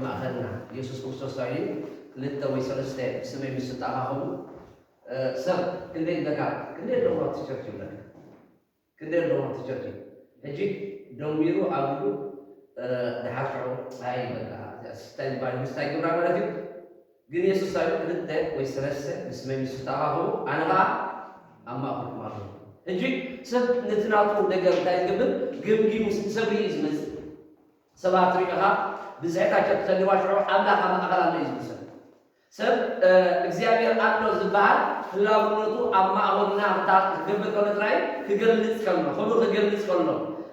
ማእኸልና ኢየሱስ ክርስቶስ እዩ። ክልተ ወይ ሰለስተ ብስመይ ምስ ተኣኻኸቡ፣ እ፣ ሰብ ክንደይ ኣለካ? ክንደይ ኣለዎ ኣብቲ ቸርች ይብለካ? ክንደይ ኣለዎ ኣብቲ ቸርች? ሕጂ ደሚሩ ኣብሉ፣ እ፣ ደሓር ሽዑ፣ ኣይ በቃ፣ እዚኣ እንታይ ይባል፣ እንታይ ይገብራ ማለት እዩ? ግን የሱስ ኣብ ክልተ ወይ ሰለስተ ብስመይ ምስ ተኣኻኸቡ፣ ኣነ ኸዓ ኣብ ማእከልኩም ኣለኹ። ሕጂ ሰብ ነቲ ናቱ ነገር እንታይ ዝገብር? ገምጊሙ ሰብ እዩ ዝመጽእ። ሰባት ሪእኻ ብዝሕታቸው ተሰሊዋ ሽዑ ኣምላኽ ኣብ ማእከል ኣሎ እዩ ዝብል ሰብ። ሰብ፣ እ፣ እግዚኣብሔር ኣሎ ዝበሃል ህላውነቱ ኣብ ማእከልና ክታ-፣ ክገብር ከሎ ጥራይ ክገልጽ ከሎ፣ ክብሩ ክገልጽ ከሎ፣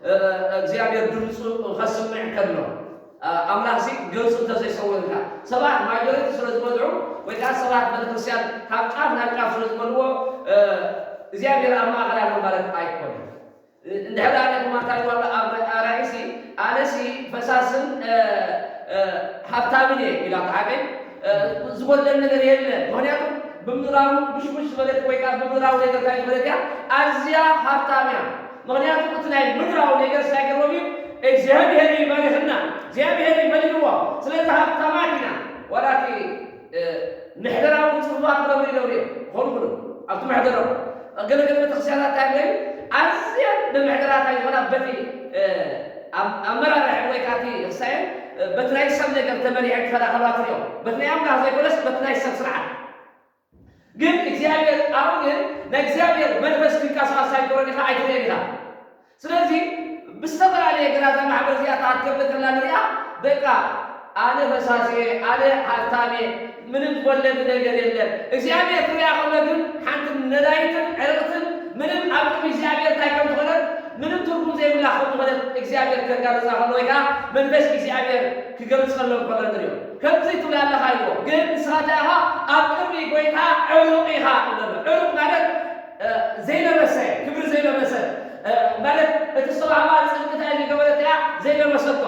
እ፣ እ፣ እግዚኣብሔር ድምፁ ከስምዕ ከሎ፣ እ፣ ኣምላኽሲ ገጹ እንተዘይሰወርካ፣ ሰባት ማጆሪቲ ስለ ዝበዝሑ ወይ ከዓ ሰባት ቤተክርስትያን ካብ ጫፍ ናብ ጫፍ ስለ ዝበልዎ፣ እ፣ እግዚኣብሔር ኣብ ማእከል ኣሎ ማለት ኣይኮነን። እንድሕር ኣነ ድማ እንታይ ይብሉ ኣሎ ኣብ ኣራኢሲ፣ ኣነሲ ፈሳስን፣ እ፣ እ፣ ሃብታምን እየ ኢላ ተሓቀኝ፣ እ፣ ዝጎድለኒ ነገር የለ። ምኽንያቱ ብምድራዊ ብሽቡሽ ዝበለት ወይ ከዓ ብምድራዊ ነገር እንታይ ዝበለት እያ? ኣዝያ ሃብታም እያ። ምኽንያቱ እቲ ናይ ምድራዊ ነገር እንታይ ገይርዎም እዩ? እግዚኣብሔር እዩ ባሪኽና፣ እግዚኣብሔር እዩ መሊእዎ። ስለዚ ሃብታማት ኢና። ዋላ እቲ፣ እ፣ ምሕደራዊ ጽልዋ ክገብሩ ይገብሩ እዮም። ክኾኑ ይኽእሉ። ኣብቲ ምሕደሮም ገለ ገለ ቤተክርስትያናት እንታይ ይብሉ? ኣዝየን ብምሕደራታ ዝኾና በቲ፣ እ፣ ኣም-፣ ኣመራርሒ ወይ ከዓ እቲ ክሳየን፣ እ፣ በቲ ናይ ሰብ ነገር ተመሪሐን ክኸዳ ከለዋ ትሪኦ። በቲ ናይ ኣምላኽ ዘይኮነስ በቲ ናይ ሰብ ስርዓት። ግን እግዚኣብሔር ኣብኡ ግን ናይ እግዚኣብሔር መንፈስ ክንቀሳቐስ ኣይትገብሮን ኢኻ፣ ኣይትርእዮን ኢኻ። ስለዚ ብዝተፈላለየ ገና እዛ ማሕበር እዚኣ እታ ክትገብር ከላ ንሪኣ፣ በቃ ኣነ ፈሳሲ እየ፣ ኣነ ሃብታም እየ፣ ምንም ዝጎድለኒ ነገር የለን። እግዚኣብሔር ክሪኣ ከሎ ግን ሓንቲ ነዳይትን ዕርቕትን ምንም ኣብ ቅድሚ እግዚኣብሔር እንታይ ከም ዝኾነት፣ ምንም ትርጉም ዘይብላ ከም ዝኾነት እግዚኣብሔር ከጋልጻ ከሎ ወይ ከዓ መንፈስ እግዚኣብሔር ክገልጸሎም ከሎ ንሪኦ። ከምዚ ትብል ኣለኻ ኢልዎ። ግን ንስኻ እንታይ ኢኻ? ኣብ ቅድሚ ጎይታ ዕሩቕ ኢኻ ይብሎ። ዕሩቕ ማለት፣ እ፣ ዘይለበሰ፣ ክብሪ ዘይለበሰ፣ እ፣ ማለት እቲ ዝተዋህባ ጽድቂ እንታይ ዘይገበረት እያ? ዘይለበሰቶ።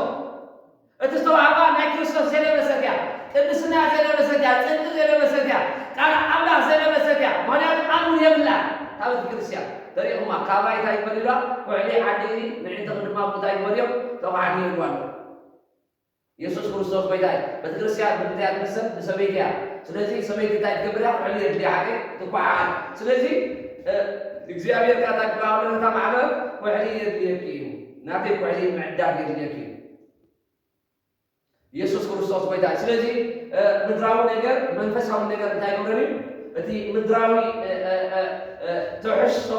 እቲ ዝተዋህባ ናይ ክርስቶስ ዘይለበሰት እያ። ቅድስና ዘይለበሰት እያ። ጽድቂ ዘይለበሰት እያ። ቃል ኣምላኽ ዘይለበሰት እያ። ምኽንያቱ ኣምር የብላን። ካብ ቤተ ክርስቲያን ተሪእኹማ፣ ካባይ እንታይ ይበል ኢልዋ? ኩሕሊ ዓዲ ምዒንቲ ቅድማ እንታይ ይበል እዮም? ተቋሕሊ ይብልዋ ኣለዉ። የሱስ ክርስቶስ ጎይታ እዩ። ቤተክርስትያን ብምንታይ እያ ትምሰል? ብሰበይቲ እያ። ስለዚ ሰበይቲ እንታይ ትገብር እያ? ኩሕሊ የድልያ፣ ሓቂ ትኳዓል። ስለዚ፣ እ፣ እግዚኣብሔር ከኣ እንታይ ክብላ ከሎ ነታ ማሕበር ኩሕሊ የድልየኪ እዩ። ናተይ ኩሕሊ ምዕዳግ የድልየኪ እዩ። የሱስ ክርስቶስ ጎይታ እዩ። ስለዚ፣ እ፣ ምድራዊ ነገር፣ መንፈሳዊ ነገር እንታይ ይገብረን እዩ? እቲ ምድራዊ፣ እ፣ እ፣ እ፣ እ፣ ትሕዝቶ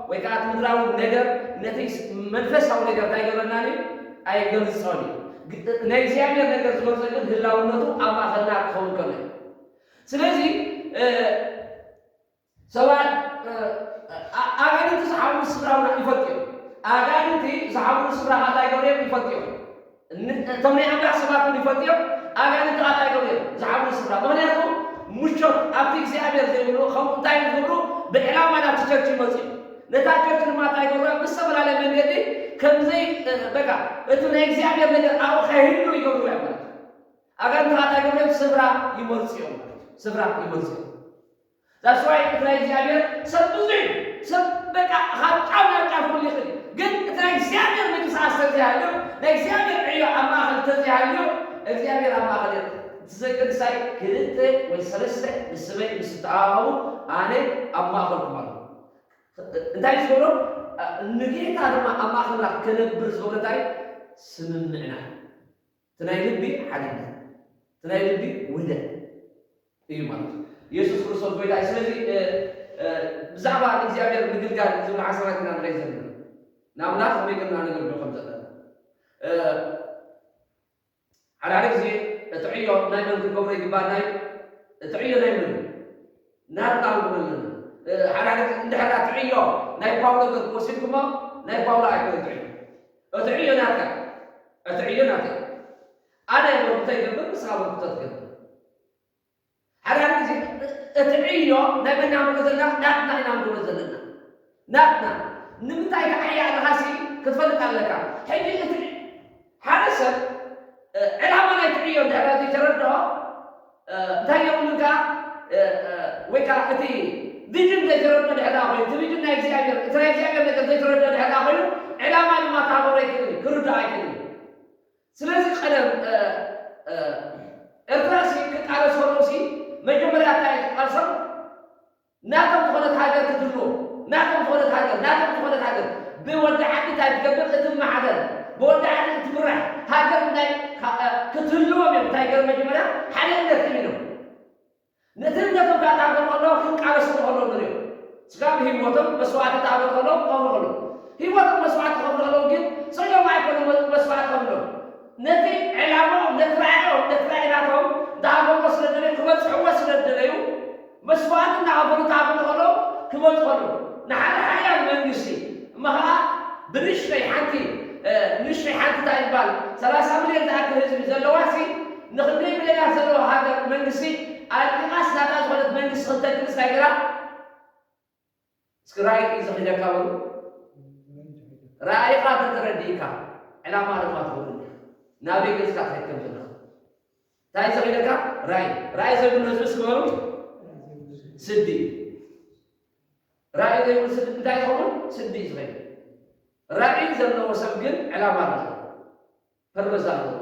ወይ ከዓ እቲ ምድራዊ ነገር ነቲ ስ-፣ መንፈሳዊ ነገር እንታይ ይገብረናን እዩ? ኣይገልጾን እዩ። ግ-፣ ናይ እግዚኣብሔር ነገር ዝገልጾ ግን ህላውነቱ ኣብ ማእከልና ክኸውን ከሎ እዩ። ስለዚ፣ እ፣ ሰባት፣ እ፣ ኣ-፣ ኣጋንንቲ ዝሓብሩ ስፍራ እውን ይፈልጡ እዮም። ኣጋንንቲ ዝሓብሩ ስፍራ ከዓ እንታይ ይገብሩ እዮም? ይፈልጡ እዮም። ን-፣ እቶም ናይ ኣምላኽ ሰባት እውን ይፈልጡ እዮም። ኣጋንንቲ ከዓ እንታይ ይገብሩ እዮም? ዝሓብሩ ስፍራ። ምኽንያቱ ምቾት ኣብቲ እግዚኣብሔር ዘይብሉ፣ ከምኡ እንታይ ዝገብሩ? ብዕላማ ናብቲ ቸርች ይመፁ እዮም። ነታ ቸርች ድማ እንታይ ይገብሩ? ብዝተፈላለየ መንገዲ ከምዘይ፣ እ፣ በቃ እቲ ናይ እግዚኣብሔር ነገር ኣብኡ ከይህሉ ይገብሩ እዮም ማለት እዩ። ኣጋንንቲ ከዓ እንታይ ይገብሩ እዮም? ስፍራ ይመርፁ እዮም ማለት እዩ። ስፍራ ይመርፁ እዮም። That's why እቲ ናይ እግዚኣብሔር ሰብ ብዙሕ እዩ። ሰብ በቃ ካብ ጫፍ ናብ ጫፍ ክህሉ ይኽእል እዩ። ግን እቲ ናይ እግዚኣብሔር ምንቅስቓስ ተዘይሃልዩ፣ ናይ እግዚኣብሔር ዕዮ ኣብ ማእከል ተዘይሃልዩ፣ እግዚኣብሔር ኣብ ማእከል እዩ። እቲ ዘገድሳይ ክልተ ወይ ሰለስተ ብስመይ ምስ ተኣኻኸቡ ኣነ ኣብ ማእከልኩም ኣለኹ። እንታይ እዩ ዝገብሮ? ንጌታ ድማ ኣብ ማእከልና ክነብር ዝገብሮ እንታይ? ስምምዕና። እቲ ናይ ልቢ ሓድነት፣ እቲ ናይ ልቢ ውህደት እዩ ማለት እዩ። የሱስ ክርስቶስ ጎይታ እዩ። ስለዚ፣ እ፣ እ፣ ብዛዕባ ንእግዚኣብሔር ምግልጋል ዝብል ሓሳባት ኢና ንርኢ ዘለና። ንኣምላኽ ከመይ ጌርና ነገልግሎ ከም ዘለና። እ፣ ሓደ ሓደ ግዜ እቲ ዕዮ ናይ መን ክንገብሮ ይግባእ? ናይ፣ እቲ ዕዮ ናይ መን እዩ? ናትና ክንብሎ ኣለና። እ፣ ሓደ ሓደ ግዜ እንድሕር እቲ ዕዮ ናይ ፓውሎ ገ-፣ ወሲድኩሞ፣ ናይ ፓውሎ ኣይኮነን እቲ ዕዮ። እቲ ዕዮ ናትካ፣ እቲ ዕዮ ናትካ። ኣነ ወርኩተ ይገብር፣ ንስኻ ወርኩተ ትገብር። ሓደ ሓደ ግዜ እቲ ዕዮ ናይ መን ኢና ንብሎ ዘለና? ናትና ኢና ንብሎ ዘለና። ናትና። ንምንታይ ትዓዪ ኣለኻሲ ክትፈልጥ ኣለካ። ሕጂ እቲ ሓደ ሰብ፣ እ፣ ዕላማ ናይቲ ዕዮ እንድሕር ዘይተረድኦ፣ እ፣ እንታይ የብሉን ከኣ፣ እ፣ እ፣ ወይ ከኣ እቲ ቪዥን ዘይተረድኦ ድሕር ደኣ ኮይኑ፣ እቲ ቪዥን ናይ እግዚኣብሔር፣ እቲ ናይ እግዚኣብሔር ነገር ዘይተረድኦ ድሕር ደኣ ኮይኑ፣ ዕላማ ድማ ክሃቦ ኣይክእልን እዩ፣ ክርድኦ ኣይክእልን እዩ። ስለዚ ቀደም፣ እ፣ ኤርትራ ሲ ክቃለስ ከለዉ ሲ መጀመርያ እንታይ እዩ ቃልሶም? ናቶም ዝኾነት ሃገር ክትህልዎም፣ ናቶም ዝኾነት ሃገር፣ ናቶም ዝኾነት ሃገር፣ ብወዲ ዓዲ እንታይ ትገብር እትመሓደር፣ ብወዲ ዓዲ እትምራሕ ሃገር ናይ ክትህልዎም እዮም። እንታይ ገይሮም መጀመርያ ሓደ እምነት እዮም ኢሎም። ነቲ እምነቶም ክኣታኽሩ ከለዉ ክንቃለሱ ከለዉ ንሪኦ። ስጋብ ህይወቶም መስዋዕቲ ክኣኽብሩ ከለዉ ክኸፍሉ ከለዉ። ህይወቶም መስዋዕቲ ክኸፍሉ ከለዉ ግን ስኢሎም ኣይኮኑን መስዋዕቲ ከፍሎም። ነቲ ዕላማኦም፣ ነቲ ራዕዮም፣ ነቲ ራዕይ ናቶም እንዳሃገርዎ ስለ ደለዩ፣ ክበጽሕዎ ስለ ደለዩ መስዋዕቲ እንዳኸፈሉ ክኣኽብሩ ከለዉ ክመጹ ከለዉ። ንሓደ ሓያል መንግስቲ እሞ ኸዓ ብንሽተይ ሓንቲ ንሽተይ ሓንቲ እንታይ ይባል ሰላሳ ሚልዮን ዝኣክል ህዝቢ ዘለዋ ሲ ንክንደይ ሚልዮናት ዘለዋ ሃገር መንግስቲ ኣልቂቓስ ናታ ዝኾነት መንግስቲ ክተግልስ እንታይ ገይራ እስኪ ራእይ እዩ ዘኺደካ በሉ። ራእይኻ ተተረዲእካ ዕላማ ድማ ትኸውን ናበይ ገጽካ ትኸይድ ከም ዘለኻ እንታይ ዘኺደካ ራእይ ራእይ ዘይብሉ ህዝቢ እስኪ በሉ ስዲ ራእይ ዘይብሉ ስዲ እንታይ ይኸውን ስዲ እዩ ዝኸይድ ራእይ ዘለዎ ሰብ ግን ዕላማ ኣለዎ ፐርበዝ ኣለዎ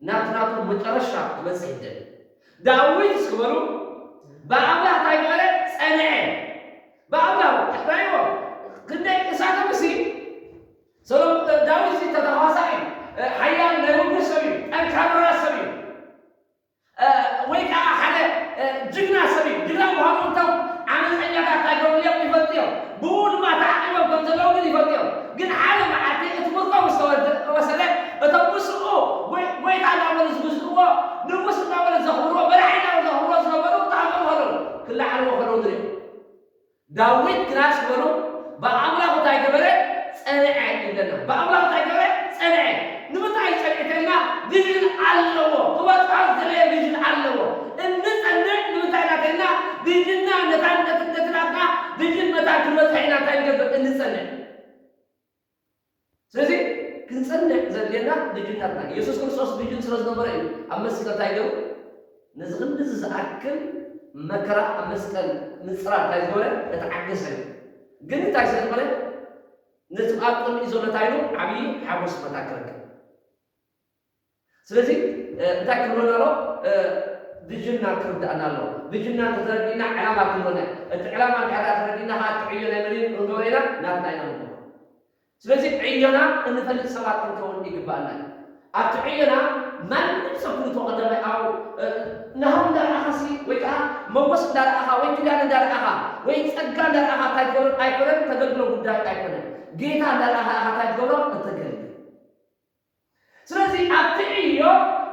ናብቲ ናቱ መጨረሻ ክበፅሕ ይደል ዳዊት እስኪ በሉ ብኣምላኽ እንታይ ገበረ ፀንዐ ብኣምላኽ ራእይዎ ክንደይ እሳቶም እሲ ሰሎም ዳዊት ሲ ተተኳሳኢ ሓያል ናይ ውግእ ሰብ እዩ ጠንካራ ሰብ እዩ ወይ ከዓ ሓደ ጅግና ሰብ እዩ ጅግና ምዃኑ እቶም ዓመፀኛታት ኣይገብርዮም ይፈልጥዮም ብኡ ድማ ተዓቂቦም ከም ዘለዉ ግን ይፈልጥዮም ግን ሓደ መዓልቲ እቲ ምርኮ ምስ ተወሰደ እቶም ምስኡ ጎይታ እናበሉ ዝግዝእዎ ንጉስ እናበሉ ዘኽብርዎ መራሒ እናበሉ ዘኽብርዎ ዝነበሩ ተሃገሩ ከለዉ ክለዓልዎ ከለዉ ንሪኦ ዳዊት ግና ዝበሉ ብኣምላኹ እንታይ ገበረ? ጸንዐ ይብለና። ብኣምላኹ እንታይ ገበረ? ጸንዐ። ንምንታይ ጸንዐ ተልና ቪዥን ኣለዎ። ክበጽሖ ዝደለየ ቪዥን ኣለዎ። እንጸንዕ ንምንታይ ኢና ተልና ቪዥንና ነታ ነቲ ናትና ቪዥን መታን ክንበጽሖ ኢና እንታይ ንገብር? እንጸንዕ። ስለዚ ክንጸንዕ ዘድልየና ቪዥን ናትና ኢየሱስ ክርስቶስ ቪዥን ስለ ዝነበረ እዩ ኣብ መስቀል እንታይ ገይሩ ነዚ ክንድዚ ዝኣክል መከራ ኣብ መስቀል ምጽራር እንታይ ዝገበረ እተዓገሰ እዩ ግን እንታይ ስለ ዝኾነ ነቲ ኣብ ቅድሚኡ ዘሎ እንታይ ኢሉ ዓብዪ ሓጎስ መታን ክረክብ ስለዚ እንታይ ክብለና ኣሎ ቪዥንና ክርዳእና ኣለዎ ቪዥንና እንተተረዲእና ዕላማ ክህልወና እቲ ዕላማ እንድሕር ተረዲእና ከዓ እቲ ዕዮ ናይ መን እዩ ክንገብሮ ኢና ናትና ኢና ንገብሮ ስለዚ ዕዮና እንፈልጥ ሰባት ክንከውን ይግባኣና እዩ ኣብቲ ዕዮና ማንም ሰብ ክልቶ ቀዳማይ ኣብ ናህው እንዳረኣኻሲ ወይ ከዓ መጎስ እንዳረኣኻ ወይ ኪዳን እንዳረኣኻ ወይ ፀጋ እንዳረኣኻ እንታይ ትገብሮ ኣይኮነን ተገልግሎ ጉዳይ ኣይኮነን ጌታ እንዳረኣኻ ኢኻ እንታይ ትገብሮ እተገልግል ስለዚ ኣብቲ ዕዮ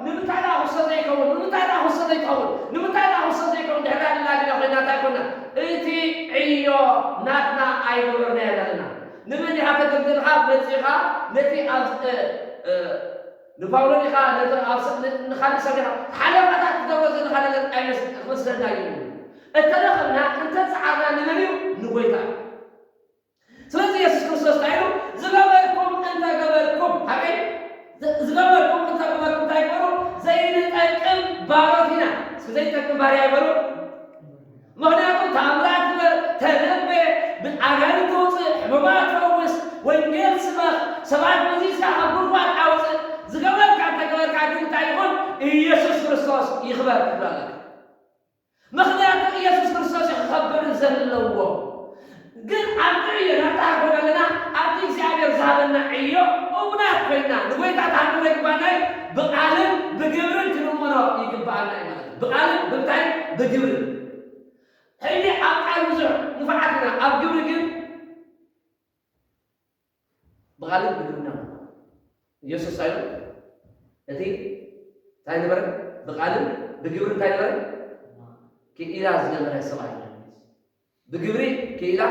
ንምንታይ ደኣ ክሶ ዘይከውን ንምንታይ ደኣ ክሶ ዘይከውን ንምንታይ ደኣ ክሶ ዘይከውን ድሕር ዳግና ዲና ኮይና እንታይ ኮና እቲ ዕዮ ናትና ኣይገበርናዮ ዘለና ንመን ኢኻ ተገልገልኻ መፂኻ ነቲ ኣብ ንፓውሎን ኢኻ ነቲ ኣብ ንኻልእ ሰብ ኢኻ ሓለፋታት ትገብሮ ዘለኻ ነገር ኣይመስለና እዩ እተረኸብና እንተፀዓርና ንመን እዩ ንጎይታ እዩ ስለዚ የሱስ ክርስቶስ እንታይ ኢሉ ዝገበርኩም እንተገበርኩም ሓቀይ ዝገበርኩም እንተገበርኩም እንታይ ግበሩ ዘይንጠቅም ባሮት ኢና እስኪ ዘይጠቅም ባርያ ይበሉ ምክንያቱ ተኣምራት ግበር ተነበ ኣጋንንቲ ውፅእ ሕሙማት ፈውስ ወንጌል ስበኽ ሰባት መዚዝካ ካብ ጉድጓድ ኣውፅእ ዝገበርካ እንተገበርካ ግን እንታይ ይኹን ኢየሱስ ክርስቶስ ይኽበር ክብሉ ኣለካ ምኽንያቱ ኢየሱስ ክርስቶስ እዩ ክኸብር ዘለዎ። ግን ኣብቲ ዕዮ ናብታ ሃገር ኣለና ኣብቲ እግዚኣብሔር ዝሃበና ዕዮ እሙናት ኮይና ንጎይታ ታሃገር ይግባና እዩ። ብቃልን ብግብርን ክንእመኖ ይግባኣና እዩ ማለት እዩ። ብቃልን ብምንታይ? ብግብርን። ሕጂ ኣብ ቃል ብዙሕ ንፉዓት ኢና፣ ኣብ ግብሪ ግን ብቓልን ብግብርና ኢየሱስ እንታይ ኢሉ? እቲ እንታይ ነበረ? ብቓልን ብግብሪ እንታይ ነበረ? ክኢላ ዝነበረ ሰብኣይ ብግብሪ ክኢላ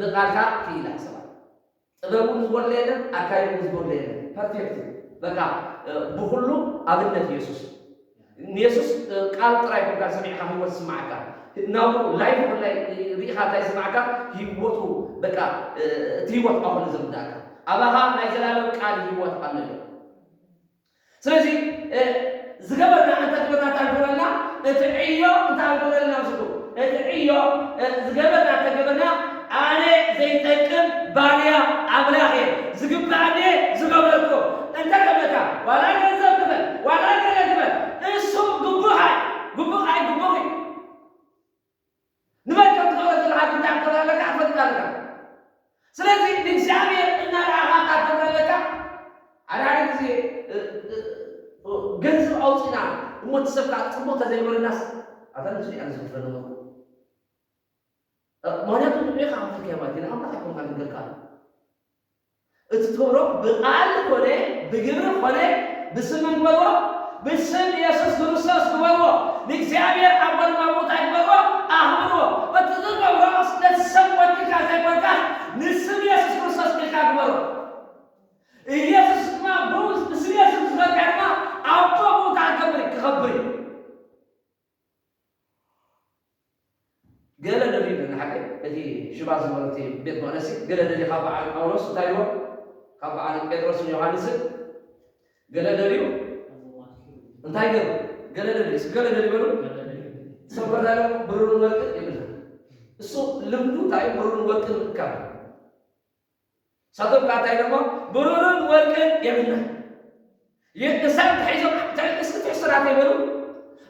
ብቓልካ ክኢላ ሰብኣይ ጥበቡ ዝጎድለ የለን ኣካይዱ ዝጎድለ የለን ፐርፌክት በቃ ብኩሉ ኣብነት ኢየሱስ ንየሱስ ቃል ጥራይ ኮንካ ሰሚዕካ ህይወት ዝስማዓካ ናብኡ ላይፍ ወላይ ርኢኻ እንታይ ዝስማዓካ ህይወቱ በቃ እቲ ህይወት ኣኹሉ ዝርዳእካ ኣባኻ ናይ ዘላለም ቃል ህይወት ኣሎ እዩ ስለዚ ዝገበርና እንተ ግበርና እንታይ ግበረልና እቲ ዕዮ እንታይ ግበረልና ምስሉ እቲ ዕዮ ዝገበርና እንተ ግበርና ኣነ ዘይጠቅም ባርያ ኣምላኽ እየ ዝግባእኒ ዝገበርኩ እንተ ገበርካ ዋላ ገንዘብ ክፈል ዋላ ሰብ ከዓ ፅቡቅ ተዘይበለናስ ኣታ ንሱ ኣነ ዝኽፈል ነበርኩ። ምክንያቱ ንዕኻ ከፍልካዮ ማለት እዩ፣ ንኣምላኽ ኣይኮንካ ዝገርካ። እቲ ትገብሮ ብቃል ኮነ ብግብሪ ኮነ ብስም ግበርዎ፣ ብስም የሱስ ክርስቶስ ግበርዎ። ንእግዚኣብሔር ኣብ ጎድና ቦታ ግበርዎ፣ ኣኽብርዎ። እቲ ዝገብሮ ነቲ ሰብ ወኪልካ ዘይኮንካ ንስም የሱስ ክርስቶስ ኢልካ ግበሮ። ኢየሱስ ድማ ብኡ ብስም የሱስ ዝመርካ ድማ ኣቦ ቦታ ክገብር እዩ፣ ክኸብር እዩ። ገለ ደልዩ ግን ሓቂ እቲ ሽባ ዝበሎ እቲ ቤት መቕደሲ ገለ ደልዩ ካብ በዓል ጳውሎስ እንታይ ይብሎ? ካብ በዓል ጴጥሮስን ዮሃንስን ገለ ደልዩ እንታይ ገሩ? ገለ ደልዩ፣ እስኪ ገለ ደልዩ በሉ። ሰብ ከዳሎ ብሩርን ወርቅን የብልና። እሱ ልምዱ እንታይ እዩ? ብሩርን ወርቅን ምእካብ። ሳቶም ከዓ እንታይ ደሞ ብሩርን ወርቅን የብልና። የቅሳን ተሒዞም እስኪ ትሕስራት ይበሉ።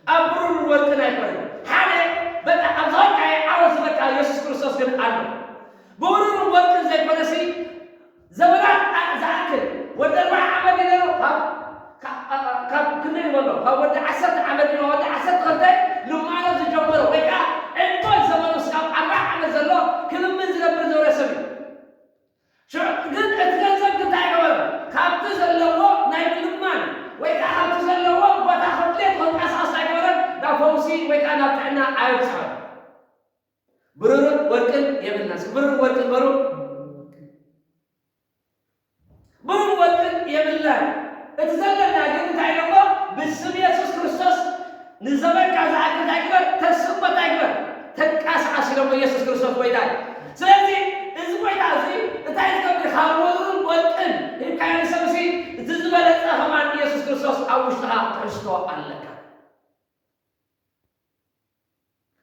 ኣብ ብሩርን ወርቅን ኣይኮነን። ሓደ በቃ ኣብ ዝኸድካዮ ዓወት ዝበቃ የሱስ ክርስቶስ ግን ኣሎ። ብብሩርን ወርቅን ዘይኮነሲ ዘመናት ኣ- ዝኣክል ወዲ ኣርባዓ ዓመት ድዩ ነይሩ? ካብ ካብ- ካብ ክንደይ ይበሎ? ካብ ወዲ ዓሰርተ ዓመት ድዩ? ወዲ ዓሰርተ ክልተ ልማኖ ዝጀመረ ወይ ከዓ ዕድመ ዘመኑ እስካብ ኣርባዓ ዓመት ዘሎ ክልምን ዝነብር ዝነበረ ሰብ እዩ። ሽዑ ግን እቲ ገንዘብ እንታይ ገበረ? ካብቲ ዘለዎ ናይ ምልማን ወይ ከዓ ካብቲ ዘለዎ ቦታ ክፍሌት ክንቀሳቀስ ኣይገበረን፣ ናብ ፈውሲ ወይ ከዓ ናብ ጥዕና ኣየብፅሖን። ብሩርን ወርቅን የብልና። እስኪ ብሩርን ወርቅን በሉ። ብሩር ወርቅን የብልናን። እቲ ዘለና ግን እንታይ ኢሎሞ? ብስም የሱስ ክርስቶስ ንዘመንካ ዝኣክል እንታይ ግበር? ተስቦ እንታይ ግበር? ተንቀሳቐስ ኢሎሞ የሱስ ክርስቶስ ጎይታ እዩ። ስለዚ እዚ ጎይታ እዚ እንታይ ዝገብር? ካብ ብሩርን ወርቅን ሂብካዮ ንሰብሲ እቲ ዝበለጸ ከማን የሱስ ክርስቶስ ኣብ ውሽጥኻ ትሕዝቶ ኣለካ።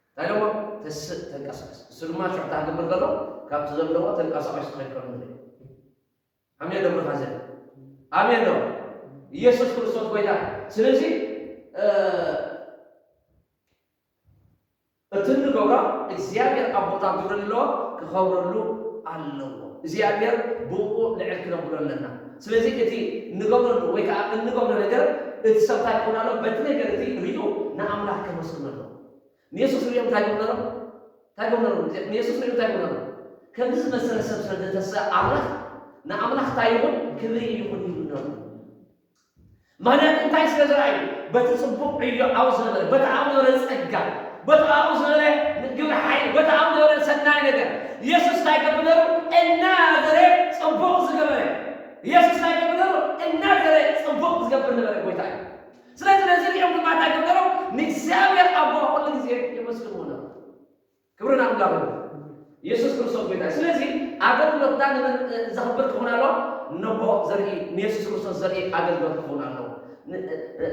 እንታይ ኢሎሞ? ተስእ ተንቀሳቐስ። እሱ ድማ ሽዑ እንታይ ክገብር ከሎ? ካብቲ ዘለዎ ተንቀሳቒሱ ክኸይድ ከሎ ንርኢ። ኣሜን ዶ ብራዘር? ኣሜን ዶ? ኢየሱስ ክርስቶስ ጎይታ። ስለዚ እ፣ እቲ እንገብሮ እግዚኣብሔር ኣብ ቦታ ክብሪ ኣለዎ፣ ክኸብረሉ ኣለዎ። እግዚኣብሔር ብኡ ልዕል ክነብሎ ኣለና። ስለዚ እቲ እንገብረሉ ወይ ከዓ እንገብሮ ነገር እቲ ሰብ እንታይ ክኸውን ኣለዎ? በቲ ነገር እቲ ሪኡ ንኣምላኽ ከመስግኖ ኣለዎ። ንየሱስ ሪኦም እንታይ ክብሉ ነሮም? እንታይ ክብሉ ነሮም? ንየሱስ ሪኦም እንታይ ክብሉ ነሮም? ከምዚ ዝመሰለ ሰብ ስለ ዘተስእ ኣምላኽ ንኣምላኽ እንታይ ይኹን? ክብሪ ይኹን ይብሉ ነሮም። ምኽንያቱ እንታይ ስለ ዝረኣዩ? በቲ ጽቡቕ ዕዮ ኣብኡ ዝነበረ፣ በቲ ኣብኡ ዝነበረ ጸጋ፣ በቲ ኣብኡ ዝነበረ ግብሪ ሓይሊ፣ በቲ ኣብኡ ዝነበረ ሰናይ ነገር የሱስ እንታይ ይገብር ነሩ? እናዘረ ጽቡቕ ዝገበረ። የሱስ እንታይ ይገብር ነሩ? እናዘረ ጽቡቕ ዝገብር ነበረ ጎይታ እዩ። ስለዚ ነዚ ሪኦም ድማ እንታይ ይገብሩ ነሮም? ንእግዚኣብሔር ኣቦ ኩሉ ግዜ የመስግንዎ ነሮም። ክብሪ ንኣምላኽ ይኹን። የሱስ ክርስቶስ ጎይታ እዩ። ስለዚ ኣገልግሎትና ንመን እ፣ ዘኽብር ክኸውን ኣለዎ? ነቦ ዘርኢ፣ ንየሱስ ክርስቶስ ዘርኢ ኣገልግሎት ክኸውን ኣለዎ። ን- እ፣ እ፣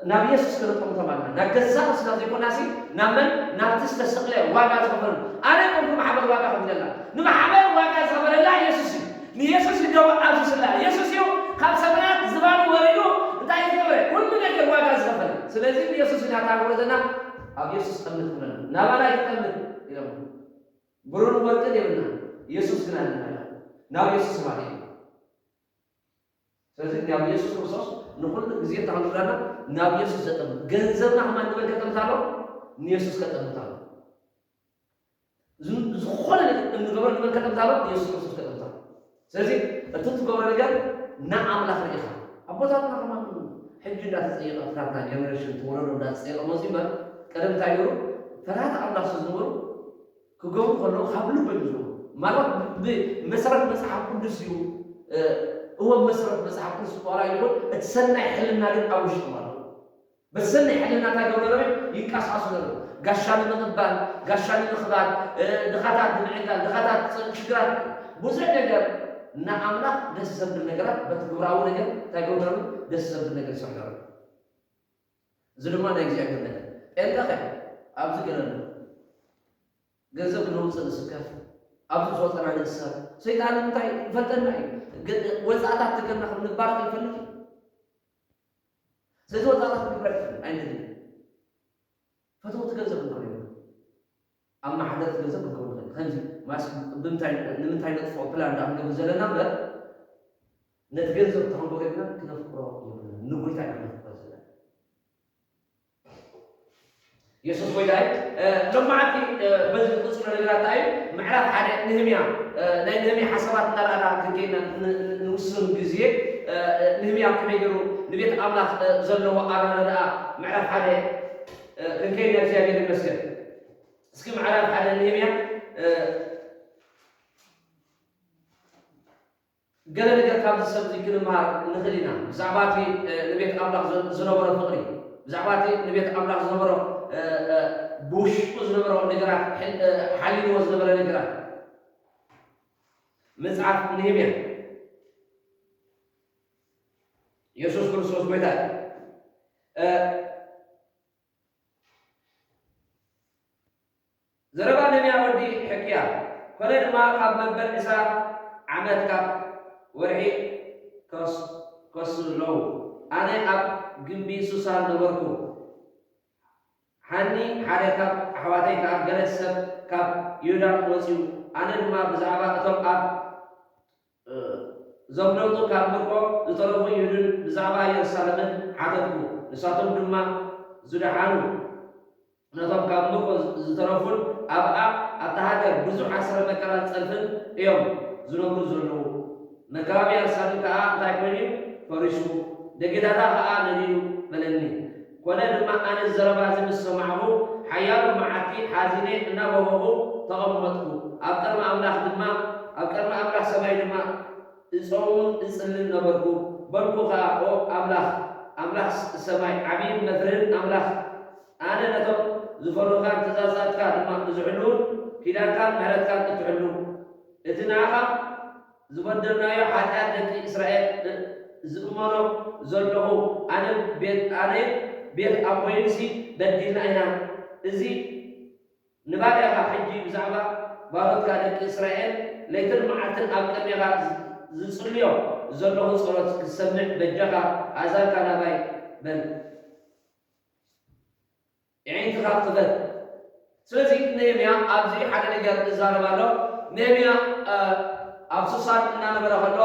ናብ የሱስ ክንጠምቶም ኣለና። ናብ ገዛእ ርእስና ዘይኮናሲ ናብ መን? ናብቲ ዝተሰቕለ ዋጋ ዝኸፈለ። ኣነ ይኹንኩ ማሕበር ዋጋ ከፊለላ። ንማሕበር ዋጋ ዝኸፈለላ የሱስ እዩ። ንየሱስ እዩ ደሙ ኣፍሲስላ። የሱስ እዩ ካብ ሰማያት ዝባኑ ወሪዱ እንታይ ዝገበረ? ኩሉ ነገር ዋጋ ዝኸፈለ። ስለዚ ንየሱስ ኢና ታጎረዘና ኣብ የሱስ ጠምት ክብለና። ናባና ይጠምት ኢሎም። ብሩርን ወርቅን የብልና። የሱስ ግን ኣለና። ናብ የሱስ ማለት እዩ። ስለዚ ናብ የሱስ ክርስቶስ ንኹሉ ግዜ እንታይ ክንብለና? ናብ የሱስ ዘጠምት። ገንዘብና ከማን ንመን ከጠምት ኣሎ? ንየሱስ ከጠምት ኣሎ። ዝን- ዝኾነ ነገር እንገብሮ ንመን ከጠምት ኣሎ? ንየሱስ ክርስቶስ ከጠምት ኣሎ። ስለዚ እቲ ትገብሮ ነገር ንኣምላኽ ርኢኻ። ኣቦታትና ከማን ሕጂ እንዳተጸየቐ ፍታትና ጀነሬሽን እቲ ወለዶ እንዳተጸየቐ መፂኡ እምበር ቀደም እንታይ ገይሩ? ፈራህቲ ኣምላኽ ስለ ዝነበሩ ክገብሩ ከለዉ ካብ ልቦም እዩ ዝገብሩ። ማለት ብመሰረት መጽሓፍ ቅዱስ እዩ። እ፣ እወ ብመሰረት መጽሓፍ ቅዱስ ዋላ ይኹን እቲ ሰናይ ሕልና ግን ኣብ ውሽጦም ኣሎ። በሰናይ ሕልና እንታይ ገብሩ ነበሩ? ይንቀሳቐሱ ነበሩ። ጋሻ ንምቕባል፣ ጋሻ ንምኽባል፣ እ፣ ድኻታት ንምዕጋል፣ ድኻታት ፅ- ሽግራት ብዙሕ ነገር ንኣምላኽ ደስ ዘብል ነገራት በቲ ግብራዊ ነገር እንታይ ገብሩ ነበሩ? ደስ ዘብል ነገር ይሰርሑ ነበሩ። እዚ ድማ ናይ እግዚኣብሔር ነገር። ጴንጠኸ ኣብዚ ገለ ኣሎ። ገንዘብ ክነውፅእ ንስከፍ፣ ኣብዚ ዝወፀና ንእሰር። ሰይጣን እንታይ ይፈልጠና እዩ። ገ- ወፃእታት ትገና ክንባረኽ ይፈልጥ እዩ። ስለዚ ወፃእታት ክንግበር ኣይንደልን። ፈተውቲ ገንዘብ ክንኮን ኢና። ኣመሓደርቲ ገንዘብ ክንከውን ንኽእል። ከምዚ ማስ ብምንታይ ንምንታይ ነጥፍኦ ፕላን ዳ ክንገብር ዘለና እምበር ነቲ ገንዘብ ተኽንገብሮ ኢልና ክነፍቅሮ የብልና። ንጎይታ ኢና ክነፍቅሮ ዘለና። የሱስ ጎይታ እዩ። እ፣ ሎማዓንቲ፣ እ፣ በዚ ንቕጽሎ ነገራት እንታይ እዩ? ምዕራፍ ሓደ ንህምያ፣ እ፣ ናይ ንህምያ ሓሳባት እናረኣና ክንከይድና ን-፣ ን-፣ ንውስን ግዜ፣ እ፣ ንህምያ ከመይ ገይሩ ንቤት ኣምላኽ፣ እ፣ ዘለዎ ኣረዳድኣ ምዕራፍ ሓደ፣ እ፣ ክንከይድና እግዚኣብሔር ይመስገን። እስኪ ምዕራፍ ሓደ ንህምያ፣ እ፣ ገለ ነገር ካብዚ ሰብ እዚ ክንምሃር ንኽእል ኢና። ብዛዕባ እቲ፣ እ፣ ንቤት ኣምላኽ ዝ-፣ ዝነበሮ ፍቕሪ፣ ብዛዕባ እቲ ንቤት ኣምላኽ ዝነበሮ፣ እ፣ እ፣ ብውሽጡ ዝነበሮ ነገራት፣ ሕል-፣ እ፣ ሓሊልዎ ዝነበረ ነገራት። መጽሓፍ ነህምያ፣ የሱስ ክርስቶስ ጎይታ እዩ። እ፣ ዘረባ ነህምያ ወዲ ሕክያ። ኮነ ድማ ካብ መበል ዕስራ ዓመት ካብ ወርሒ ከስ-፣ ከስለዉ፣ ኣነ ኣብ ግምቢ ሱሳን ነበርኩ። ሓኒ ሓደ ካብ ኣሕዋተይ ከኣ ገለ ሰብ ካብ ይሁዳ ወጺኡ፣ ኣነ ድማ ብዛዕባ እቶም ኣብ እ፣ ዘምለጡ ካብ ምርኮ ዝተረፉ ይሁድን ብዛዕባ የሩሳሌምን ሓተትኩ። ንሳቶም ድማ ዝደሓኑ፣ ነቶም ካብ ምርኮ ዝተረፉን ኣብኣ ኣብታ ሃገር ብዙሕ ኣሰረ መከራን ጸርፍን እዮም ዝነብሩ ዘለዉ። መከራ ኣብ የሩሳሌም ከኣ እንታይ ኮይኑ እዩ? ፈሪሱ፣ ደጌታታ ከኣ ነዲዱ በለኒ። ኮነ ድማ ኣነ ዘረባ እዚ ምስ ሰማዕኹ፣ ሓያሎ መዓልቲ ሓዚነ እናበኸኹ ተቐመጥኩ። ኣብ ቅድሚ ኣምላኽ ድማ፣ ኣብ ቅድሚ ኣምላኽ ሰማይ ድማ እጾምን እጽልን ነበርኩ። በልኩ ኸኣ፣ ኦ ኣምላኽ፣ ኣምላኽ ሰማይ፣ ዓብይን መፍርህን ኣምላኽ፣ ኣነ ነቶም ዝፈርሁኻን ትእዛዛትካ ድማ ዝሕልዉን ኪዳንካን ምሕረትካን እትሕሉ፣ እቲ ንኣኻ ዝበደልናዮ ሓጢኣት ደቂ እስራኤል እ-፣ ዝእመኖ ዘለኹ፣ ኣነ ቤት፣ ኣነ ቤት ኣቦይንሲ በዲልና ኢና። እዚ ንባርያኻ ሕጂ ብዛዕባ ባሮትካ ደቂ እስራኤል ለይትን መዓልትን ኣብ ቅድሜኻ ዝ-፣ ዝጽልዮ ዘለኹ ጸሎት ክትሰምዕ በጃኻ ኣእዛንካ ናባይ በል። የዒንትኻ ክፈት። ስለዚ ነህምያ ኣብዚ ሓደ ነገር ይዛረብ ኣሎ። ነህምያ፣ እ፣ ኣብ ሱሳን እናነበረ ከሎ፣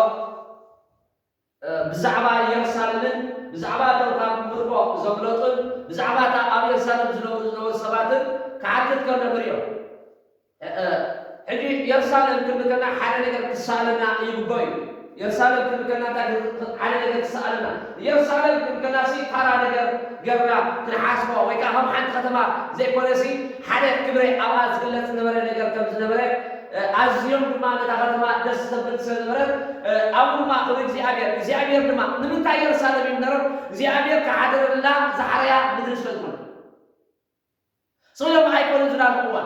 እ፣ ብዛዕባ የሩሳሌምን ብዛዕባ እቶም ካብ ምርኮ ዘምለጡን ብዛዕባ እታ ኣብ የሩሳሌም ዝነብሩ ዝነበሩ ሰባትን ክሓትት ከሎ ንሪኦ። እ፣ እ፣ ሕጂ የሩሳሌም ክንብል ከለና ሓደ ነገር ክሰኣለና ይግብኦ እዩ። የሩሳሌም ክንብል ከለና እንታይ ክር-፣ ሓደ ነገር ክሰኣለና። የሩሳሌም ክንብል ከለና ሲ ተራ ነገር ገርና ክንሓስቦ ወይ ከዓ ከም ሓንቲ ከተማ ዘይኮነ ሲ ሓደ ክብረ ኣብኣ ዝግለጽ ዝነበረ ነገር ከም ዝነበረ፣ እ፣ ኣዝዮም ድማ ነታ ከተማ ደስ ዘብል ስለ ዝነበረ፣ እ፣ ኣብኡ ድማ ክብሪ እግዚኣብሔር፣ እግዚኣብሔር ድማ ንምንታይ የሩሳሌም እዩ ነሮም? እግዚኣብሔር ክሓድረላ ዝሓረያ ምድሪ ስለ ዝኾነ። ስቕ ኢሎም ኣይኮኑን ዝናፍቕዋ።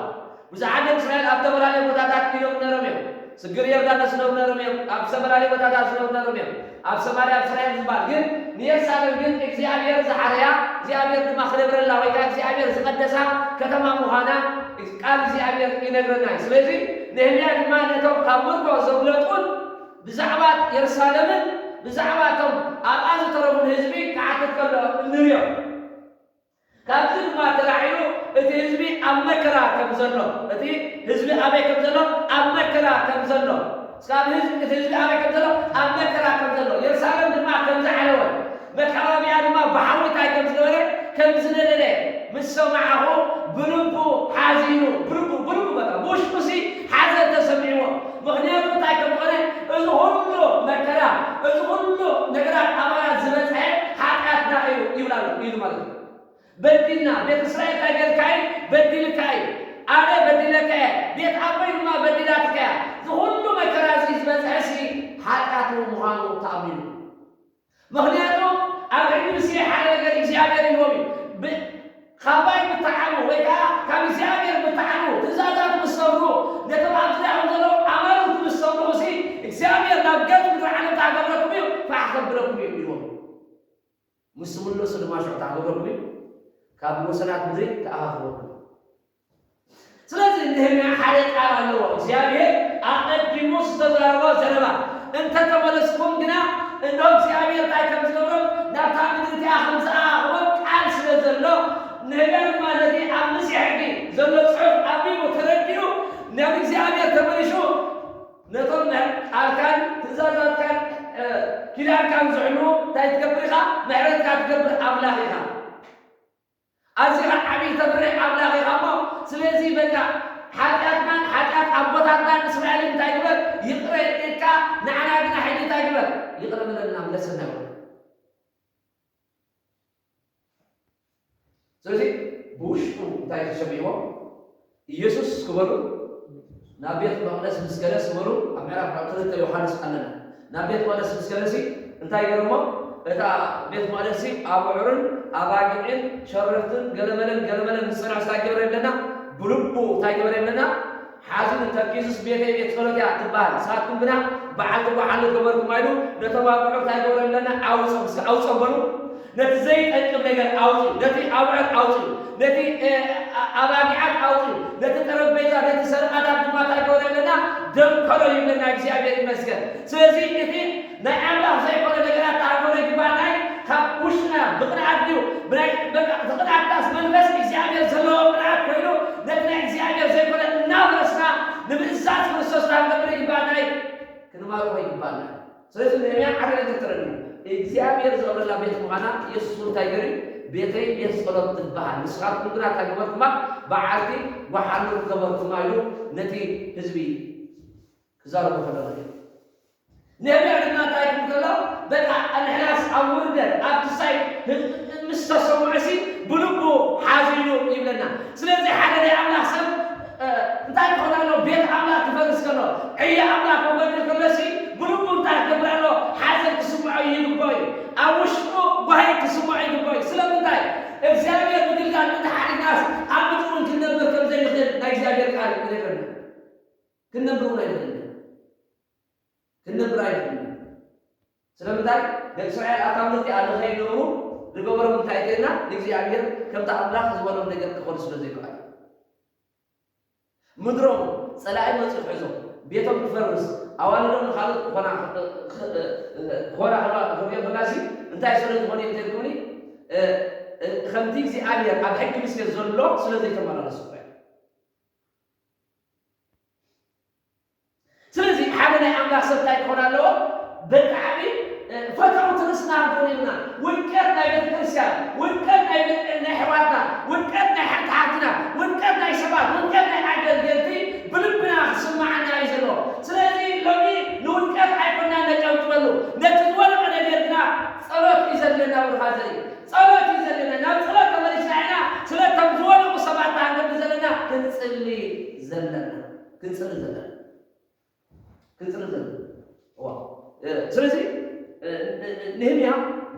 ብዙሓት ደቂ እስራኤል ኣብ ዝተፈላለየ ቦታታት ኢሎም ነሮም እዮም። ስግር ዮርዳኖስ ዝነብሩ ነሮም እዮም። ኣብ ዝተፈላለየ ቦታታት ዝነብሩ ነሮም እዮም። ኣብ ሰማርያ፣ ኣብ እስራኤል ዝበሃል ግን፣ ንየሩሳሌም ግን እግዚኣብሔር ዝሓረያ፣ እግዚኣብሔር ድማ ክነብረላ ወይ ከዓ እግዚኣብሔር ዝቐደሳ ከተማ ምዃና ቃል እግዚኣብሔር ይነግረና እዩ። ስለዚ ነህምያ ድማ ነቶም ካብ ምርኮ ዘምለጡን ብዛዕባ የሩሳሌምን ብዛዕባ እቶም ኣብኣ ዝተረፉን ህዝቢ ክሓትት ከሎ ንሪኦ። ካብዚ ድማ ተላዒሉ እቲ ህዝቢ ኣብ መከራ ከም ዘሎ፣ እቲ ህዝቢ ኣበይ ከም ዘሎ? ኣብ መከራ ከም ዘሎ። እስካብ ህዝቢ፣ እቲ ህዝቢ ኣበይ ከም ዘሎ? ኣብ መከራ ከም ዘሎ። የሩሳሌም ድማ ከም ዝዓነወ፣ መካባቢያ ድማ ብሓዊ እንታይ ከም ዝነበረ፣ ከም ዝነደደ ምስ ሰማዕኹ ብልቡ ሓዚኑ፣ ብልቡ፣ ብልቡ በቃ፣ ብውሽጡሲ ሓዘን ተሰሚዕዎ። ምኽንያቱ እንታይ ከም ዝኾነ፣ እዚ ኩሉ መከራ፣ እዚ ኩሉ ነገራት ኣባና ዝበፅሐ ሓጢኣትና እዩ ይብላ ኣሎ፣ ኢሉ ማለት እዩ። በዲልና፣ ቤት እስራኤል እንታይ ጌርካ እዩ? በዲልካ እዩ። ኣነ በዲለካ እየ፣ ቤት ኣቦይ ድማ በዲላትካ እያ። እዚ ኩሉ መከራ እዚ ዝበፅሐሲ ሓጢኣት ምዃኑ ተኣሚኑ። ምኽንያቱ ኣብ ሕጂ ምስ ሓደ ነገር እግዚኣብሔር ኢልዎም እዩ። ብ-፣ ካባይ ብትዓኑ ወይ ከዓ ካብ እግዚኣብሔር ብትዓኑ ትእዛዛት ምስ ሰምሩ፣ ነቶም ኣብ ዙርያኹም ዘለዉ ኣማልኽቲ ምስ ሰምሩ፣ እዚ እግዚኣብሔር ናብ ገጽ ምድሪ ዓለም ተኣገብረኩም እዩ፣ ፋሕ ከብለኩም እዩ ኢልዎም። ምስ ትምለሱ ድማ ሽዑ ተኣገብረኩም እዩ፣ ካብ ወሰናት ምድሪ ተኣኻኽበኩም። ስለዚ ነህምያ ሓደ ቃል ኣለዎ። እግዚኣብሔር ኣቐዲሙ ዝተዛረቦ ዘረባ፣ "እንተ ተመለስኩም ግና፣ እንሆ እግዚኣብሔር እንታይ ከም ዝገብሮም፣ ናብታ ምድሪ እቲኣ ከም ዝኣኻኽቦም ቃል ስለ ዘሎ፣ ነህምያ ድማ ነቲ ኣብ ምስያ ሕጊ ዘሎ ጽሑፍ ኣንቢቡ ተረዲኡ፣ ናብ እግዚኣብሔር ተመሊሱ፣ ነቶም ናይ ቃልካን ትእዛዛትካን፣ እ፣ ኪዳንካን ዝሕሉ እንታይ ትገብር ኢኻ? ምሕረትካ ትገብር ኣምላኽ ኢኻ። ኣዚኻ ዓብዪ ተፍርሕ ስለዚ በቃ ሓጢኣትናን ሓጢኣት ኣቦታትናን እስራኤልን እንታይ ግበር? ይቕረ ኢልካ፣ ንዓና ግና ሕጂ እንታይ ግበር? ይቕረ በለልና፣ ምለሰና ይበሎ። ስለዚ ብውሽጡ እንታይ ተሰሚዕዎ? ኢየሱስ ክበሉ ናብ ቤት መቕደስ ምስ ገለ ክበሉ ኣብ ምዕራፍ ክልተ ዮሃንስ ኣለና። ናብ ቤት መቕደስ ምስ ገለሲ እንታይ ገርሞ? እታ ቤት መቕደስሲ ኣብዑርን ኣባጊዕን ሸርፍትን ገለመለን ገለመለን ዝጸንዖ ስታ ገብረ የብለና፣ ብልቡ እንታይ ገብረ የብለና? ሓዚኑ ተኪዙስ ቤተይ ቤት ጸሎት እያ ትበሃል፣ ንስኻትኩም ግና በዓልቲ ጓሓሉ ገበርኩም ኢሉ ነቶም ኣብዑር እንታይ ገብረ የብለና? ኣውጾም፣ እስከ ኣውጾም በሉ። ነቲ ዘይጠቅም ነገር ኣውጽኡ፣ ነቲ ኣብዑር ኣውጽኡ፣ ነቲ እ፣ ኣ- ኣባጊዓት ኣውጽኡ፣ ነቲ ጠረጴዛ፣ ነቲ ሰርቓታት ድማ እንታይ ገብረ የብለና? ደምከሎ ይብለና። እግዚኣብሔር ይመስገን። ስለዚ እቲ ናይ ኣምላኽ ዘይኮነ ነገራት ተኣምሮ ይግባእ ናይ ካብ ውሽጥና ብቕንዓት ድዩ? ብናይ በቃ እቲ ቅንዓትናስ መንፈስ እግዚኣብሔር ዘለዎ ቅንዓት ኮይኑ ነቲ ናይ እግዚኣብሔር ዘይኮነ እናፍረስና ንምእዛዝ ክርስቶስ ንክንገብር ይግባእ ናይ ክንማርኾ ይግባና። ስለዚ ነህምያ ሓደ ነገር ተረድኡ። እግዚኣብሔር ዝቐበላ ቤት ምዃና ኢየሱስ እውን እንታይ ገይሩ? ቤተይ ቤት ጸሎት ትበሃል፣ ንስኻትኩም ግና እንታይ ገበርኩማ? በዓልቲ ጓሓሉ ገበርኩማ ኢሉ ነቲ ህዝቢ ክዛረቦ ከሎ ነህምያ ድማ እንታይ ክብል ከሎ? በቃ ንሕናስ ኣብ ውርደት ኣብቲ ሳይ ምስ ተሰምዑ ሲ ብልቡ ሓዚኑ ይብለና። ስለዚ ሓደ ናይ ኣምላኽ ሰብ እ፣ እንታይ ክኾን ኣሎ? ቤት ኣምላኽ ክፈርስ ከሎ፣ ዕዮ ኣምላኽ ክጎድል ከሎ ሲ ብልቡ እንታይ ክገብር ኣሎ? ሓዘን ክስምዖ ይግብኦ እዩ። ኣብ ውሽጡ ጓሂ ክስምዖ ይግብኦ እዩ። ስለምንታይ? እግዚኣብሔር ምግልጋል እንተሓሪግናስ ኣብ ምድሪ እውን ክንነብር ከም ዘይንኽእል ናይ እግዚኣብሔር ቃል ይነግረና። ክንነብር እውን ኣይንኽእልን። ክንነብር ኣይንኽእልን። ስለምንታይ? ደቂ እስራኤል ኣታ ምርቲኣ ንኸይነብሩ ዝገበሮም እንታይ ተይልና ንእግዚኣብሔር ከምቲ ኣምላኽ ዝበሎም ነገር ክኾኑ ስለ ዘይከኣሉ። ምድሮም ጸላኢ መጺኡ ክሕዞ፣ ቤቶም ክፈርስ፣ ኣዋልዶም ንኻልኦት ክኾና ክኾና ክርእዮ ከላሲ እንታይ ስለ ዝኾነ እዩ ተልኩኒ? ከምቲ እግዚኣብሔር ኣብ ሕጊ ምስገር ዘሎ ስለ ዘይተመላለሱ እኮ እዮም። ስለዚ ሓደ ናይ ኣምላኽ ሰብ እንታይ ክኾን ኣለዎ? ብጣዕሚ ፈተውቲ ርእስና ክንኮን ኢልና ውድቀት ናይ ቤተ ክርስቲያን፣ ውድቀት ናይ ናይ ኣሕዋትና፣ ውድቀት ናይ ሓንቲ ሓፍትና፣ ውድቀት ናይ ሰባት፣ ውድቀት ናይ ኣገልገልቲ ብልብና ክስማዓና እዩ ዘለዎ። ስለዚ ሎሚ ንውድቀት ኣይኮና ነጨብጭበሉ፣ ነቲ ዝወደቐ ነገር ግና ጸሎት እዩ ዘለና። ብርሃ ዘርኢ ጸሎት እዩ ዘለና። ናብ ጸሎት ተመሊስና ኢና ስለቶም ዝወደቑ ሰባት ንገብር ዘለና ክንጽሊ ዘለና ክንጽሊ ዘለና ክንጽሊ ዘለና። እዋ። እ፣ ስለዚ እ፣ እ፣ እ፣ ነህምያ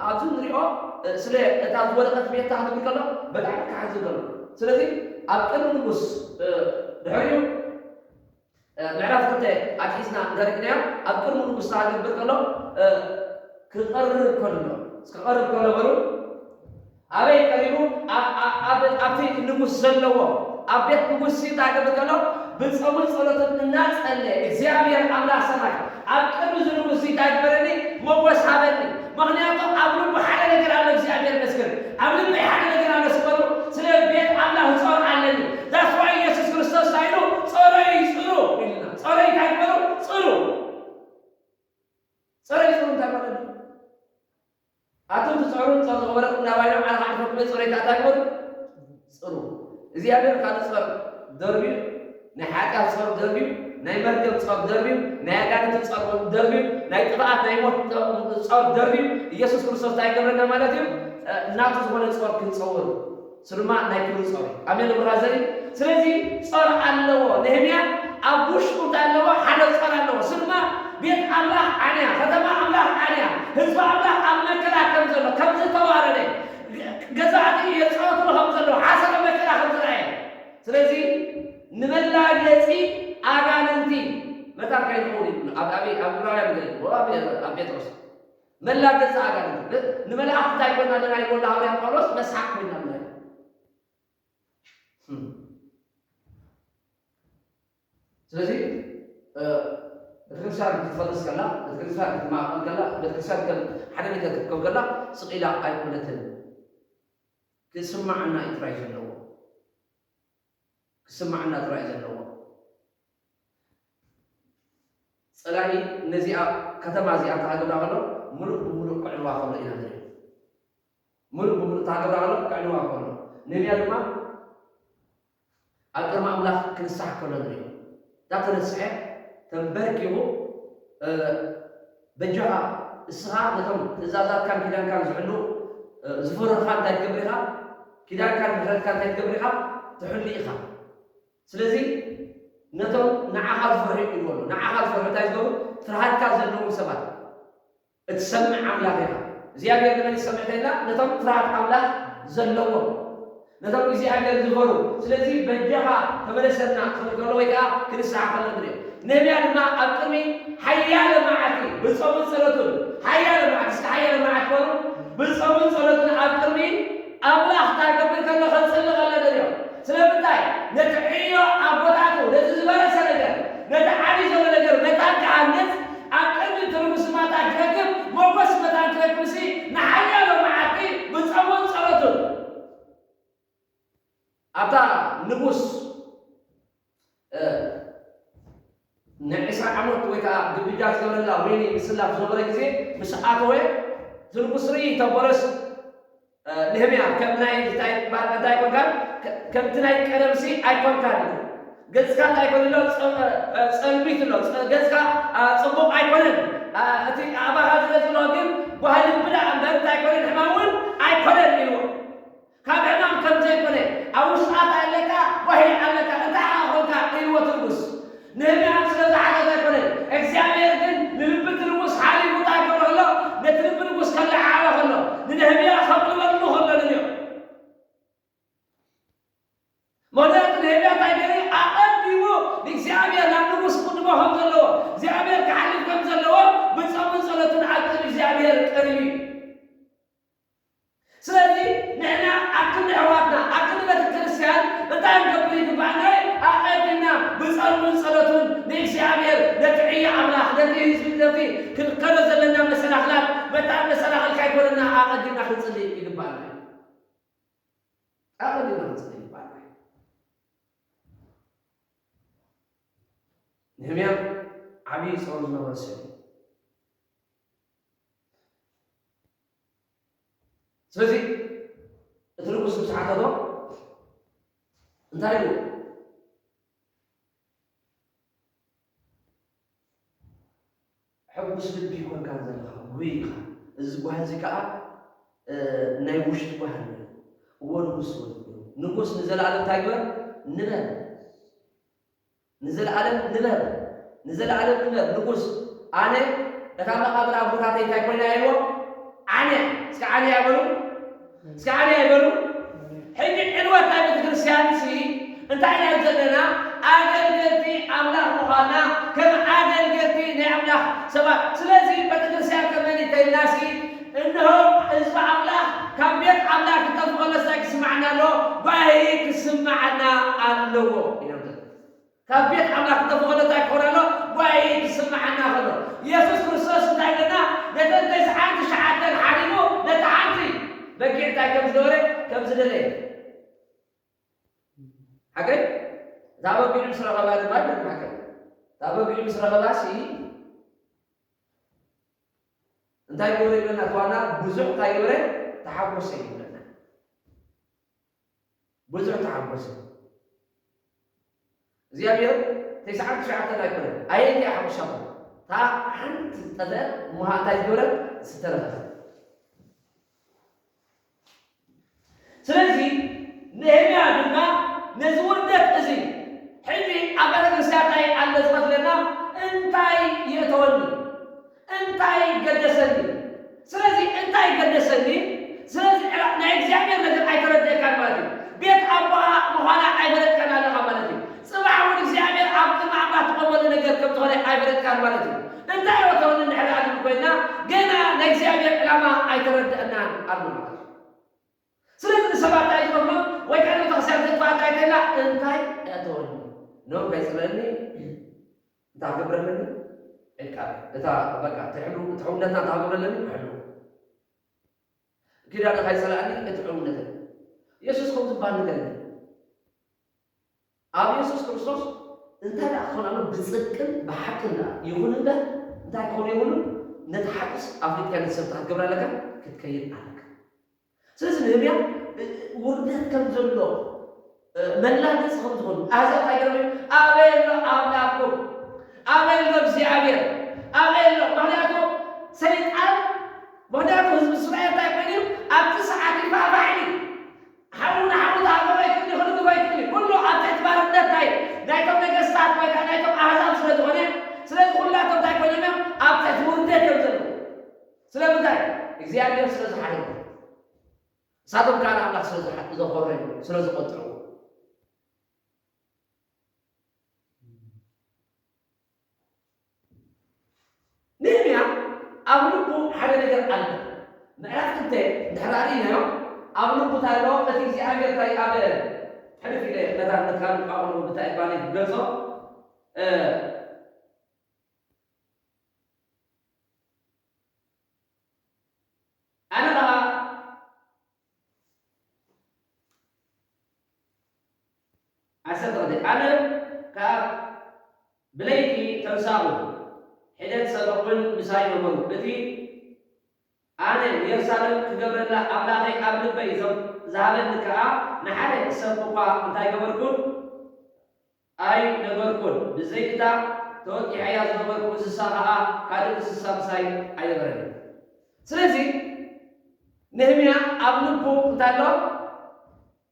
ኣብዚ ንሪኦ እ፣ ስለ እታ ዝወደቐት ቤት ክብል ከሎ ብጣዕሚ ክሓዝን ከሎ። ስለዚ ኣብ ቅድሚ ንጉስ እ፣ ድሕሪኡ እ፣ ምዕራፍ ክልተ ኣትሒዝና እንተሪእናዮ ኣብ ቅድሚ ንጉስ ክገብር ከሎ እ፣ ክቐርብ ከሎ እስከ ቀርብ ከሎ በሉ ኣበይ ቀሪቡ? ኣብ- ኣብ- ኣብ- ኣብቲ ንጉስ ዘለዎ ኣብ ቤት ንጉስ እንታይ ክብል ከሎ ብጾምን ጸሎትን እናጸለ እግዚኣብሔር ኣምላኽ ሰማይ ኣብ ቅድሚ እዚ ንጉስ እንታይ ግበረኒ? ሞጎስ ሃበኒ። ምኽንያቱ ኣብ ልቡ ሓደ ነገር ኣሎ። እግዚኣብሔር ይመስገን ኣብ ልበይ ሓደ ነገር ኣሎ ስበሉ። ስለ ቤት ኣምላኽ ጾር ኣለኒ። ዳስዋ ኢየሱስ ክርስቶስ እንታይ ኢሉ? ጾረይ ጽሩ ኢልና። ጾረይ እንታይ ግበሩ? ጽሩ። ጾረይ ጽሩ እንታይ ማለት እዩ? ኣቱም ትጽዕሩን ጸር ዝኸበረኩም ናባይ ሎም ዓለኻ ዓርፈኩም ጽሬት ኣታግበሩ ጽሩ። እግዚኣብሔር ካልእ ጸር ደርብዩ፣ ናይ ሓጢኣት ጸር ደርብዩ፣ ናይ መርገም ጸር ደርብዩ፣ ናይ ኣጋንንቲ ጸር ደርብዩ፣ ናይ ጥፍኣት ናይ ሞት ጸር ደርብዩ። ኢየሱስ ክርስቶስ እንታይ ይገብረና ማለት እዩ? ናቱ ዝኾነ ጸር ክንጸውር ስርማ ናይ ክብሪ ጸር እዩ። ኣሜን ብራዘሪ። ስለዚ ጸር ኣለዎ። ነህምያ ኣብ ውሽጡ እንታይ ኣለዎ? ሓደ ጸር ኣለዎ። ስርማ ቤት ኣምላኽ ዓንያ፣ ከተማ ኣምላኽ ዓንያ፣ ህዝቢ ኣምላኽ ኣብ መከራ ከም ዘሎ፣ ከም ዝተዋረደ፣ ገዛእቲ የጻወትሉ ከም ዘለዉ፣ ሓሰረ መከራ ከም ዝረኣየ። ስለዚ ንመላገጺ ኣጋንንቲ መታን ከይንኸውን እዩ። ኣብ ኣበይ? ኣብ ዕብራውያን ገለ፣ ኣብ ኣብ ጴጥሮስ። መላገጺ ኣጋንንቲ። ንመላእክቲ እንታይ ኮይና ኣለና ይብሎ ሃዋርያ ጳውሎስ? መስሓቅ ኮይና ኣለና። ስለዚ ቤተክርስትያን ክትፈርስ ከላ፣ ቤተክርስትያን ክትማቐል ከላ፣ ቤተክርስትያን ከም ሓደ ነገር ክትከው ከላ ስቕ ኢላ ኣይኮነትን። ክስማዓና እዩ ጥራይ ዘለዎ። ክስማዓና ጥራይ ዘለዎ። ጸላኢ ነዚኣ ከተማ እዚኣ እንተሃገብራ ከሎ ምሉእ ብምሉእ ክዕንዋ ከሎ ኢና ንርኢ። ምሉእ ብምሉእ እንተሃገብራ ከሎ ክዕንዋ ከሎ ነቢያ ድማ ኣብ ቅድሚ ኣምላኽ ክንስሓ ከሎ ንሪኦ። እታ ተነስሐ ተንበርኪኹ፣ እ፣ በጃኻ እስኻ ነቶም ትእዛዛትካን ኪዳንካን ዝሕሉ፣ እ፣ ዝፈርሁኻ እንታይ ትገብር ኢኻ? ኪዳንካን ምሕረትካን እንታይ ትገብር ኢኻ? ትሕሉ ኢኻ። ስለዚ ነቶም ንዓኻ ዝፈርሑ ይብሉ። ንዓኻ ዝፈርሑ እንታይ ዝገብሩ? ፍርሃትካ ዘለዎም ሰባት። እትሰምዕ ኣምላኽ ኢኻ። እግዚኣብሔር ንመን ይሰምዕ ተላ? ነቶም ፍርሃት ኣምላኽ ዘለዎም፣ ነቶም እግዚኣብሔር ዝፈሩ። ስለዚ በጃኻ ተመለሰና ክብል ከሎ ወይ ከዓ ክንስሓ ከሎ ንሪኦ። ነህምያ ድማ ኣብ ቅድሚ ሓያለ መዓልቲ ብጾምን ጸሎትን፣ ሓያለ መዓልቲ፣ እስከ ሓያለ መዓልቲ በሉ፣ ብጾምን ጸሎትን ኣብ ቅድሚ ኣምላኽ እንታይ ክገብር ከሎ? ከጽሊ ከሎ ንሪኦ። ስለምንታይ? ነቲ ዕዮ ኣቦታቱ፣ ነቲ ዝበረሰ ነገር፣ ነቲ ዓብዪ ዘሎ ነገር፣ ነታ ክሃንጽ ኣብ ቅድሚ እቲ ንጉስ ማታ ክረክብ፣ ሞገስ መታን ክረክብሲ ንሓያሎ መዓልቲ ብጾሙን ጸሎቱን ኣብታ ንጉስ፣ እ፣ ንዒስራ ዓመት ወይ ከዓ ግብጃ ዝገበረላ ወይኒ ምስላ ዝነበረ ግዜ ምስ ኣተወ፣ እቲ ንጉስ ርኢ ተበረስ እ፣ ነህምያ፣ ከም ናይ እንታይ ባል እንታይ ኣይኮንካን? ከ-፣ ከምቲ ናይ ቀደምሲ ኣይኮንካን እዩ። ገጽካ እንታይ ይኮን ኣሎ? ጸ-፣ እ፣ ጸልሚት ኣሎ። ጸ-፣ ገጽካ፣ ኣ፣ ጽቡቕ ኣይኮነን። ኣ፣ እቲ ኣባኻ ዝገዝሎ ግን ጓሂ ልቢ ደኣ እምበር እንታይ ኣይኮነን፣ ሕማም እውን ኣይኮነን ኢልዎ። ካብ ሕማም ከም ዘይኮነ፣ ኣብ ውሽጥኻ ኣለካ፣ ጓሂ ኣለካ፣ እንታይ ኢኻ ኮንካ ኢልዎ እቲ ንጉስ። ነህምያ ስለ ዝሓተተ ኣይኮነን። እግዚኣብሔር ግን ንልቢ እቲ ንጉስ ሓሊፉ እንታይ ክገብሮ ከሎ? ነቲ ልቢ ንጉስ ከለዓዕሎ ከሎ፣ ንነህምያ ከቕልበሉ ከሎ ንሪኦ። ምኽንያቱ ነህምያ እንታይ ገይሩ? ኣቐዲሙ ንእግዚኣብሔር ናብ ንጉስ ክቕድሞ ከም ዘለዎ፣ እግዚኣብሔር ክሓልፍ ከም ዘለዎ ብጾምን ጸሎትን ኣብ ቅድሚ እግዚኣብሔር ቀሪቡ እዩ። ስለዚ ንሕና ኣብ ክንዲ ኣሕዋትና፣ ኣብ ክንዲ ቤተ ክርስቲያን እንታይ ክንገብር ይግባእና? ኣቐዲምና ብጾምን ጸሎትን ንእግዚኣብሔር፣ ነቲ ዕዮ ኣምላኽ፣ ነቲ ህዝቢ፣ ነቲ ክንከዶ ዘለና መሰናኽላት፣ መታን መሰናኽል ከይኮነና ኣቐዲምና ክንጽሊ ይግባእና እዩ። ኣቐዲምና ክንጽሊ ይግባእና እዩ። ነህምያ ዓብዪ ጸሎት ዝነበረ ሰብ እዩ። ስለዚ እቲ ንጉስ ምስ ሓተቶ እንታይ ኢሉ? ሕጉስ ልቢ ይኮንካ ዘለኻ፣ ጉይ ኢኻ። እዚ ጓሂ እዚ ከኣ፣ እ፣ ናይ ውሽጢ ጓሂ እዩ። እዎ ንጉስ፣ ንጉስ ንዘለኣለም እንታይ ግበር? ንበር። ንዘለኣለም ንበር፣ ንዘለኣለም ንበር። ንጉስ፣ ኣነ እታ መቓብር ኣቦታተይ እንታይ ኮይና ኢልዎ? ዓንያ። እስከ ዓንያ በሉ። እስከ ዓንያ ይበሉ። ሕጂ ዕንወት ናይ ቤተ ክርስቲያን ሲ እንታይ ኢና ዘለና? ኣገልገልቲ ኣምላኽ ምዃንና፣ ከም ኣገልገልቲ ናይ ኣምላኽ ሰባት። ስለዚ ቤተ ክርስቲያን ከመይ ተይልና ሲ፣ እንሆ ህዝቢ ኣምላኽ ካብ ቤት ኣምላኽ ክጠፍእ ከሎ እንታይ ክስምዓና ኣለዎ? ጓሂ ክስምዓና ኣለዎ ኢና ንብል። ካብ ቤት ኣምላኽ ክጠፍእ ከሎ እንታይ ክኸውን ኣሎ? ጓሂ ክስምዓና ከሎ። የሱስ ክርስቶስ እንታይ ኢለና? ነተን ተስዓን ትሽዓተን ሓሪሙ ነታ ሓንቲ በጊዕ እንታይ ከም ዝገበረ? ከም ዝደለየ። ሓቀይ? እታ በጊዕ ምስ ረኸባ ድማ ይበል ሓቀይ። እታ በጊዕ ምስ ረኸባ ሲ እንታይ ገበረ ይብለና? እቲ ዋና ብዙሕ እንታይ ገበረ? ተሓጎሰ ይብለና። ብዙሕ ተሓጎሰ። እግዚኣብሔር ተስዓን ትሽዓተን ኣይኮነን። ኣየንቲኣ ሓሙሽተ እኮ። እታ ሓንቲ ዝጠፍአት እሞ እንታይ ዝገበረት? ዝተረፈት። ስለዚ ነህምያ ድማ ነዚ ውርደት እዚ ሕጂ ኣብ ቤተ ክርስቲያን እንታይ ኣሎ ዝቐትለና? እንታይ የእተወኒ? እንታይ ገደሰኒ? ስለዚ እንታይ ገደሰኒ? ስለዚ ዕላ-፣ ናይ እግዚኣብሔር ነገር ኣይተረድእካን ማለት እዩ። ቤት ኣቦኣ ምዃና ኣይፈለጥካን ኣለኻ ማለት እዩ። ጽባሕ እውን እግዚኣብሔር ኣብ ቅድሚ ኣምላኽ ትቖመሉ ነገር ከም ዝኾነ ኣይፈለጥካን ማለት እዩ። እንታይ ወተውን እንድሕር ኣድል ኮይና፣ ገና ናይ እግዚኣብሔር ዕላማ ኣይተረድአናን ኣሎ ማለት እዩ። ስለዚ ንሰባት እንታይ ዝገብሩ? ወይ ከዓ ንቤተክርስትያን ዘጥፋእ እንታይ ተላ? እንታይ እተወኒ? ኖም ከይጽልአኒ፣ እንታይ ክገብረለኒ? ዕቃበ። እታ በቃ ትሕሉ፣ ትሕውነትና እንታይ ክገብረለኒ? ክሕሉ። ኪዳነ ከይጸላእኒ እቲ ሕውነተይ። የሱስ ከምኡ ዝበሃል ነገር የለን። ኣብ የሱስ ክርስቶስ እንታይ ደኣ ክኾን ኣሎ? ብጽድቅን ብሓቅን ደኣ ይኹን እምበር፣ እንታይ ክኾን የብሉን? ነቲ ሓቅስ ኣፍሊጥካ ነቲ ሰብ እንታይ ክትገብር ኣለካ? ክትከይድ ኣለካ። ስለዚ ነህምያ፣ እ፣ እ፣ ውርደት ከም ዘሎ፣ መላገፂ ከም ዝኾኑ ኣሕዛብ እንታይ ገይሮም እዮም? ኣበይ ኣሎ ኣምላኽኩም? ኣበይ ኣሎ እግዚኣብሔር? ኣበይ ኣሎ? ምኽንያቱ ሰይጣን፣ ምኽንያቱ ህዝቢ እስራኤል እንታይ ኮይኑ እዩ? ኣብቲ ሰዓት ይፋፋዕ እዩ። ሓው ንሓው ዝሃበ ኣይክእል እዩ፣ ክልግቦ ኣይክእል እዩ። ኩሉ ኣብ ትሕቲ ባርነት ናይ ናይቶም ነገስታት ወይ ከዓ ናይቶም ኣሕዛብ ስለ ዝኾነ፣ ስለዚ ኩላቶም እንታይ ኮይኖም እዮም? ኣብ ትሕቲ ውርደት እዮም ዘለዉ። ስለምንታይ? እግዚኣብሔር ስለ ዝሓለፎም። ንሳቶም ከዓ ንኣምላኽ ስለ ዝሓ-፣ ዘኾረዩ፣ ስለ ዝቖጥዑ። ነህምያ ኣብ ልቡ ሓደ ነገር ኣሎ። ምዕራፍ ክልተ እንድሕር ኣርኢናዮ፣ ኣብ ልቡ እንታይ ኣሎ? እቲ እግዚኣብሔር እንታይ ኣብ ሕልፍ ኢለ ነታ ነታ ቋንቋ እንታይ ባኒ ክገልጾ፣ እ፣ ኣነ ኸኣ ዓሰርተ ክልተ፣ ኣነ ከኣ ብለይቲ ተንሳእኹ፣ ሒደት ሰባት እውን ምሳይ ነበሩ። እቲ ኣነ ንየሩሳሌም ክገብረላ ኣምላኸይ ኣብ ልበይ ዘ-፣ ዝሃበኒ ከኣ ንሓደ ሰብ እኳ እንታይ ገበርኩን ኣይነገርኩን። ብዘይ እታ ተወጢሐያ ዝነበርኩ እንስሳ ከኣ ካልእ እንስሳ ምሳይ ኣይነበረን። ስለዚ ነህምያ ኣብ ልቡ እንታይ ኣሎ?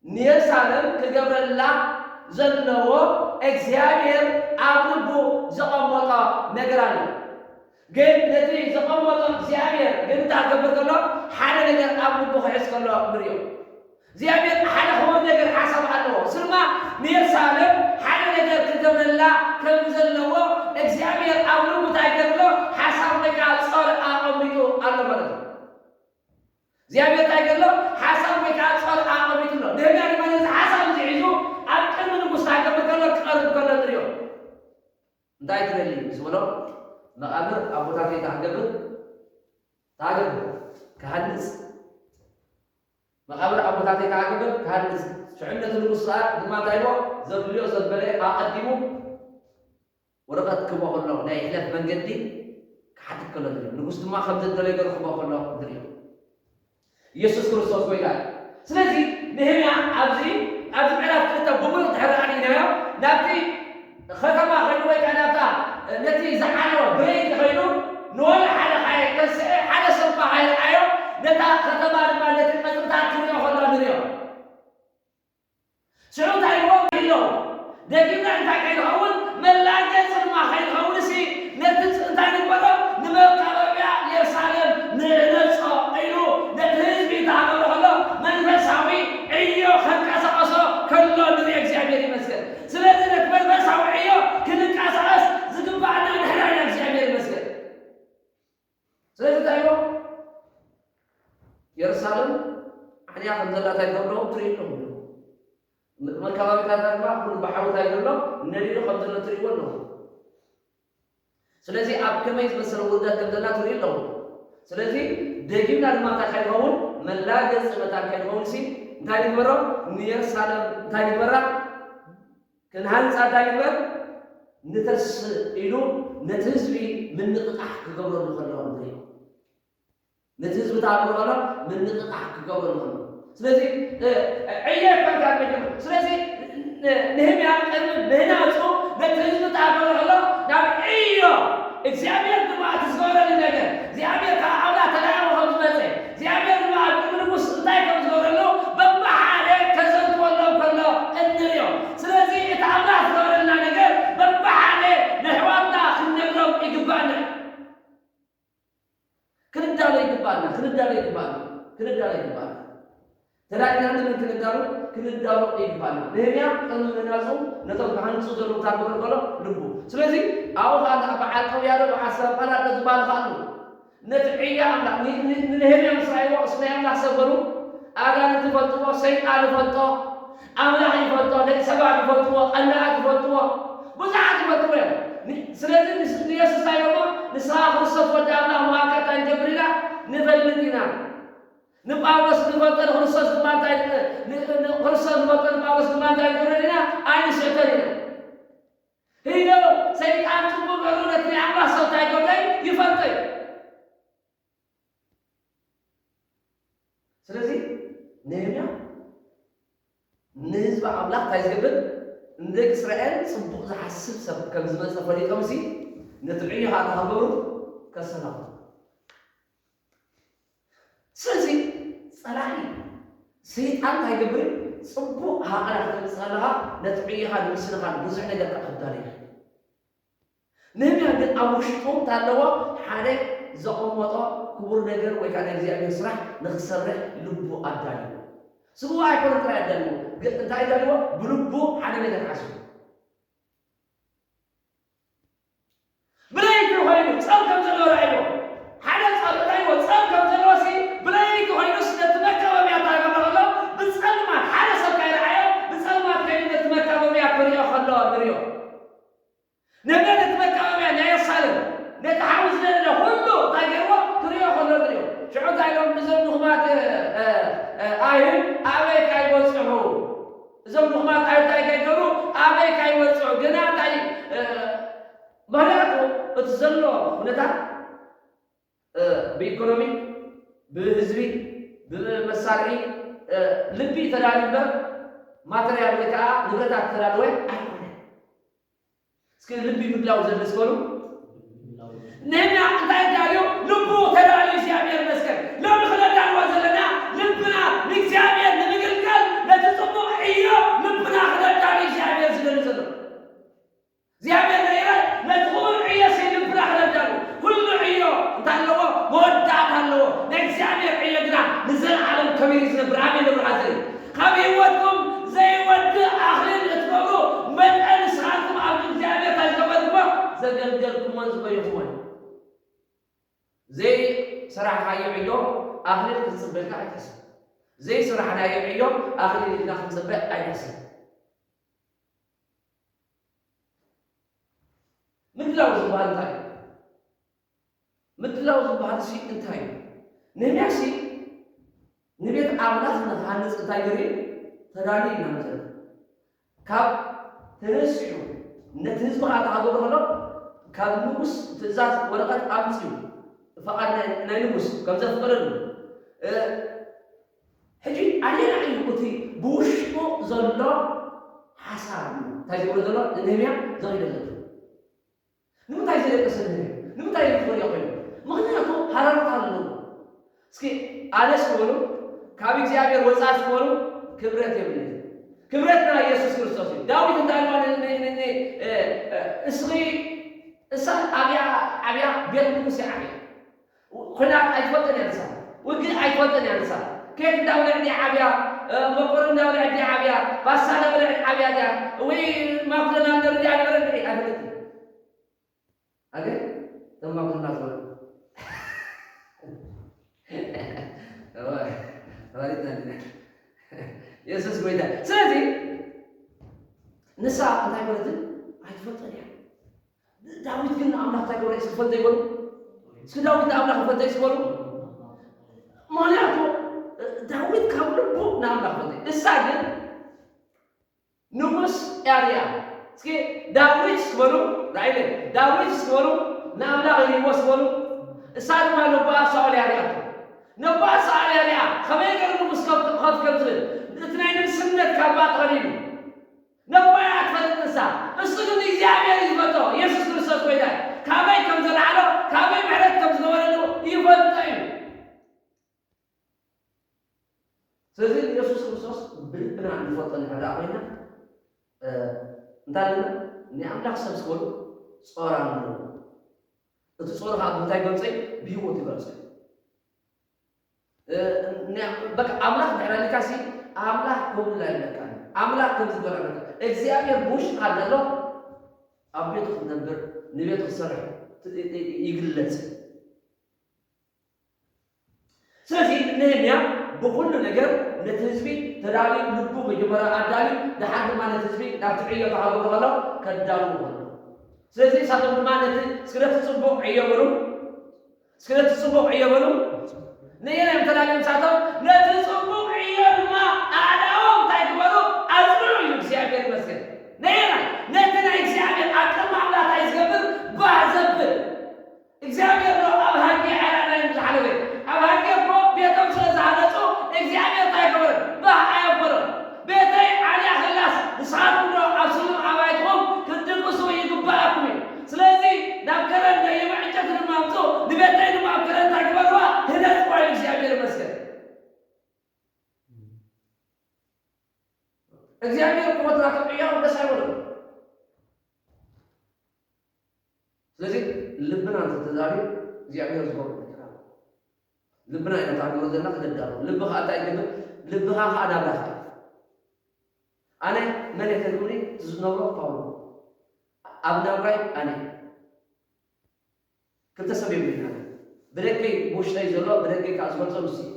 ንየሩሳሌም ክገብረላ ዘለዎ እግዚኣብሔር ኣብ ልቡ ዘቐመጦ ነገር ኣሎ። ግን ነቲ ዘቐመጦ እግዚኣብሔር ግን እንታይ ክገብር ከሎ፣ ሓደ ነገር ኣብ ልቡ ክሕዝ ከሎ ንሪኦ። እግዚኣብሔር ሓደ ክቡር ነገር ሓሳብ ኣለዎ። ስማ ንየሩሳሌም ሓደ ነገር ክገብረላ ከም ዘለዎ እግዚኣብሔር ኣብ ልቡ እንታይ ገይሩ ኣሎ? ሓሳብ ወይ ከዓ ጾር ኣቐሚጡ ኣሎ ማለት እዩ። እግዚኣብሔር እንታይ ገሎ? ሓሳብ ወይ ከዓ ጸልኣ ኣቐሚጡ ኣሎ። ነህምያ ድማ ነዚ ሓሳብ እዚ ሒዙ ኣብ ቅድሚ ንጉስ እንታይ ክገብር ከሎ? ክቐርብ ከሎ ንሪኦ። እንታይ ትደሊ ምስ በሎ፣ መቓብር ኣቦታተይ እንታይ ክገብር? እንታይ ክገብር? ክሃንጽ። መቓብር ኣቦታተይ እንታይ ክገብር? ክሃንጽ። ሽዑ ነቲ ንጉስ ከዓ ድማ እንታይ ኢልዎ? ዘድልዮ ዘበለ ኣቐዲሙ ወረቐት ክህቦ ከሎ፣ ናይ ሕለፍ መንገዲ ክሓትት ከሎ ንሪኦ። ንጉስ ድማ ከም ዘደለዮ ገይሩ ክህቦ ከሎ ንሪኦ። ኢየሱስ ክርስቶስ ጎይታ እዩ። ስለዚ ነህምያ ኣብዚ፣ ኣብዚ ምዕራፍ ክልተ ብምሉእ እንድሕር ኣርኢናዮ፣ ናብቲ ከተማ ኸይዱ ወይ ከዓ ናብታ፣ ነቲ ዝዓነወ ብለይቲ ኸይዱ፣ ንወላ ሓደ ኸይተንስአ፣ ሓደ ሰብ እኳ ኸይረኣዮ፣ ነታ ከተማ ድማ ነቲ ቀጽርታት ክሪኦ ከሎ ንሪኦ። ሽዑ እንታይ ኢልዎም ኣለዉ? ደጊምና እንታይ ከይንኸውን? መላገጺ ድማ ከይንኸውን፣ እሲ ነቲ ፅ-፣ እንታይ ንግበሮ? ንመካበብያ የሩሳሌም ንዕነጾ ኢሉ ነቲ ህዝቢ እንታይ ክገብሮ ከሎ? መንፈሳዊ ዕዮ ከንቀሳቐሶ ከሎ ንርኢ። እግዚኣብሔር ይመስገን። ስለዚ ነቲ መንፈሳዊ ዕዮ ክንቀሳቐስ ዝግባኣና ንሕና ኢና። እግዚኣብሔር ይመስገን። ስለዚ እንታይ ኢልዎ? የሩሳሌም ዓንያ ከም ዘላ እንታይ ትገብሩ ኣለኹም? ትርእዩ ኣለኹም። ም-፣ መካባቢታታ ድማ ኩሉ ብሓዊ እንታይ ዘሎ? ነዲዱ ከም ዘሎ ትርእይዎ ኣለኹም። ስለዚ ኣብ ከመይ ዝመሰለ ውርደት ከም ዘላ ትርእዩ ኣለኹም። ስለዚ ደጊምና ድማ እንታይ ከይንኸውን? መላገጺ መታን ከይንኸውን ሲ እንታይ ንግበሮ? ንየሩሳሌም እንታይ ንግበራ? ክንሃንጻ እንታይ ይግበር? ንተስእ ኢሉ ነቲ ህዝቢ ምንቕቓሕ ክገብረሉ ከሎ ንሪኦ። ነቲ ህዝቢ እንታይ ክገብሮ ከሎ? ምንቕቓሕ ክገብረሉ ከሎ። ስለዚ፣ እ፣ ዕዮ ይኮንካ መጀመር። ስለዚ ን-፣ ነህምያ ቅድሚ ምህናጹ ነቲ ህዝቢ እንታይ ክገብሮ ከሎ? ናብ ዕዮ። እግዚኣብሔር ድማ እቲ ዝገበረሉ ነገር፣ እግዚኣብሔር ካብ ኣምላኽ ተላኢኹ ከም ዝመጸ፣ እግዚኣብሔር ድማ ኣብ ቅድሚ ንጉስ እንታይ ከም ዝገበረሉ በብሓደ ከዘንትወሎም ከሎ እንሪኦ። ስለዚ እቲ ኣምላኽ ዝገበረልና ነገር በብሓደ ነሕዋትና ክንነግሮም ይግባእና። ክንዳሎ ይግባእና፣ ክንዳሎ ይግባእና፣ ክንዳሎ ይግባእና። ተዳሊና ንመን ክንዳሎ? ክንዳሎ ይግባእና። ነህምያ ቅድሚ ምህናጹ ነቶም ክሃንጹ ዘለዉ እንታይ ክገብር ከሎ? ልቡ። ስለዚ ኣብኡ ኸኣ በዓል ጠውያዶ፣ በዓል ሰንባላጦ ዝበሃሉ ኸኣ ኣለዉ። ነቲ ዕዮ ኣምላኽ ን-፣ ን-፣ ንነህምያ ምስ ረኣይዎ፣ እሱ ናይ ኣምላኽ ሰብ በሉ። ኣጋንንቲ ይፈልጥዎ፣ ሰይጣን ይፈልጦ፣ ኣምላኽ ይፈልጦ፣ ደቂ ሰባት ይፈልጥዎ፣ ቀናኣት ይፈልጥዎ፣ ብዙሓት ይፈልጥዎ እዮም። ን-፣ ስለዚ ንስ-፣ ንየሱስ እንታይ ኢሎሞ? ንስኻ ክርስቶስ ወዲ ኣምላኽ ምዃንካ እንታይ ንገብር ኢና? ንፈልጥ ኢና። ንጳውሎስ ንፈልጦ፣ ንክርስቶስ ድማ እንታይ ን-፣ ን-፣ ንክርስቶስ ንፈልጦ፣ ንጳውሎስ ድማ እንታይ ንገብር ኢና? ኣይንስሕቶን ኢና። ሂዶ ሰይጣን ጽቡቕ ገይሩ ነቲ ናይ ኣምላኽ ሰብ እንታይ ይገብሮ እዩ? ይፈልጦ እዩ። ስለዚ ነህምያ ን-፣ ንህዝቢ ኣምላኽ እንታይ ዝገብር? ንደቂ እስራኤል ጽቡቕ ዝሓስብ ሰብ ከም ዝመጸ ፈሊጦምሲ፣ ነቲ ዕዮ ኸኣ ተኸበሩ ከሰናኽሉ። ስለዚ ጸላኢ ሰይጣን እንታይ ይገብር? ጽቡቕ ሃቐና ከተምጽእ ከለኻ ነቲ ዕዮኻ ንምስንኻል ብዙሕ ነገር ከዳሉ ይኽእል። ነህምያ ግን ኣብ ውሽጡ እንታይ ኣለዎ? ሓደ ዘቐመጦ ክቡር ነገር ወይ ከዓ ናይ እግዚኣብሔር ስራሕ ንኽሰርሕ ልቡ ኣዳልዩ። ስግኡ ኣይኮነን ጥራይ ኣዳልዩ፣ ግን እንታይ ኣዳልዎ? ብልቡ ሓደ ነገር ሓስቡ። ብለይቲ ኮይኑ ጸም ከም ዘለዎ ረኣይዎ። ሓደ ጸም ረኣይዎ፣ ጸም ከም ዘለዎሲ ብለይቲ ኮይኑስ ነቲ መካበብያ እንታይ ክገብሮ ከሎ? ብጸልማት፣ ሓደ ሰብ ከይረኣዮ ብጸልማት ከይዱ ነቲ መካበብያ ክርእዮ ከሎ ንርእዮ። ነገር ነቲ መካበብያ ናይ የሩሳሌም ነቲ ሓዊ ዝነደደ ኩሉ እንታይ ገይርዎ? ክርእዮ ከሎ ንርእዮ። ሽዑ እንታይ ኢሎም እዞም ድኹማት፣ እ፣ እ፣ እ፣ ኣይሁድ ኣበይ ካይበጽሑ? እዞም ድኹማት ኣይሁድ እንታይ ከይገብሩ ኣበይ ካይበጽሑ? ግና እንታይ፣ እ፣ ምኽንያቱ እቲ ዘሎ ኩነታት፣ እ፣ ብኢኮኖሚ፣ ብህዝቢ፣ ብመሳርሒ፣ እ፣ ልቢ ተዳልዩ እምበር ማተርያል ወይ ከዓ ንብረታት ተዳለወ ኣይኮነን። እስኪ ልቢ ምድላው ዘድልስ በሉ። ነህምያ እንታይ ኣዳልዩ? ልቡ ተዳልዩ፣ እግዚኣብሔር ይመስገን። ሎሚ ክነዳልዋ ዘለና ልብና ንእግዚኣብሔር ንምግልጋል፣ ነቲ ጽቡቕ ዕዮ ልብና ክነዳልዩ እግዚኣብሔር ዝደሊ ዘሎ። እግዚኣብሔር ነይረ ነቲ ክቡር ዕዮ ሲ ልብና ክነዳሉ። ኩሉ ዕዮ እንታይ ኣለዎ? መወዳእታ ኣለዎ። ናይ እግዚኣብሔር ዕዮ ግና ንዘለዓለም ከቢሩ እዩ ዝነብር። ኣሜን በሉ። ኣዘይ ካብ ህይወትኩም ዘይወድእ ኣኽሊል እትገብሩ መጠን ንስኻትኩም ኣብ እግዚኣብሔር እንታይ ዝገበርኩሞ? ዘገልገልኩሞን ዝጎየኹሞን። ዘይሰራሕካዮ ዕዮ ኣኽሊል ክትጽበ ኢልካ ኣይትሕሰብ። ዘይሰራሕናዮ ዕዮ ኣኽሊል ኢልና ክንጽበ ኣይንሕሰብ። ምድላው ዝበሃል እንታይ እዩ? ምድላው ዝበሃል ሲ እንታይ እዩ? ነህምያ ሲ ንቤት ኣምላኽ ንክሃንጽ እንታይ ገይሩ እዩ? ተዳልዩ እዩ እናመጸ። ካብ ተነሲሑ ነቲ ህዝቢ ከዓ ተሃገሩ ከሎ ካብ ንጉስ ትእዛዝ ወረቐት ኣምፅኡ፣ ፈቓድ ናይ፣ ናይ ንጉስ ከም ዘፍቀደሉ። እ፣ ሕጂ ኣየናይ እዩ እቲ ብውሽጡ ዘሎ ሓሳብ እዩ እንታይ ዝብሎ ዘሎ? ንነህምያ ዘኺዶ ዘሎ። ንምንታይ ዘደቀሰ ነህምያ? ንምንታይ እዩ ክኾን ኮይኑ? ምኽንያቱ ሃረርታ ኣለዎ። እስኪ ኣነስ ክበሉ፣ ካብ እግዚኣብሔር ወፃእ ክበሉ ክብረት የብለይ። ክብረት ናይ የሱስ ክርስቶስ እዩ። ዳዊት እንታይ ኢልዋ ን-፣ ን-፣ ን-፣ ን-፣ እ፣ እ፣ እስኺ፣ እሳ ኣብያ፣ ኣብያ ቤት ንጉስ እያ ዓብያ። ኹናት ኣይትፈልጥን እያ ንሳ። ውግእ ኣይትፈልጥን እያ ንሳ። ኬክ እንዳብልዕ ድያ ዓብያ፣ እ፣ መኮረኒ እንዳብልዕ ድያ ዓብያ፣ ፓስታ እንዳብልዕ ዓብያ ድያ፣ ወይ ማክዶናልድ ድያ ነበረ ድዒ ኣይፈልጥን። ኣገ ተማኩና ትበል። ተባሪትና እንዲና። የሱስ ጎይታ። ስለዚ ንሳ እንታይ ኮነትን ኣይትፈልጥን እያ። ዳዊት ግን ንኣምላኽ እንታይ ገበረ? እስኪ ፈልጠ ይበሉ። እስኪ ዳዊት ንኣምላኽ ፈልጠ እስኪ በሉ። ምኽንያቱ ዳዊት ካብ ልቡ ንኣምላኽ ፈልጠ። እሳ ግን ንጉስ እያ ሪኣ። እስኪ ዳዊት እስኪ በሉ፣ ራእይለ ዳዊት እስኪ በሉ፣ ንኣምላኽ ይሪእዎ እስኪ በሉ። እሳ ድማ ልባ ሳኦል እያ ሪኣቶ። ነባ ሳኦል እያ ሪኣ። ከመይ ገይሩ ንጉስ ከብ-፣ ከፍ ከም ዝብል፣ እቲ ናይ ንግስነት ካባ ተኸዲኑ። ነባ እያ ትፈልጥ ንሳ። እሱ ግን እግዚኣብሔር እዩ ዝፈልጦ። የሱስ ክርስቶስ ጎይታ እዩ። ካበይ ከም ዘልዓሎ፣ ካበይ ምሕረት ከም ዝገበረሉ ይፈልጦ እዩ። ስለዚ ንየሱስ ክርስቶስ ብልብና እንፈልጦ እንድሕር ደኣ ኮይና፣ እ፣ እንታይ ኣለና? ናይ ኣምላኽ ሰብ ዝበሉ ጾር ኣለዎ። እቲ ጾር ከዓ ብምንታይ ይገልጾ እዩ? ብህይወት ይገልጾ እዩ። እ፣ ናይ፣ በቃ ኣምላኽ እንድሕር ኣሊካሲ፣ ኣምላኽ ከምኡ ኢላ ይብለካ። ኣምላኽ ከምዚ ይገብር ኣለካ። እግዚኣብሔር ብውሽጥኻ ዘሎ ኣብ ቤቱ ክትነብር፣ ንቤቱ ክትሰርሕ ት-፣ እ፣ እ፣ ይግለጽ። ስለዚ ነህምያ ብኹሉ ነገር ነቲ ህዝቢ ተዳልዩ፣ ልቡ መጀመርያ ኣዳልዩ፣ ደሓር ድማ ነቲ ህዝቢ ናብቲ ዕዮ ተሃገሩ ከሎ ከዳልዉ ከሎ። ስለዚ ንሳቶም ድማ ነቲ፣ እስኪ ነቲ ጽቡቕ ዕዮ በሉ፣ እስኪ ነቲ ጽቡቕ ዕዮ በሉ። ነየናይ እዮም ተዳልዮም ንሳቶም? ነቲ ጽቡቕ ዕዮ ድማ ኣእዳዎም እንታይ ግበሩ? ኣጽንዑ እዩ። እግዚኣብሔር ይመስገን። ነየናይ? ነቲ ናይ እግዚኣብሔር ኣብ ቅድሚ ኣምላኽ እንታይ ዝገብር? ባህ ዘብል። እግዚኣብሔር ዶ ኣብ ሃጌ ኣይረኣናዮን ዝሓለፈ? ኣብ ሃጌ እኮ ቤቶም ስለ ዝሃነጹ እግዚኣብሔር እንታይ ገበረ? ባህ ኣየበሎም። ቤተይ ዓብያ ክሞት ናቶም ዕያው ደስ ኣይበሎም። ስለዚ ልብና እንተተዛርዩ እግዚኣብሔር ዝገብሮ ነገር ኣሎ። ልብና ኢና ታግሮ ዘለና ክነዳሎ። ልብኻ እንታይ ይገብር? ልብኻ ኸዓ ናብራኻ እዩ። ኣነ መን እየ ተልኩኒ? እቲ ዝነብሮ ፓውሎ። ኣብ ናብራይ ኣነ። ክልተ ሰብ የብልና። ብደገይ ብውሽጠይ ዘሎ፣ ብደገይ ከዓ ዝፈልጾ ንሱ እዩ።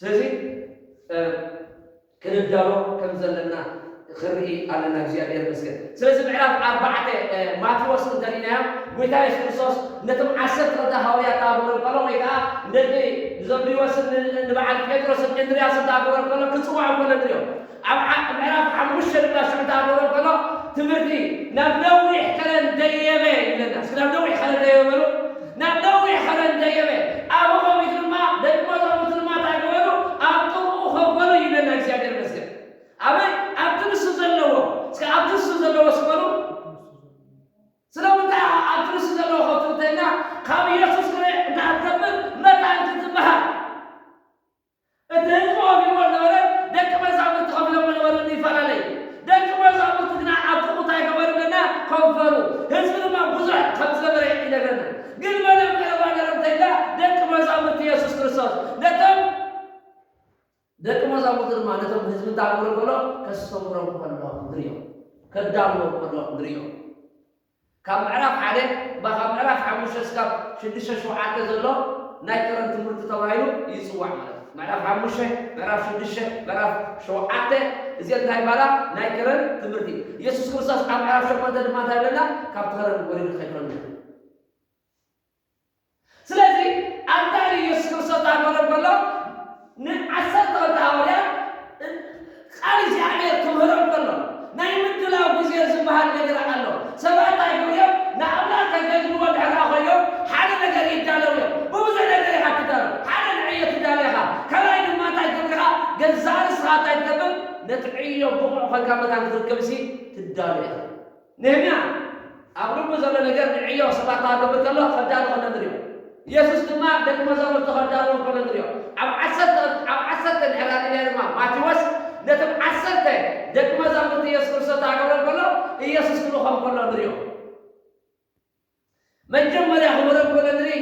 ስለዚ፣ እ፣ ክንዳሎ ከም ዘለና ክርኢ ኣለና። እግዚኣብሔር ይመስገን። ስለዚ ምዕራፍ ኣርባዕተ፣ እ፣ ማቴዎስ እንተሪእናዮ፣ ጎይታ የሱስ ክርስቶስ ነቶም ዓሰርተ ክልተ ሃዋርያት እናበሎም ከሎ፣ ወይ ከዓ ነቲ ዘብዴዎስን ን-፣ ንበዓል ጴጥሮስን እንድርያስን እናበሎም ከሎ፣ ክጽውዖም ከሎ ንሪኦ። ኣብ ዓ-፣ ምዕራፍ ሓሙሽተ ድማ ሽዑ እናበሎም ከሎ፣ ትምህርቲ ናብ ነዊሕ ከረን ደየበ ይብለና። እስኪ ናብ ነዊሕ ከረን ደየበ በሉ። ናብ ነዊሕ ከረን ደየበ። ኣብኡ ከቢዱ ድማ ደቂ መዛሙርቱ ድማ እንታይ ገበሩ? ኣብ ጥቕኡ ከበሩ ይብለና። እግዚኣብሔር ይመስገን። ኣበይ? ኣብቲ ንሱ ዘለዎ። እስኪ ኣብቲ ንሱ ዘለዎ እስኪ በሉ። ስለምንታይ ኣብቲ ንሱ ዘለዎ ከብትብተና? ካብ ኢየሱስ ክርኢ እንታይ ክትገብር? መታን ክትበሃል። እቲ ህዝቢ ከፊልዎ ነበረ፣ ደቂ መዛሙርቲ ከፊሎም ነበሩ፣ ይፈላለዩ። ደቂ መዛሙርቲ ግና ኣብ ጥቕኡ እንታይ ገበሩ ኣለና? ከንፈሩ። ህዝቢ ድማ ብዙሕ ከም ዝነበረ ይነግረና። ግን መን እዮም ቀረባ ነይሮም እንተኢልና፣ ደቂ መዛሙርቲ የሱስ ክርስቶስ። ነቶም ደቂ መዛሙርቲ ድማ ነቶም ህዝቢ እንታይ ክብሎ ከሎ፣ ከስተምሮም ከሎ ንሪኦ። ከዳልዎም ከሎ ንሪኦ። ካብ ምዕራፍ ሓደ፣ ባ-፣ ካብ ምዕራፍ ሓሙሽተ እስካብ ሽዱሽተ ሸውዓተ ዘሎ ናይ ከረን ትምህርቲ ተባሂሉ ይጽዋዕ ማለት እዩ። ምዕራፍ ሓሙሽተ፣ ምዕራፍ ሽዱሽተ፣ ምዕራፍ ሸውዓተ፣ እዚአን እንታይ ይባላ? ናይ ከረን ትምህርቲ። የሱስ ክርስቶስ ኣብ ምዕራፍ ሸሞንተ ድማ እንታይ ይብለና? ካብ ከረን ወሪዱ ከይኮነ። ስለዚ ኣንታይ ኢየሱስ ክርስቶስ እናገበረ ከሎ ንዓሰርተ ክልተ ሃዋርያት ቃል እግዚኣብሔር ክምህሮም ከሎ ናይ ምድላው ግዜ ዝበሃል ነገር ኣሎ። ሰባት እንታይ ይገብሩ እዮም? ንኣምላኽ ከገልግልዎ እንድሕር ኮይኖም ሓደ ነገር ይዳለው እዮም። ብብዙሕ ነገር ኢኻ ትዳሎ። ሓደ ንዕዮ ትዳሎ ኢኻ። ካልኣይ ድማ እንታይ ትገብር ኢኻ? ገዛእ ርእስኻ እንታይ ትገብር? ነቲ ዕዮ ብቑዕ ኮንካ መታን ክትርከብሲ ትዳሎ ኢኻ። ነህምያ ኣብ ልቡ ዘሎ ነገር ንዕዮ ሰባት ክገብር ከሎ ከዳሉ ከሎ ንሪኦ። ኢየሱስ ድማ ደቂ መዛሙርቱ ከዳሉ ከሎ ንሪኦ። ኣብ ዓሰርተ፣ ኣብ ዓሰርተ እንድሕር ኣሊና ድማ ማቴዎስ ነቶም ዓሰርተ ደቂ መዛሙርቲ ኢየሱስ ክርስቶስ ክገብሮም ከሎ ኢየሱስ ክልኾም ከሎ ንሪኦ። መጀመርያ ክምህሮም ከሎ ንርኢ፣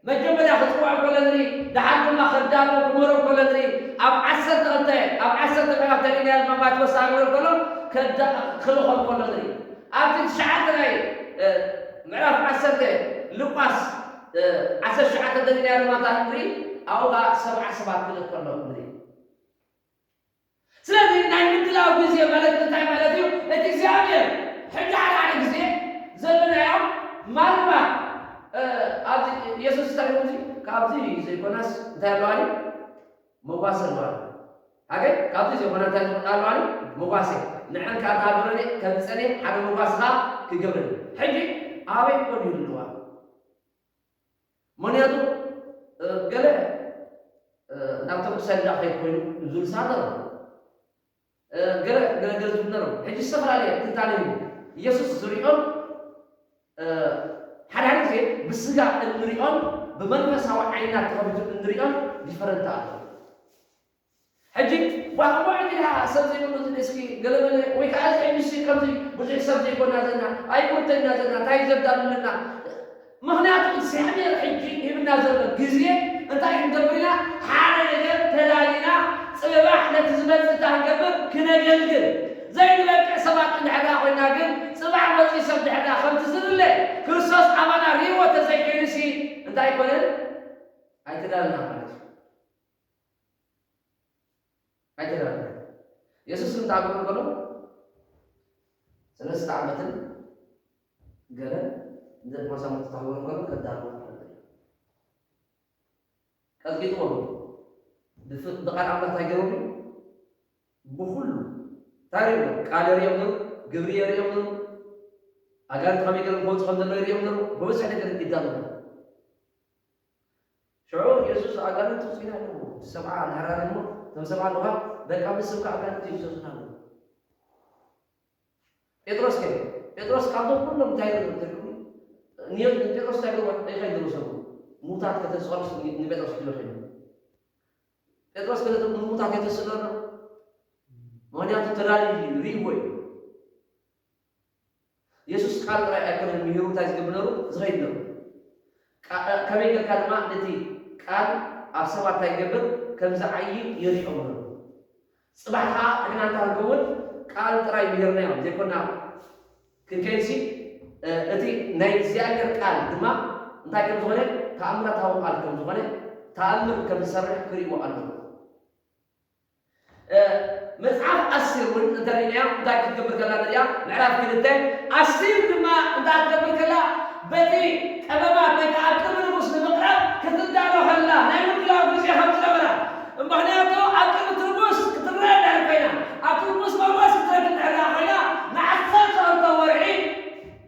መጀመርያ ክጽውዖም ከሎ ንርኢ፣ ደሓር ድማ ከዳሉ ክምህሮም ከሎ ንርኢ። ኣብ ዓሰርተ ክልተ፣ ኣብ ዓሰርተ ምዕራፍ ተሪእናዮ ድማ ማቴዎስ ክገብሮም ከሎ ከዳ-፣ ክልኾም ከሎ ንርኢ። ኣብቲ ትሽዓተ ናይ፣ እ፣ ምዕራፍ ዓሰርተ ሉቃስ፣ እ፣ ዓሰርተ ትሽዓተ ተሪእናዮ ድማ እንታይ ንርኢ? ኣብኡ ኸኣ ሰብዓ ሰባት ክልእክ ከሎ ንርኢ። ስለዚ ናይ ምድላው ግዜ ማለት እንታይ ማለት እዩ? እቲ እግዚኣብሔር ሕጂ ሓደ ሓደ ግዜ ዘለናዮ ማልማ፣ እ፣ ኣብዚ ኢየሱስ እንታይ ኢሉ? ካብዚ ዘይኮነስ እንታይ ኣለዋኒ? መዋሰ ኣለዋኒ። ሃገይ ካብዚ ዘይኮነ እንታይ ኣለዋኒ? መዋሰ። ንዕን ካብ ሃገረኒ ከምፀኒ ሓደ መዋስኻ ክገብረኒ። ሕጂ ኣበይ ኮን ይህልዋ? ምኽንያቱ፣ እ፣ ገለ፣ እ፣ ናብ ተኩሳይ እንዳኸይድ ኮይኑ ዝብሉ ሰባት ኣለዉ። እ፣ ገለ፣ ገለ፣ ገለ ዝብሉ ኣለዉ። ሕጂ ዝተፈላለየ ትንታነ እዩ። ኢየሱስ ዝሪኦን፣ እ፣ ሓደ ሓደ ግዜ ብስጋ እንሪኦን ብመንፈሳዊ ዓይንና ተኸፊቱ እንሪኦን ዲፈረንት ኣሎ። ሕጂ፣ ዋእ፣ እሞ ዕድላ ሰብ ዘይብሉ እዚ እስኪ ገለመለ፣ ወይ ከዓ እዚ ኤምቢሲ ከምዚ ብዙሕ ሰብ ዘይኮና ዘለና፣ ኣይቁርተና ዘለና፣ እንታይ ዘዳልለና? ምኽንያቱ እግዚኣብሔር ሕጂ ሂብና ዘሎ ግዜ እንታይ ክንገብር ኢና? ሓደ ነገር ተዳሊና፣ ጽባሕ ነቲ ዝመጽእ እንታይ ክንገብር? ክነገልግል። ዘይንበቅዕ ሰባት እንድሕር ኮይና ግን፣ ጽባሕ መጺኡ ሰብ ድሕር ከምቲ ዝድለ ክርስቶስ ኣባና ርእይዎ ተዘይከይኑሲ እንታይ ኣይኮነን? ኣይተዳልና ማለት እዩ። ኣይተዳለወን። የሱስ እንታይ ክብሎ ከሎ፣ ሰለስተ ዓመትን ገለ ንደቂ መዛሙርቱ እንታይ ክብሎ ከሎ፣ ከዳልዎ ማለት እዩ። ቀጥቂጥዎም። ብፍ-፣ ብቃል ኣምላኽ እንታይ ገይሮም እዩ? ብኹሉ እንታይ ርእዮም? ቃል የርእዮም ነሩ፣ ግብሪ የርእዮም ነሩ፣ ኣጋንንቲ ከመይ ገይሮም ክወፁ ከም ዘለዎ የርእዮም ነሩ፣ ብብዙሕ ነገር ይዳሎ ነሩ። ሽዑ የሱስ ኣጋንንቲ ውፅኢና ኣለዎ። ሰብዓ ንሃራሪ እሞ፣ እቶም ሰብዓ ልኡኻት፣ በቃ፣ ምስ ስምካ ኣጋንንቲ ይውሰዱና ኣለዉ። ጴጥሮስ ከ? ጴጥሮስ ካብቶም ኩሎም እንታይ ገይሩ? ንዮ-፣ ንጴጥሮስ እንታይ ገይሩ? እንታይ ገይሩ ሰብኡ? ምዉታት ከተስቐሉስ ን-፣ ንጴጥሮስ ሒዝዎ ከይዱ። ጴጥሮስ ከ ነቶም ምዉታት የተስእሎ ኣሎ? ምኽንያቱ ተዳልዩ እዩ፣ ርእይዎ እዩ። የሱስ ቃል ጥራይ ኣይኮነን ምሂሩ እንታይ ዝገብር ነሩ? ዝኸይድ ነሩ። ቃ-፣ ከመይ ጌርካ ድማ ነቲ ቃል ኣብ ሰባት እንታይ ይገብር? ከም ዝዓዪ የርእዮም ነሩ። ጽባሕ ከኣ ንሕና እንታይ ክንከውን? ቃል ጥራይ ምሂርናዮም ዘይኮና ክንከይድሲ፣ እ፣ እቲ ናይ እግዚኣብሔር ቃል ድማ እንታይ ከም ዝኾነ፣ ተኣምራታዊ ቃል ከም ዝኾነ፣ ተኣምር ከም ዝሰርሕ ክርእይዎ ኣለዎም። እ፣ መጽሓፍ ኣስቴር እውን እንተሪእናያ እንታይ ክትገብር ከላ ንሪኣ? ምዕራፍ ክልተ፣ ኣስቴር ድማ እንታይ ክትገብር ከላ? በቲ ቀመማት ወይ ከዓ ኣብ ቅድሚ ንጉስ ንምቕራብ ክትዳሎ ከላ ናይ ምድላው ግዜ ከም ዝነበራ፣ ምኽንያቱ ኣብ ቅድሚ እቲ ንጉስ ክትረአ እንድሕር ኮይና፣ ኣብቲ ንጉስ መወስ ክትረክብ እንድሕር ኮይና፣ ንዓሰርተ ክልተ ወርሒ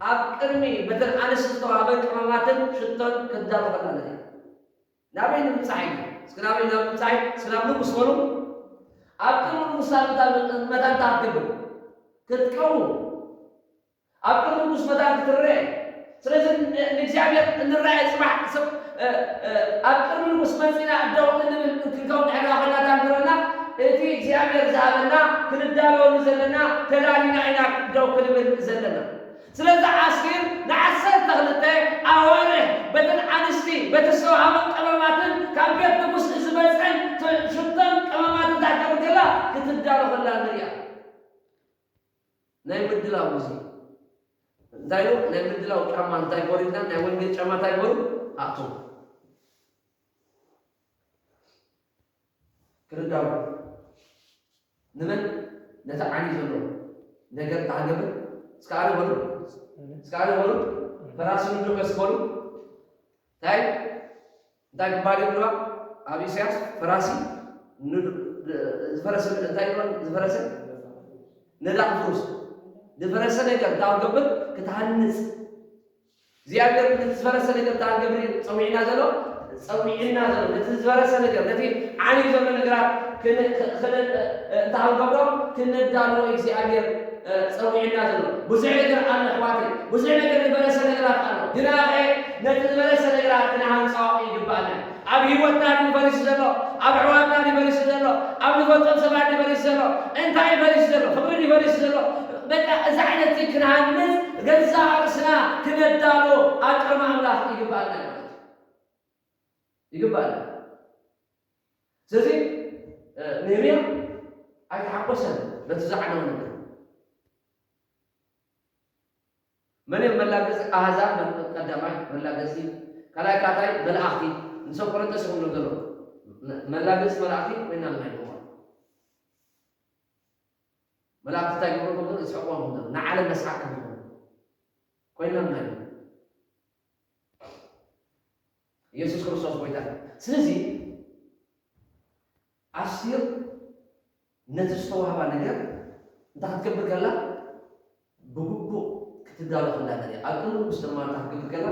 ኣብ ቅድሚ በተን ኣንስቲ ዝተዋህበ ቀመማትን ሽቶን ክትዳሎ ከላ ንሪኣ። ናበይ ንምብጻሕ እዩ? እስኪ ናበይ፣ ናብ ምብጻሕ እዩ? እስኪ ናብ ንጉስ በሉ። ኣብ ቅድሚ ንጉስ መታን፣ መታን እንታይ ክትገብር? ክትቀውም። ኣብ ቅድሚ ንጉስ መታን ክትረአ። ስለዚ ን-፣ ንእግዚኣብሔር እንረኣየ ጽባሕ፣ እ፣ እ፣ ኣብ ቅድሚ ንጉስ መጺና ደው እንብል ክንከውን ድሕር ኮይና እንታይ ንረና? እቲ እግዚኣብሔር ዝሃበና ክንዳለወሉ ዘለና ተዳሊና ኢና ደው ክንብል ዘለና። ስለዚ ኣስቴር ንዓሰርተ ክልተ ኣዋርሕ በተን ኣንስቲ፣ በቲ ዝተዋህበን ቀመማትን ካብ ቤት ንጉስ ዝመጸን ት-፣ ሽቶን ቀመማትን እንታይ ክትገብር ከላ? ክትዳሎ ከላ ንሪኣ። ናይ ምድላው ግዜ። እንታይ ኢሉ? ናይ ምድላው ጫማ እንታይ ገበሩ ኢልና? ናይ ወንጌል ጫማ እንታይ ገበሩ? ኣእትዉ። ክርዳው። ንመን? ነቲ ዓኒ ዘሎ ነገር እንታይ ክገብር? እስከ ኣነ በሉ። እስከ ኣነ በሉ። ፈራሲ ንዱ ከስ በሉ። እንታይ? እንታይ ክበሃል ይብልዋ? ኣብ ኢሳያስ ፈራሲ ንዱ-፣ ዝፈረሰ እንታይ ይብልዋ? ዝፈረሰ? ነዳቕ ፍሩስ። ዝፈረሰ ነገር እንታይ ክገብር? ክትሃንጽ። እግዚኣብሔር ነቲ ዝፈረሰ ነገር እንታይ ክገብር እዩ ጸዊዕና ዘሎ? ጸዊዕና ዘሎ። ነቲ ዝፈረሰ ነገር፣ ነቲ ዓንዩ ዘሎ ነገራት ክን-፣ ክ-፣ ክን-፣ እ፣ እንታይ ክንገብሮ? ክነዳልዎ እግዚኣብሔር፣ እ፣ ጸዊዕና ዘሎ። ብዙሕ ነገር ኣሎ ኣሕዋተይ። ብዙሕ ነገር ዝፈረሰ ነገራት ኣሎ። ግና ኸ ነቲ ዝፈረሰ ነገራት ክንሃንጾ ይግባኣና። ኣብ ህይወትና ድዩ ፈሪሱ ዘሎ? ኣብ ኣሕዋትና ድዩ ፈሪሱ ዘሎ? ኣብ ንፈልጦም ሰባት ድዩ ፈሪሱ ዘሎ? እንታይ እዩ ፈሪሱ ዘሎ? ፍቕሪ ድዩ ፈሪሱ ዘሎ? በቃ እዚ ዓይነት እዚ ክንሃንጽ ገዛእ ርእስና ክነዳሎ ኣብ ቅድሚ ኣምላኽ ይግባኣና ማለት እዩ። ይግባኣና። ስለዚ፣ እ፣ ነህምያ ኣይተሓጎሰን በቲ ዝዓነወ ነገር። መን እዮም መላገጺ ኣህዛብ? መ-፣ ቀዳማይ መላገጺ፣ ካልኣይ ካታይ መላእኽቲ። ንሰብ ቆረንቶስ ይኹን ነገር መላገጺ መላእኽቲ ኮይና ናይ ምዃን። መላእኽቲ እንታይ ይገብሩ ከም ዘሎ፣ ዝስሕቕዎም ከም ዘሎ፣ ንዓለም መስሓቕ ከም ዝኾነ ኮይና ናይ ኢየሱስ ክርስቶስ ጎይታ። ስለዚ ኣስቴር ነቲ ዝተዋህባ ነገር እንታይ ክትገብር ከላ? ብግቡእ ክትዳሎ ከላ ንሪኣ። ኣብ ቅድሚ ንጉስ ድማ እንታይ ክትገብር ከላ?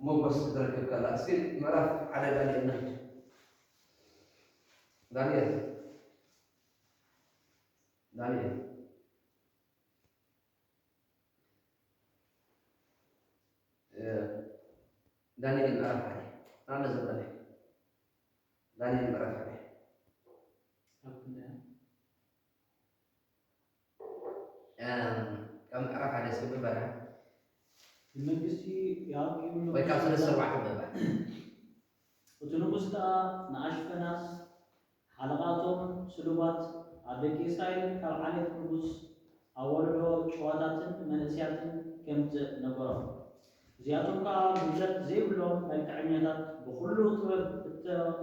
ሞገስ ክትረክብ ከላ። እስኪ ምዕራፍ ሓደ ዳንኤል ንኺድ። ዳንኤል። ዳንኤል። እ፣ ዳንኤል ምዕራፍ ሓደ። ኣነ ዘበለ። ዳንኤል ምዕራፍ ሓደ። ኣብ ክንደይ? እም፣ ካብ ምዕራፍ ሓደ እስኪ ብበላ። ንመንግስቲ ያዕቆብ ወይ ካብ ንጉስ ሰለስተ ኣርባዕተ ብበላ። እቲ ንጉስ ከኣ ንኣሽፈናዝ ሓለቓቶም ስሉባት ኣብ ደቂ እስራኤል ካብ ዓሌት ንጉስ ኣዋልዶ ጭዋታትን መንእሰያትን ከምጽእ ነገሮም። እዚኣቶም ከኣ ጉድለት ዘይብሎም መልክዐኛታት ብኹሉ ጥበብ እተ-፣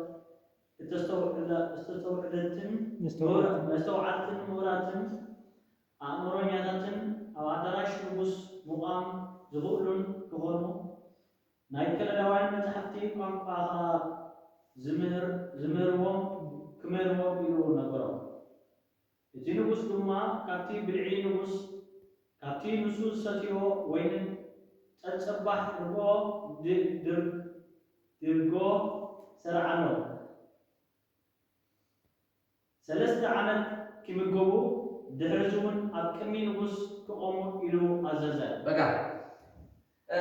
እተስተውዕለ-፣ እተስተውዕለትን መስተውዓልትን። መስተውዓልትን ምሁራትን ኣእምሮኛታትን ኣብ ኣዳራሽ ንጉስ ምቋም ዝኽእሉን ክኾኑ ናይ ከለዳውያን መጻሕፍቲ ቋንቋ ኸኣ ዝምህር-፣ ዝምህርዎም ክምህርዎም ኢሉ ነገሮም። እቲ ንጉስ ድማ ካብቲ ብልዒ ንጉስ፣ ካብቲ ንሱ ዝሰትዮ ወይንን ጸጸባሕ ርግኦ ድ-፣ ድር-፣ ድርጎ ሰርዓሎም። ሰለስተ ዓመት ክምገቡ፣ ድሕርዚ እውን ኣብ ቅድሚ ንጉስ ክቖሙ ኢሉ ኣዘዘ። በቃ፣ እ፣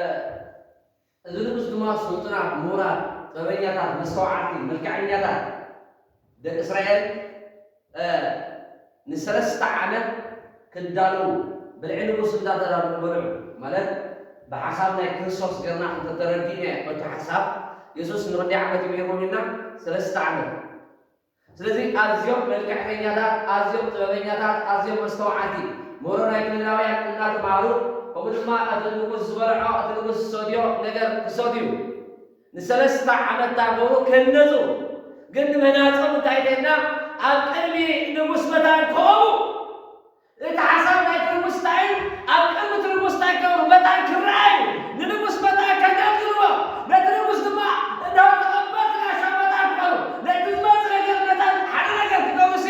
እዚ ንጉስ ድማ ስልጡናት፣ ምሁራት፣ ጥበበኛታት፣ መስተውዓልቲ፣ መልክዐኛታት ደቂ እስራኤል፣ እ፣ ንሰለስተ ዓመት ክዳለዉ ብልዒ ንጉስ እንዳተዳለዉ በልዑ። ማለት ብሓሳብ ናይ ክርስቶስ ገርና እንተተረዲእና በቲ ሓሳብ የሱስ ንክንደይ ዓመት እዩ ሂቦም ኢልና? ሰለስተ ዓመት። ስለዚ ኣዝዮም መልክዕተኛታት፣ ኣዝዮም ጥበበኛታት፣ ኣዝዮም መስተውዓልቲ፣ ምህሮ ናይ ግሪኻውያን እናተማሃሩ፣ ከምኡ ድማ እቲ ንጉስ ዝበልዖ፣ እቲ ንጉስ ዝሰትዮ ነገር ክሰትዩ ንሰለስተ ዓመት እንዳገበሩ ከነጹ። ግን ንምህናጾም እንታይ ኢልና? ኣብ ቅድሚ ንጉስ መታን ክቐሙ። እቲ ሓሳብ ናይቲ ንጉስ እንታይ እዩ? ኣብ ቅድሚ እቲ ንጉስ እንታይ ክገብሩ? መታን ክረኣዩ፣ ንንጉስ መታን ከገልግልዎ፣ ነቲ ንጉስ ድማ እንዳ ተቐበልቲ ጋሻ መታን ክኾኑ፣ ነቲ ዝመጽእ ነገር መታን ሓደ ነገር ክገብሩ ሲ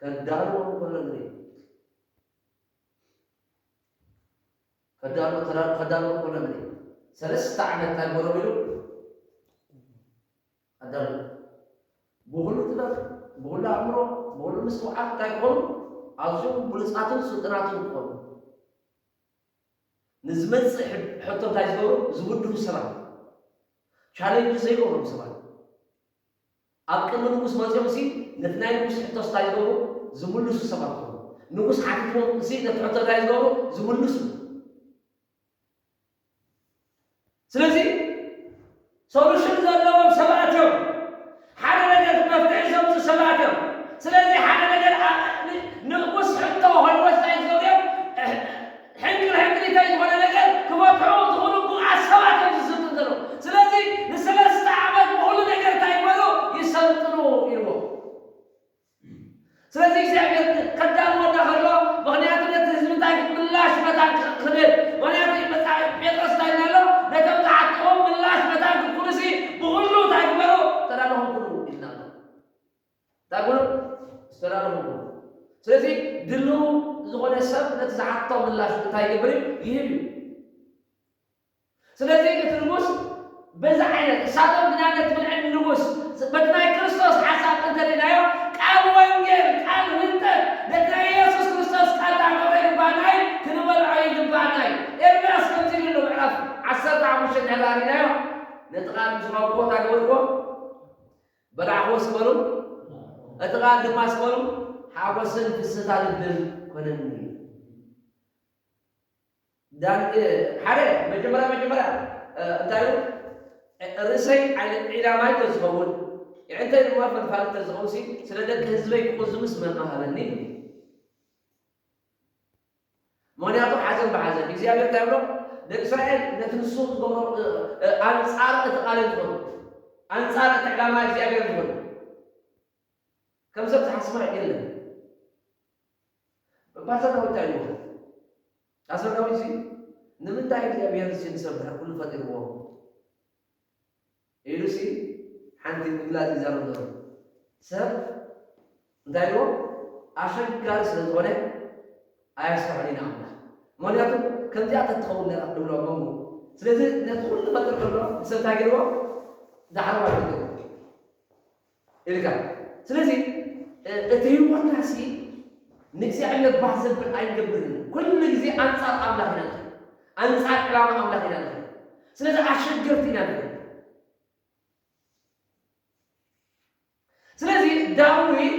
ከዳልዎ ከሎ ንርኢ። ከዳልዎ ተዳ-፣ ከዳልዎ ከሎ ንርኢ። ሰለስተ ዓመት እንታይ ገበሮም ኢሉ? ኣዳም ብኹሉ ጥበብ፣ ብኹሉ ኣእምሮ፣ ብኹሉ ምስትውዓል እንታይ ክኾኑ? ኣዝዮም ብሉጻትን ስልጡናትን ክኾኑ። ንዝመጽእ ሕ-፣ ሕቶ እንታይ ዝገብሩ? ዝውድቡ ሰባት። ቻሌንጅ ዘይገብሮም ሰባት። ኣብ ቅድሚ ንጉስ መጺኦም ሲ ነቲ ናይ ንጉስ ሕቶስ እንታይ ዝገብሩ? ዝምልሱ ሰባት ክኾኑ። ንጉስ ሓቲትዎም ሲ ነቲ ሕቶ እንታይ ዝገብሩ? ዝምልሱ። ስለዚ ሶሉሽን ዘለዎም ሰባት እዮም። ሓደ ነገር መፍትሒ ዘምፅኡ ሰባት እዮም። ስለዚ ሓደ ነገር ኣ-፣ ን-፣ ንኡስ ሕቶ ኮይንዎ እንታይ ዝገብሩ እዮም? ሕንቅል ሕንቅሊተይ ዝኾነ ነገር ክፈትሑ ዝኽእሉ ብቑዓት ሰባት እዮም ዝስልጥኑ ዘለዉ። ስለዚ ንሰለስተ ዓመት ብኹሉ ነገር እንታይ ይበሉ? ይሰልጥኑ ኢልዎ። ስለዚ እግዚኣብሔር ከዳልወና ከሎ፣ ምኽንያቱ ነቲ ህዝቢ እንታይ ምላሽ መታን ክብል፣ ምኽንያቱ መጽሓፍ ጴጥሮስ እንታይ ኢልና ኣሎ? ነቶም ዝሓትዎም ምላሽ መታን ክትኩኑሲ ብኹሉ እንታይ ግበሩ? ተዳለኹም ኩኑ ኢልና ኣሎ። እንታይ ግበሩ? ዝተዳለኹም ኩኑ። ስለዚ ድልው ዝኾነ ሰብ ነቲ ዝሓቶ ምላሽ እንታይ ይገብር እዩ? ይህብ እዩ። ስለዚ እቲ ንጉስ በዚ ዓይነት እሳቶም ግና ነቲ ብልዒ ንጉስ በቲ ናይ ክርስቶስ ሓሳብ እንተሪእናዮ፣ ቃል ወንጌል፣ ቃል ህንጠት፣ ነቲ ናይ የሱስ ክርስቶስ ቃል ክንገብሮ ይግባና እዩ፣ ክንበልዖ ይግባና እዩ። ኤርምያስ ከምዚ ኢሉ ኣሎ፣ ምዕራፍ ዓሰርተ ሓሙሽተ እንድሕር ርኢናዮ፣ ነቲ ቃል ምስ ረኸብኩዎ እንታይ ገበርኩዎ? በላዕኩዎ ስበሉ፣ እቲ ቃል ድማ ስበሉ፣ ሓጎስን ፍስህታ ልብን ኮነኒ። ዳን-፣ እ፣ ሓደ መጀመርያ፣ መጀመርያ፣ እ፣ እንታይ እዩ? እ፣ ርእሰይ ዓይነ-፣ ዒላማይ ተዝኸውን፣ የዕንተይ ድማ ፈልፋሊ ተዝኸውን ሲ፣ ስለ ደቂ ህዝበይ ክቑዝምስ መን ምሃበኒ? ምኽንያቱ ሓዘን ብሓዘን፣ እግዚኣብሔር እንታይ ይብሎ? ደቂ እስራኤል ነቲ ንሱ ዝገብሮ፣ እ፣ እ፣ ኣንጻር እቲ ቃል እዮም ዝኾኑ። ኣንጻር እቲ ዕላማ እግዚኣብሔር ዝኾኑ። ከም ሰብ ዝሓስባ የለን። ፓስተር ዳዊት እንታይ ኢልዎ? ፓስተር ዳዊት እዚ ንምንታይ እግዚኣብሔር እዚ ንሰብ ድሕሪ ኩሉ ፈጢርዎ? ኢሉ ሲ ሓንቲ ምግላጽ ይዛረብ ዘሎ። ሰብ እንታይ ኢልዎ? ኣሸጋሪ ስለ ዝኾነ ኣየስተውዕልን ኣምላኽ። ምኽንያቱ ከምዚኣ ተትኸውን ነራ ድብሎ መንጎ። ስለዚ ነቲ ኩሉ ፈጥር ከሎ ንሰብ እንታይ ገይርዎ? ዳሕረዋይ ገይርዎ። ኢልካ። ስለዚ፣ እ-፣ እቲ ህይወትና ሲ ንእግዚኣብሔር ባህ ዘብል ኣይንገብርን። ኩሉ ግዜ ኣንጻር ኣምላኽ ኢና ንኸይድ። ኣንጻር ዕላማ ኣምላኽ ኢና ንኸይድ። ስለዚ ኣሸገርቲ ኢና ንኸይድ። ስለዚ ዳዊት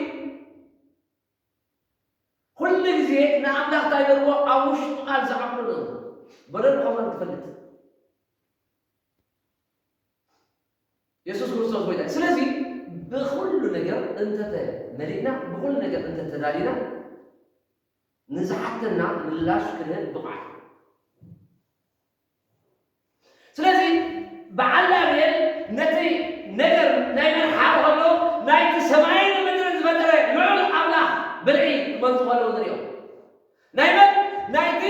ኩሉ ግዜ ንኣምላኽ እንታይ ገይርዎ? ኣብ ውሽጡ ቃል ዝዓቕሎ ነበረ። በደሉ ከማን ክፈልጥ። የሱስ ክርስቶስ ጎይታ እዩ። ስለዚ ብኹሉ ነገር እንተተመሊእና፣ ብኹሉ ነገር እንተተዳሊና፣ ንዝሓተና ምላሽ ክንህብ ብቕዓት። ስለዚ በዓል ዳንኤል ነቲ ነገር ናይ መን ሓር ከሎ፣ ናይቲ ሰማይን ምድርን ዝፈጠረ ልዑል ኣምላኽ ብልዒ ክመልሱ ከለዉ ንሪኦ። ናይ መን? ናይቲ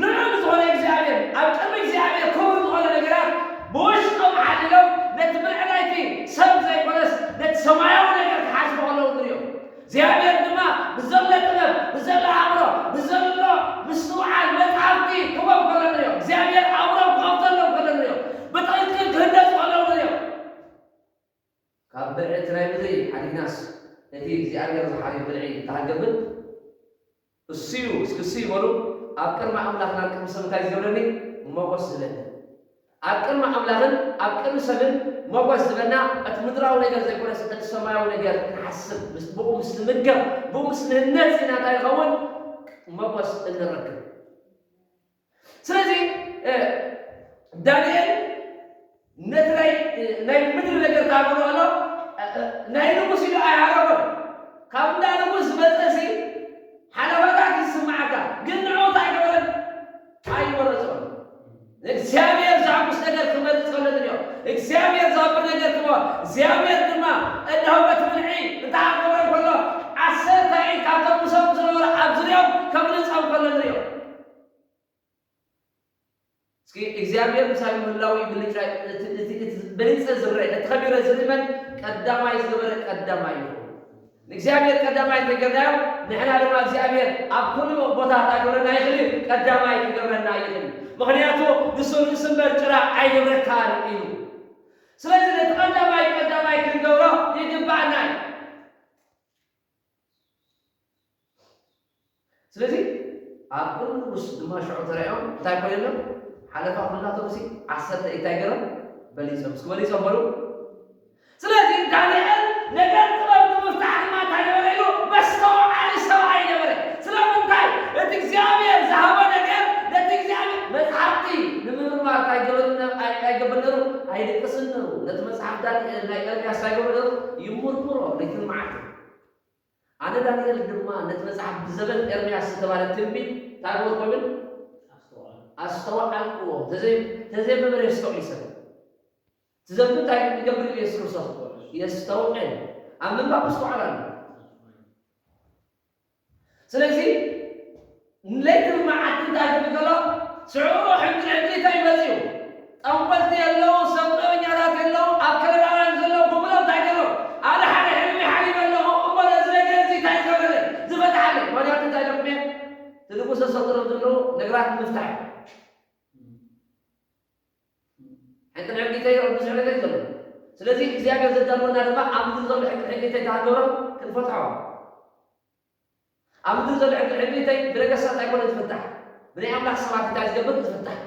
ልዑል ዝኾነ እግዚኣብሔር፣ ኣብ ቅድሚ እግዚኣብሔር ክቡር ዝኾነ ነገራት ብውሽጦም ሓሊሎም ነቲ ብልዒ ናይቲ ሰብ ዘይኮነስ ነቲ ሰማያዊ ነገር ክሓስቡ ከለዉ ንሪኦ። እግዚኣብሔር ድማ ብዘሎ ጥበብ፣ ብዘሎ ኣእምሮ፣ ብዘሎ ምስትውዓል መጻሕፍቲ ክህቦም ከሎ ንሪኦ። እግዚኣብሔር ኣእምሮም ክኸፍተሎም ከሎ ንሪኦ። ብትኽክል ክህነጹ ከለዉ ንሪኦ። ካብ ብልዒ እቲ ናይ ምድሪ ሓዲግናስ፣ እቲ እግዚኣብሔር ዝሓርዮ ብልዒ እንተሃልዮ ግን፣ እሱ እዩ፣ እስኪ እሱ እዩ በሉ፣ ኣብ ቅድሚ ኣምላኽና ቅድሚ ሰብ እንታይ ዝገብረኒ? ሞገስ ዝህበኒ። ኣብ ቅድሚ ኣምላኽን ኣብ ቅድሚ ሰብን ሞገስ ዝበና እቲ ምድራዊ ነገር ዘይኮነስ እቲ ሰማያዊ ነገር ክንሓስብ፣ ምስ-፣ ብኡ ምስ ንምገብ፣ ብኡ ምስ ንህነጽ ኢና እንታይ ንኸውን? ሞገስ እንረክብ። ስለዚ፣ እ፣ ዳንኤል ነቲ ናይ፣ እ፣ ናይ ምድሪ ነገር ተኣምሮ ኣሎ፣ እ፣ እ፣ ናይ ንጉስ ኢሉ ኣይሃረቦን። ካብ እንዳ ንጉስ ዝመጸሲ ሓለፋታት ይስምዓካ፣ ግን ንዑ እንታይ ኣይገበረን? ኣይወረጾን። እግዚኣብሔር ዘሐጉስ ነገር ክመርጽ ከሎ ንሪኦ። እግዚኣብሔር ዘኽብር ነገር ክመ-፣ እግዚኣብሔር ድማ እነሆ በቲ ብልዒ እንታይ ክገብረን ከሎ፣ ዓሰርተ ኢድ ካብቶም ምሶም ዝነበሩ ኣብ ዝርኦም ከብልጾም ከሎ ንሪኦ። እስኪ እግዚኣብሔር ምሳይ ምህላው ብልጫ፣ እቲ፣ እቲ፣ እቲ በሊጸ ዝረአ፣ እቲ ከቢረ ዝርኢ መን ቀዳማይ ዝገበረ ቀዳማይ እዩ። ንእግዚኣብሔር ቀዳማይ እንተገርናዮ፣ ንሕና ድማ እግዚኣብሔር ኣብ ኩሉ ቦታ ክገብረና ይኽእል እዩ፣ ቀዳማይ ክገብረና ይኽእል እዩ። ምኽንያቱ ንሱ ንእሱ እምበር ጭራ ኣይገብረካን እዩ። ስለዚ ነቲ ቀዳማይ ቀዳማይ ክንገብሮ ይግባኣና እዩ። ስለዚ ኣብ ኩሉ ንጉስ ድማ ሽዑ ተራእዮም እንታይ ኮይኖም? ሓለፋ ኩላቶም ሲ ዓሰርተ እንታይ ገይሮም? በሊጾም። እስኪ በሊጾም በሉ። ስለዚ ዳንኤል ነገር ጥበብ ንምፍታሕ ድማ እንታይ ነበረ ኢሉ? መስተውዓሊ ሰብኣይ ነበረ። ስለምንታይ? እቲ እግዚኣብሔር ዝሃቦ ነገር ነቲ እግዚኣብሔር መጽሓፍቲ ንምምርማር እንታይ ገበሩ ነ-፣ ኣይ-፣ ኣይገብር ነሩ? ኣይድቅስን ነሩ። ነቲ መጽሓፍ ዳንኤል ናይ ኤርምያስ እንታይ ገብሩ ነሩ? ይምርምሮ፣ ለይትን መዓልትን። ኣነ ዳንኤል ድማ ነቲ መጽሓፍ ብዘበን ኤርምያስ ዝተባህለ ትንቢት እንታይ ገበርኩ ይብል? ኣስተውዓልኩዎ። ተዘይ-፣ ተዘይመበረ የስተውዕል ሰብ። ትዘንቢ እንታይ ይገብር ኢሉ የሱስ ክርስቶስ? የስተውዕል። ኣብ ምንባብ ምስትውዓል ኣሎ። ስለዚ ለይትን መዓልትን እንታይ ክብል ከሎ፣ ሽዑ ሕንቅልሕንቅሊተይ መጺኡ። ጠንቆልቲ የለዉ፣ ሰብ ጥበበኛታት የለዉ፣ ኣብ ከለዳውያን ዘለዉ ብምሎም እንታይ ገይሮም? ኣነ ሓደ ሕልሚ ሓሊመ ኣለኹ፣ እሞ ነዚ ነገር እዚ እንታይ ዝገብረለይ? ዝፈትሓለይ። ምኽንያቱ እንታይ ኢለኩም እየ? እቲ ንጉስ ዘሰልጥኖም ዘለዉ ነገራት ንምፍታሕ እዩ። ሕንቅልሕንቅሊተይ ኣብ ብዙሕ ነገር እዩ ዘሎ። ስለዚ እግዚኣብሔር ዘዳልወና ድማ ኣብ ምድሪ ዘሎ ሕንቅልሕንቅሊተይ እንታይ ክንገብሮ? ክንፈትሖ። ኣብ ምድሪ ዘሎ ሕንቅልሕንቅሊተይ ብነገስታት ኣይኮነን ዝፍታሕ። ብናይ ኣምላኽ ሰባት እንታይ ዝገብር ዝፍታሕ።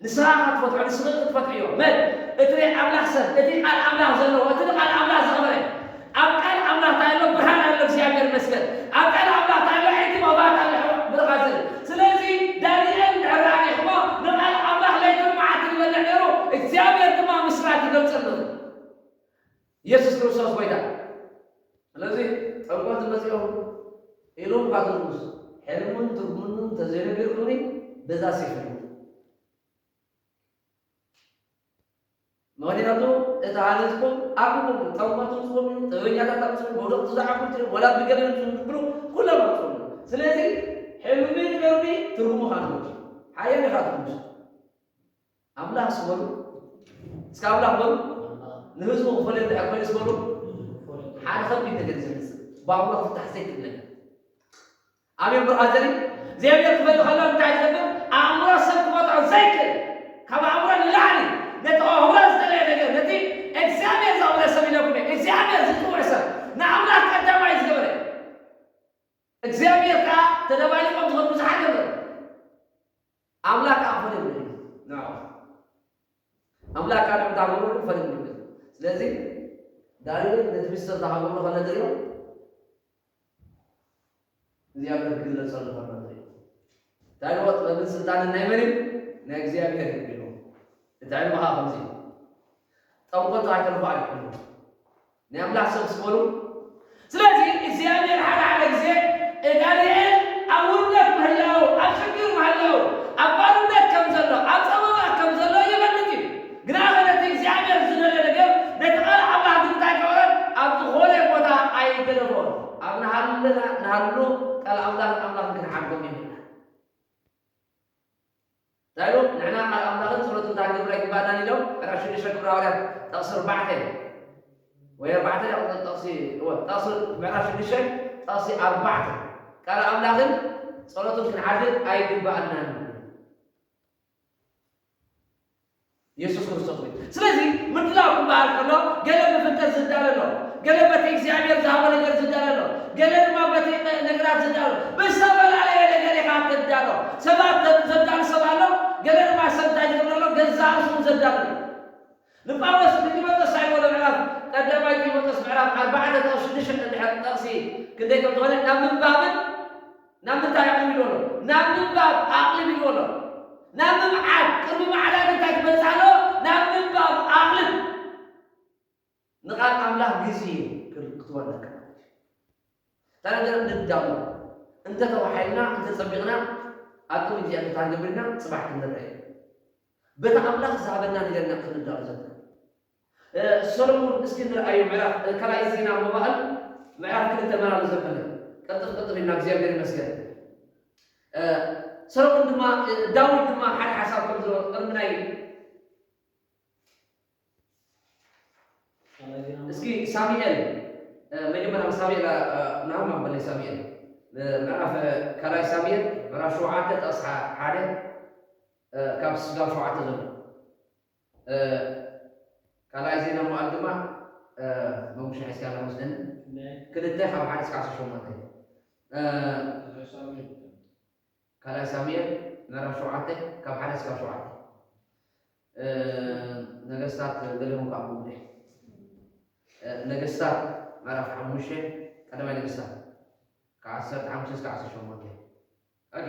ንስኻ ኢኻ ትፈትሖ፣ ንስኺ ኢኺ ትፈትሕዮ። መን? እቲ ናይ ኣምላኽ ሰብ፣ እቲ ቃል ኣምላኽ ዘለዎ፣ እቲ ንቃል ኣምላኽ ዘኽበረ። ኣብ ቃል ኣምላኽ እንታይ ኣሎ? ብርሃን ኣሎ፣ እግዚኣብሔር ይመስገን። ኣብ ቃል ኣምላኽ እንታይ ኣሎ? ዕንቂ ምኽፋት ኣሎ፣ ብርሃን ዘለ። ስለዚ ዳንኤል እንድሕር ረኣኒኹሞ፣ ንቃል ኣምላኽ ለይትን መዓልትን ይበልዕ ነይሩ፣ እግዚኣብሔር ድማ ምስራት ይገልጸሉ። ኢየሱስ ክርስቶስ ጎይታ። ስለዚ ጠንቆልቲ መጺኦም ኢሎም፣ "እባ ንጉስ፣ ሕልሙን ትርጉሙን እንተዘይነጊርኩምኒ በዛ ሴፍ ንሙት። ምኽንያቱ እቲ ሃነጽኩም ኣቕርቡ፣ ጠንቆልቲ ኣምጽኦም እዩ፣ ጥበበኛታት ኣምጽኦም፣ መውደቕቲ ዝዓብዱ እዮም፣ ወላ ብገለ ኣምጽኦም" ትብሉ፣ ኩሎም ኣምጽኦም። ስለዚ ሕልሚ ንገሩኒ፣ ትርጉሙ ከኣ ንገሩኒ። ሓያል ኢኻ ትርጉም። ኣምላኽ ስበሉ። እስከ ኣምላኽ በሉ። ንህዝቡ ክፈልዮ እንድሕር ኮይኑ ስበሉ። ሓደ ከቢድ ነገር እዩ ዝመጽእ። ብኣእምሮ ክፍታሕ ዘይክእል ነገር። ኣሜን ብርሃን ዘርኢ። እግዚኣብሔር ክፈሊ ከሎ እንታይ ዝገብር? ኣእምሮ ሰብ ክፈትሖ ዘይክእል። ካብ ኣእምሮ ንላዕሊ ነቲ ከውህቦ ዝደለየ ነገር፣ ነቲ እግዚኣብሔር ዘኽብረ ሰብ ኢለኩም እየ። እግዚኣብሔር ዝጥውዕ ሰብ፣ ንኣምላኽ ቀዳማይ ዝገበረ። እግዚኣብሔር ከኣ ተደባሊቖም ዝኾኑ ብዙሓት ነበሩ። ኣምላኽ ከኣ ክፈልዮም ይደሊ። ንዕኦም። ኣምላኽ ከኣ ንዕኦም ተሃገሩ ክፈልዮም ይደሊ። ስለዚ ዳንኤል ነቲ ሚስጥር ተሃገሩ ከሎ ንሪኦ እግዚኣብሔር ክግለጸሉ ከሎ ንሪኦ። እንታይ ኢልዎ? ጥበብን ስልጣንን ናይ መን እዩ? ናይ እግዚኣብሔር እዩ ኢልዎ። እቲ ዕልሚ ከኣ ከምዚ እዩ። ጠንቆልቲ ኣይተርፉ ኣይኮኑን። ናይ ኣምላኽ ሰብ ስበሉ። ስለዚ እግዚኣብሔር ሓደ ሓደ ግዜ ዳንኤል ኣብ ውርደት ምህላው፣ ኣብ ሽግር ምህላው፣ ኣብ ባርነት ከም ዘሎ፣ ኣብ ጸበባ ከም ዘሎ ይፈልጥ እዩ። ግና ኸ ነቲ እግዚኣብሔር ዝደለ ነገር፣ ነቲ ቃል ኣምላኽ ግን እንታይ ገበረ? ኣብ ዝኾነ ቦታ ኣይገደፎን። ኣብ ንሃለና ንሃሉ ቃል ኣምላኽን ኣምላኽን ክንሓድጎም ይኽእልና። እንታይ ኢሉ? ንሕና ቃል ኣምላኽን ጸሎትን እንታይ ክንገብር ኣይግባእናን ኢሎም? ምዕራፍ ሽዱሽተ ግብረ ሃዋርያት ጥቕሲ ኣርባዕተ ወይ ኣርባዕተ ጥቕሲ፣ እወ፣ ጥቕሲ ምዕራፍ ሽዱሽተ ጥቕሲ ኣርባዕተ። ቃል ኣምላኽን ጸሎትን ክንሓድግ ኣይግባእናን። የሱስ ክርስቶስ እዩ። ስለዚ ምድላው ክበሃል ከሎ ገለ ብፍልጠት ዝዳሎ ኣሎ፣ ገለ በቲ እግዚኣብሔር ዝሃቦ ነገር ዝዳሎ ኣሎ፣ ገለ ድማ በቲ ነገራት ዝዳሎ ኣሎ። ብዝተፈላለየ ነገር ኢኻ ትዳሎ። ሰባት ዘዳሉ ሰብ ኣሎ፣ ገለ ድማ ሰብ እንታይ ዝገብር ኣሎ? ርእሱ ዘዳሉ። ንጳውሎስ ንጢሞቴዎስ እንታይ ይብሎ? ምዕራፍ ቀዳማይ ጢሞቴዎስ ምዕራፍ ኣርባዕተ ጥቕሲ ሽዱሽተ እንድሕር ጥቕሲ ክንደይ ከም ዝኾነ ናብ ምንባብን ናብ ምንታይ ኣቕልብ ኢልዎ ኣሎ? ናብ ምንባብ ኣቕልብ ኢልዎ ኣሎ። ናብ ምምዓድ፣ ቅድሚ ማዕዳን እንታይ ክመጽእ ኣለዎ? ናብ ምንባብ ኣቕልብ። ንቓል ኣምላኽ ግዜ ክል-፣ ክትወነካ ማለት እዩ። ታዲያ ንዳሎ እንተተባሂልና፣ እንተጸቢቕና፣ ኣብ ቅድሚ እግዚኣብሔር እንታይ ክንገብር ኢና? ጽባሕ ክንረአ። በቲ ኣምላኽ ዝሃበና ነገር ኢና ክንዳሎ ዘለና። እ፣ ሰሎሞን እስኪ ንርኣዮ፣ ምዕራፍ፣ እ፣ ካልኣይ ዜና መዋዕል ምዕራፍ ክልተ መራሉ ዘበለ። ቀልጥፍ ቀልጥፍ ኢልና፣ እግዚኣብሔር ይመስገን። እ፣ ሰሎሞን ድማ፣ እ፣ ዳዊት ድማ ሓደ ሓሳብ ከም ዘሎ ቅድሚ ናይ ካልኣይ ዜና እስኪ ሳሙኤል፣ እ፣ መጀመርያ ሳሙኤል፣ እ፣ ናሆም ኣንበለይ ሳሙኤል፣ እ፣ ምዕራፍ፣ እ፣ ካልኣይ ሳሙኤል ምዕራፍ ሸውዓተ ጥቕሲ ሓደ፣ እ፣ ካብ ስጋብ ሸውዓተ ዘሎ። እ፣ ካልኣይ ዜና መዋዕል ድማ፣ እ፣ መሙሻ ሒዝካ ኣለኻ መስለኒ። ናይ ክልተ ካብ ሓደ እስካብ ዓሰርተ ሸሞንተ። እ፣ ካልኣይ ሳሙኤል። ካልኣይ ሳሙኤል ምዕራፍ ሸውዓተ ካብ ሓደ እስካብ ሸውዓተ። እ፣ ነገስታት ገሊኦም ከዓ ብጉዳይ። እ፣ ነገስታት ምዕራፍ ሓሙሽተ፣ ቀዳማይ ነገስታት ካብ ዓሰርተ ሓሙሽተ እስካብ ዓሰርተ ሸሞንተ። ኦኬ።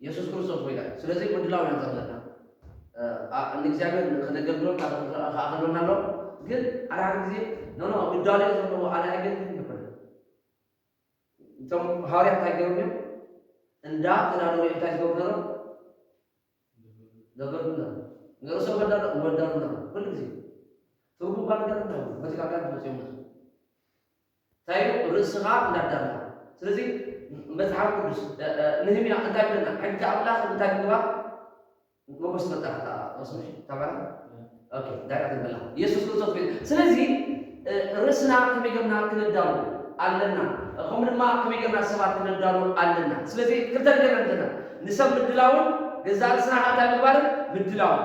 የሱስ ክርስቶስ ጎይታ እዩ። ስለዚ ምድላው ኢና ዘለና። እ፣ ኣ-፣ ንእግዚኣብሔር ከነገልግሎ ከኣ ከኣ ከሎና ኣሎ። ግን ሓደ ሓደ ግዜ፣ ኖ፣ ኖ፣ ምዳሎ እዩ ዘለዎ፣ ኣነ ኣይገልግልን ይኮነ። እቶም ሃዋርያት እንታይ ገይሮም እዮም? እንዳ ተዳለዉ እንታይ ዝገብሩ ነሮም? ዘገልግሉ ነሮም። ንርእሶም ከዳሎ-፣ ወዳሉ ነሮም። ኩሉ ግዜ። ትርጉም እኳ ነገር እንታይ እዩ? በቲ ካብ ዳን መጺኦም ነሮም። እንታይ እዩ? ርእስኻ እንዳዳለኻ። ስለዚ መጽሓፍ ቅዱስ፣ እ፣ እ፣ ነህምያ እንታይ ይብለና? ሕጊ ኣምላኽ እንታይ ምግባር? መጎስ መጣ-፣ እታ-፣ እታ-፣ እታ-፣ እታ-፣ እታ-፣ ኦኬ፣ እንታይ ኢኻ ትብል ዘለኻ? ኢየሱስ ክርስቶስ ቤት። ስለዚ፣ እ፣ ርእስና ከመይ ጌርና ክነዳሉ ኣለና? ከምኡ ድማ ከመይ ጌርና ሰባት ክነዳሉ ኣለና? ስለዚ ክልተ ነገር ኣለና። ንሰብ ምድላውን ገዛእ ርእስና ከኣ እንታይ ምግባርን ምድላውን።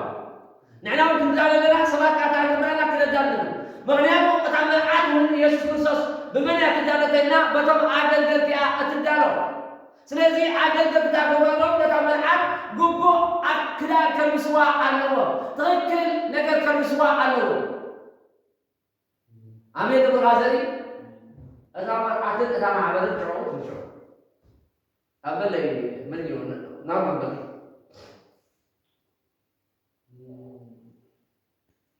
ንሕና እውን ክንዳሎ ኣለና፣ ሰባት ከኣ እንታይ ምግባር ኣለና? ክነዳሉ ኣለና። ምኽንያቱ እታ መርዓት እውን ኢየሱስ ክርስቶስ ብመን እያ ትዳሎ እንተኢልና፣ በቶም ኣገልገልቲ እያ እትዳሎ። ስለዚ ኣገልገልቲ እንታይ ክገብሩ ኣለዎም? ነታ መርዓት ግቡእ ክዳን ከልብስዋ ኣለዎም። ትኽክል ነገር ከልብስዋ ኣለዎም። ኣሜን። ብራዘሪ፣ እታ መርዓትን እታ ማሕበርን ሽዑ ትንሽዑ። ኣበለይ መን እዩ? ናማ በለይ።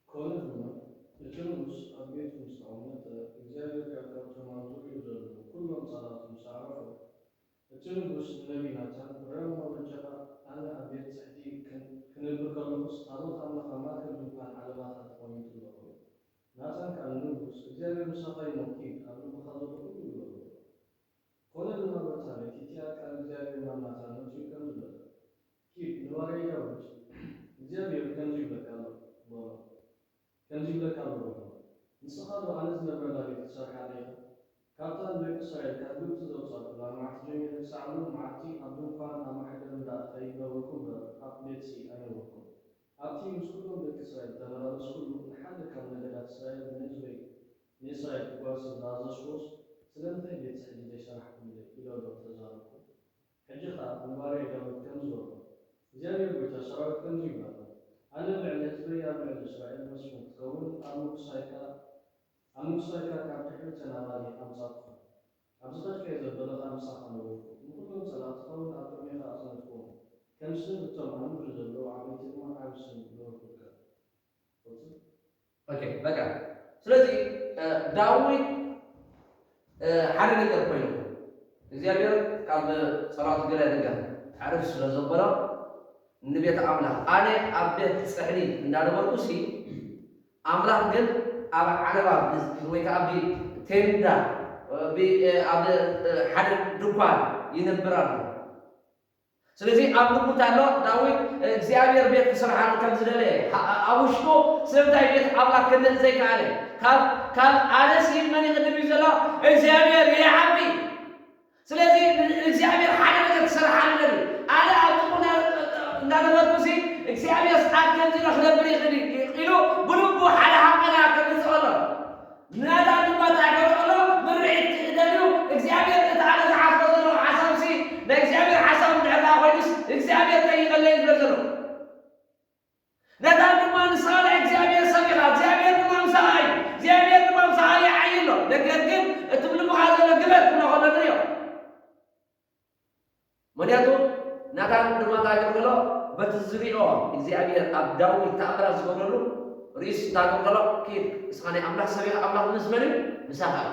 ኮነ ድማ፣ እቲ ንጉስ ኣብ ቤቱ ምስ ተቐመጠ፣ እግዚኣብሔር ከኣ ካብቶም ኣብ ዙርያኡ ዘለዉ ኩሎም ጸላእቱ ምስ ኣዕረፎም፣ እቲ ንጉስ ንነብዪ ናታን፣ "እረ እሞ በጃኻ፣ ኣነ ኣብ ቤት ጽሕዲ ክን-፣ ክነብር ከለኹስ፣ ታቦት ኣምላኽ ኣብ ማእከል ድንኳን ዓለባታት ተቐሚጡ ኣሎ" በሎ። ናታን ከኣ ንንጉስ፣ "እግዚኣብሔር ምሳኻ እዩ እሞ ኪድ፣ ኣብ ልብኻ ዘሎ ኩሉ ግበር" በሎ። ኮነ ድማ በታ ለይቲ እቲኣ ቃል እግዚኣብሔር ናብ ናታን መጺኡ ከምዚ በለ፣ "ኪድ ንባርያይ ዳዊት እግዚኣብሔር ከምዚ ይብለካ ኣሎ" በሎ። ከምዚ ይብለካ ኣሎ በሎ፣ "ንስኻ ዶ ኣነ ዝነብረላ ቤት ክትሰርሓለይ ኢኻ? ካብታ ንደቂ እስራኤል ካብ ግብጺ ዘውጻእኩላ መዓልቲ ጀሚረ ክሳዕ ሎሚ መዓልቲ ኣብ ድንኳን ኣብ ማሕደር እንዳእተየ ይነብርኩ እምበር ኣብ ቤትሲ ኣይነበርኩን። ኣብቲ ምስ ኩሎም ደቂ እስራኤል ዝተመላለስኩሉ ንሓደ ካብ ነገዳት እስራኤል ንህዝበይ ንእስራኤል ክጓስይ ዝኣዘዝኩዎስ ስለምንታይ ቤት ጽሕዲ ዘይሰራሕኩምለይ?" ኢለ ዶ ተዛረብኩ? ሕጂ ኸኣ ንባርያይ ዳዊት ከምዚ በሎ፣ እግዚኣብሔር ጐይታ ሰራዊት ከምዚ ይብል ኣሎ፣ ኣነ ኣብ ልዕሊ ህዝበይ ኣብ ልዕሊ እስራኤል መስፍን ክትከውን ኣብ ምጉሳይካ፣ ኣብ ምጉሳይካ ካብ ድሕሪ እተን ኣባጊዕ ኣምጻእኩኻ። ኣብ ዝኸድካዮ ዘበለ ኸኣ ምሳኻ ነበርኩ፣ ንኹሎም ጸላእትኻ እውን ኣብ ቅድሜኻ ኣጽነትኩዎም፣ ከም ስም እቶም ኣብ ምድሪ ዘለዉ ዓበይቲ ድማ ዓቢ ስም ገበርኩልካ። ኦኬ፣ በቃ። ስለዚ፣ እ፣ ዳዊት፣ እ፣ ሓደ ነገር ኮይኑ፣ እግዚኣብሔር ካብ ጸሎቱ ገለ ነገር ኣዕርፍ ስለ ዘበሎ፣ ንቤት ኣምላኽ፣ ኣነ ኣብ ቤት ጽሕዲ እንዳነበርኩሲ፣ ኣምላኽ ግን ኣብ ዓለባ ብ-፣ ወይ ከኣ ብቴንዳ፣ ብ-፣ ኣብ፣ እ፣ ሓደ ድኳን ይነብር ኣሎ። ስለዚ ኣብ ልቡ እንታይ ኣሎ? ዳዊት እግዚኣብሔር ቤት ክሰርሓሉ ከም ዝደለየ፣ ኣ-፣ ኣብ ውሽጡ ስለምንታይ ቤት ኣምላኽ ክንደእ ዘይከኣለ? ካብ፣ ካብ ኣነሲ መን ይቕድም እዩ ዘሎ? እግዚኣብሔር ይዓቢ። ስለዚ እግዚኣብሔር ሓደ ነገር ክሰርሓሉ ደልዩ። ኣነ ኣብ ጥቕኡ እንዳ-፣ እንዳነበርኩሲ እግዚኣብሔር ኣብ ከምዚ ኢለ ክነብር ይኽእል እዩ ኢሉ ብልቡ ሓደ ሃቀና ከምጽእ ኣሎ። ናታን ድማ እንታይ ክገብር ከሎ ምርዒት ክደልዩ፣ እግዚኣብሔር እቲ ኣነ ዝሓስቦ ዘለኹ ሓሳብሲ ናይ እግዚኣብሔር ሓሳብ እንድሕር ደኣ ኮይኑስ እግዚኣብሔር ጠይቐለይ ዝብሎ ዘሎ። ናታን ድማ እንታይ ገበረ ከሎ፣ በቲ ዝሪኦ እግዚኣብሔር ኣብ ዳዊት ተኣምራት ዝገብረሉ ርእስ እንታይ ገበረ ከሎ፣ ኪድ ንስኻ ናይ ኣምላኽ ሰብ ኢኻ፣ ኣምላኽ ምስ መን እዩ? ምሳኻ እዩ።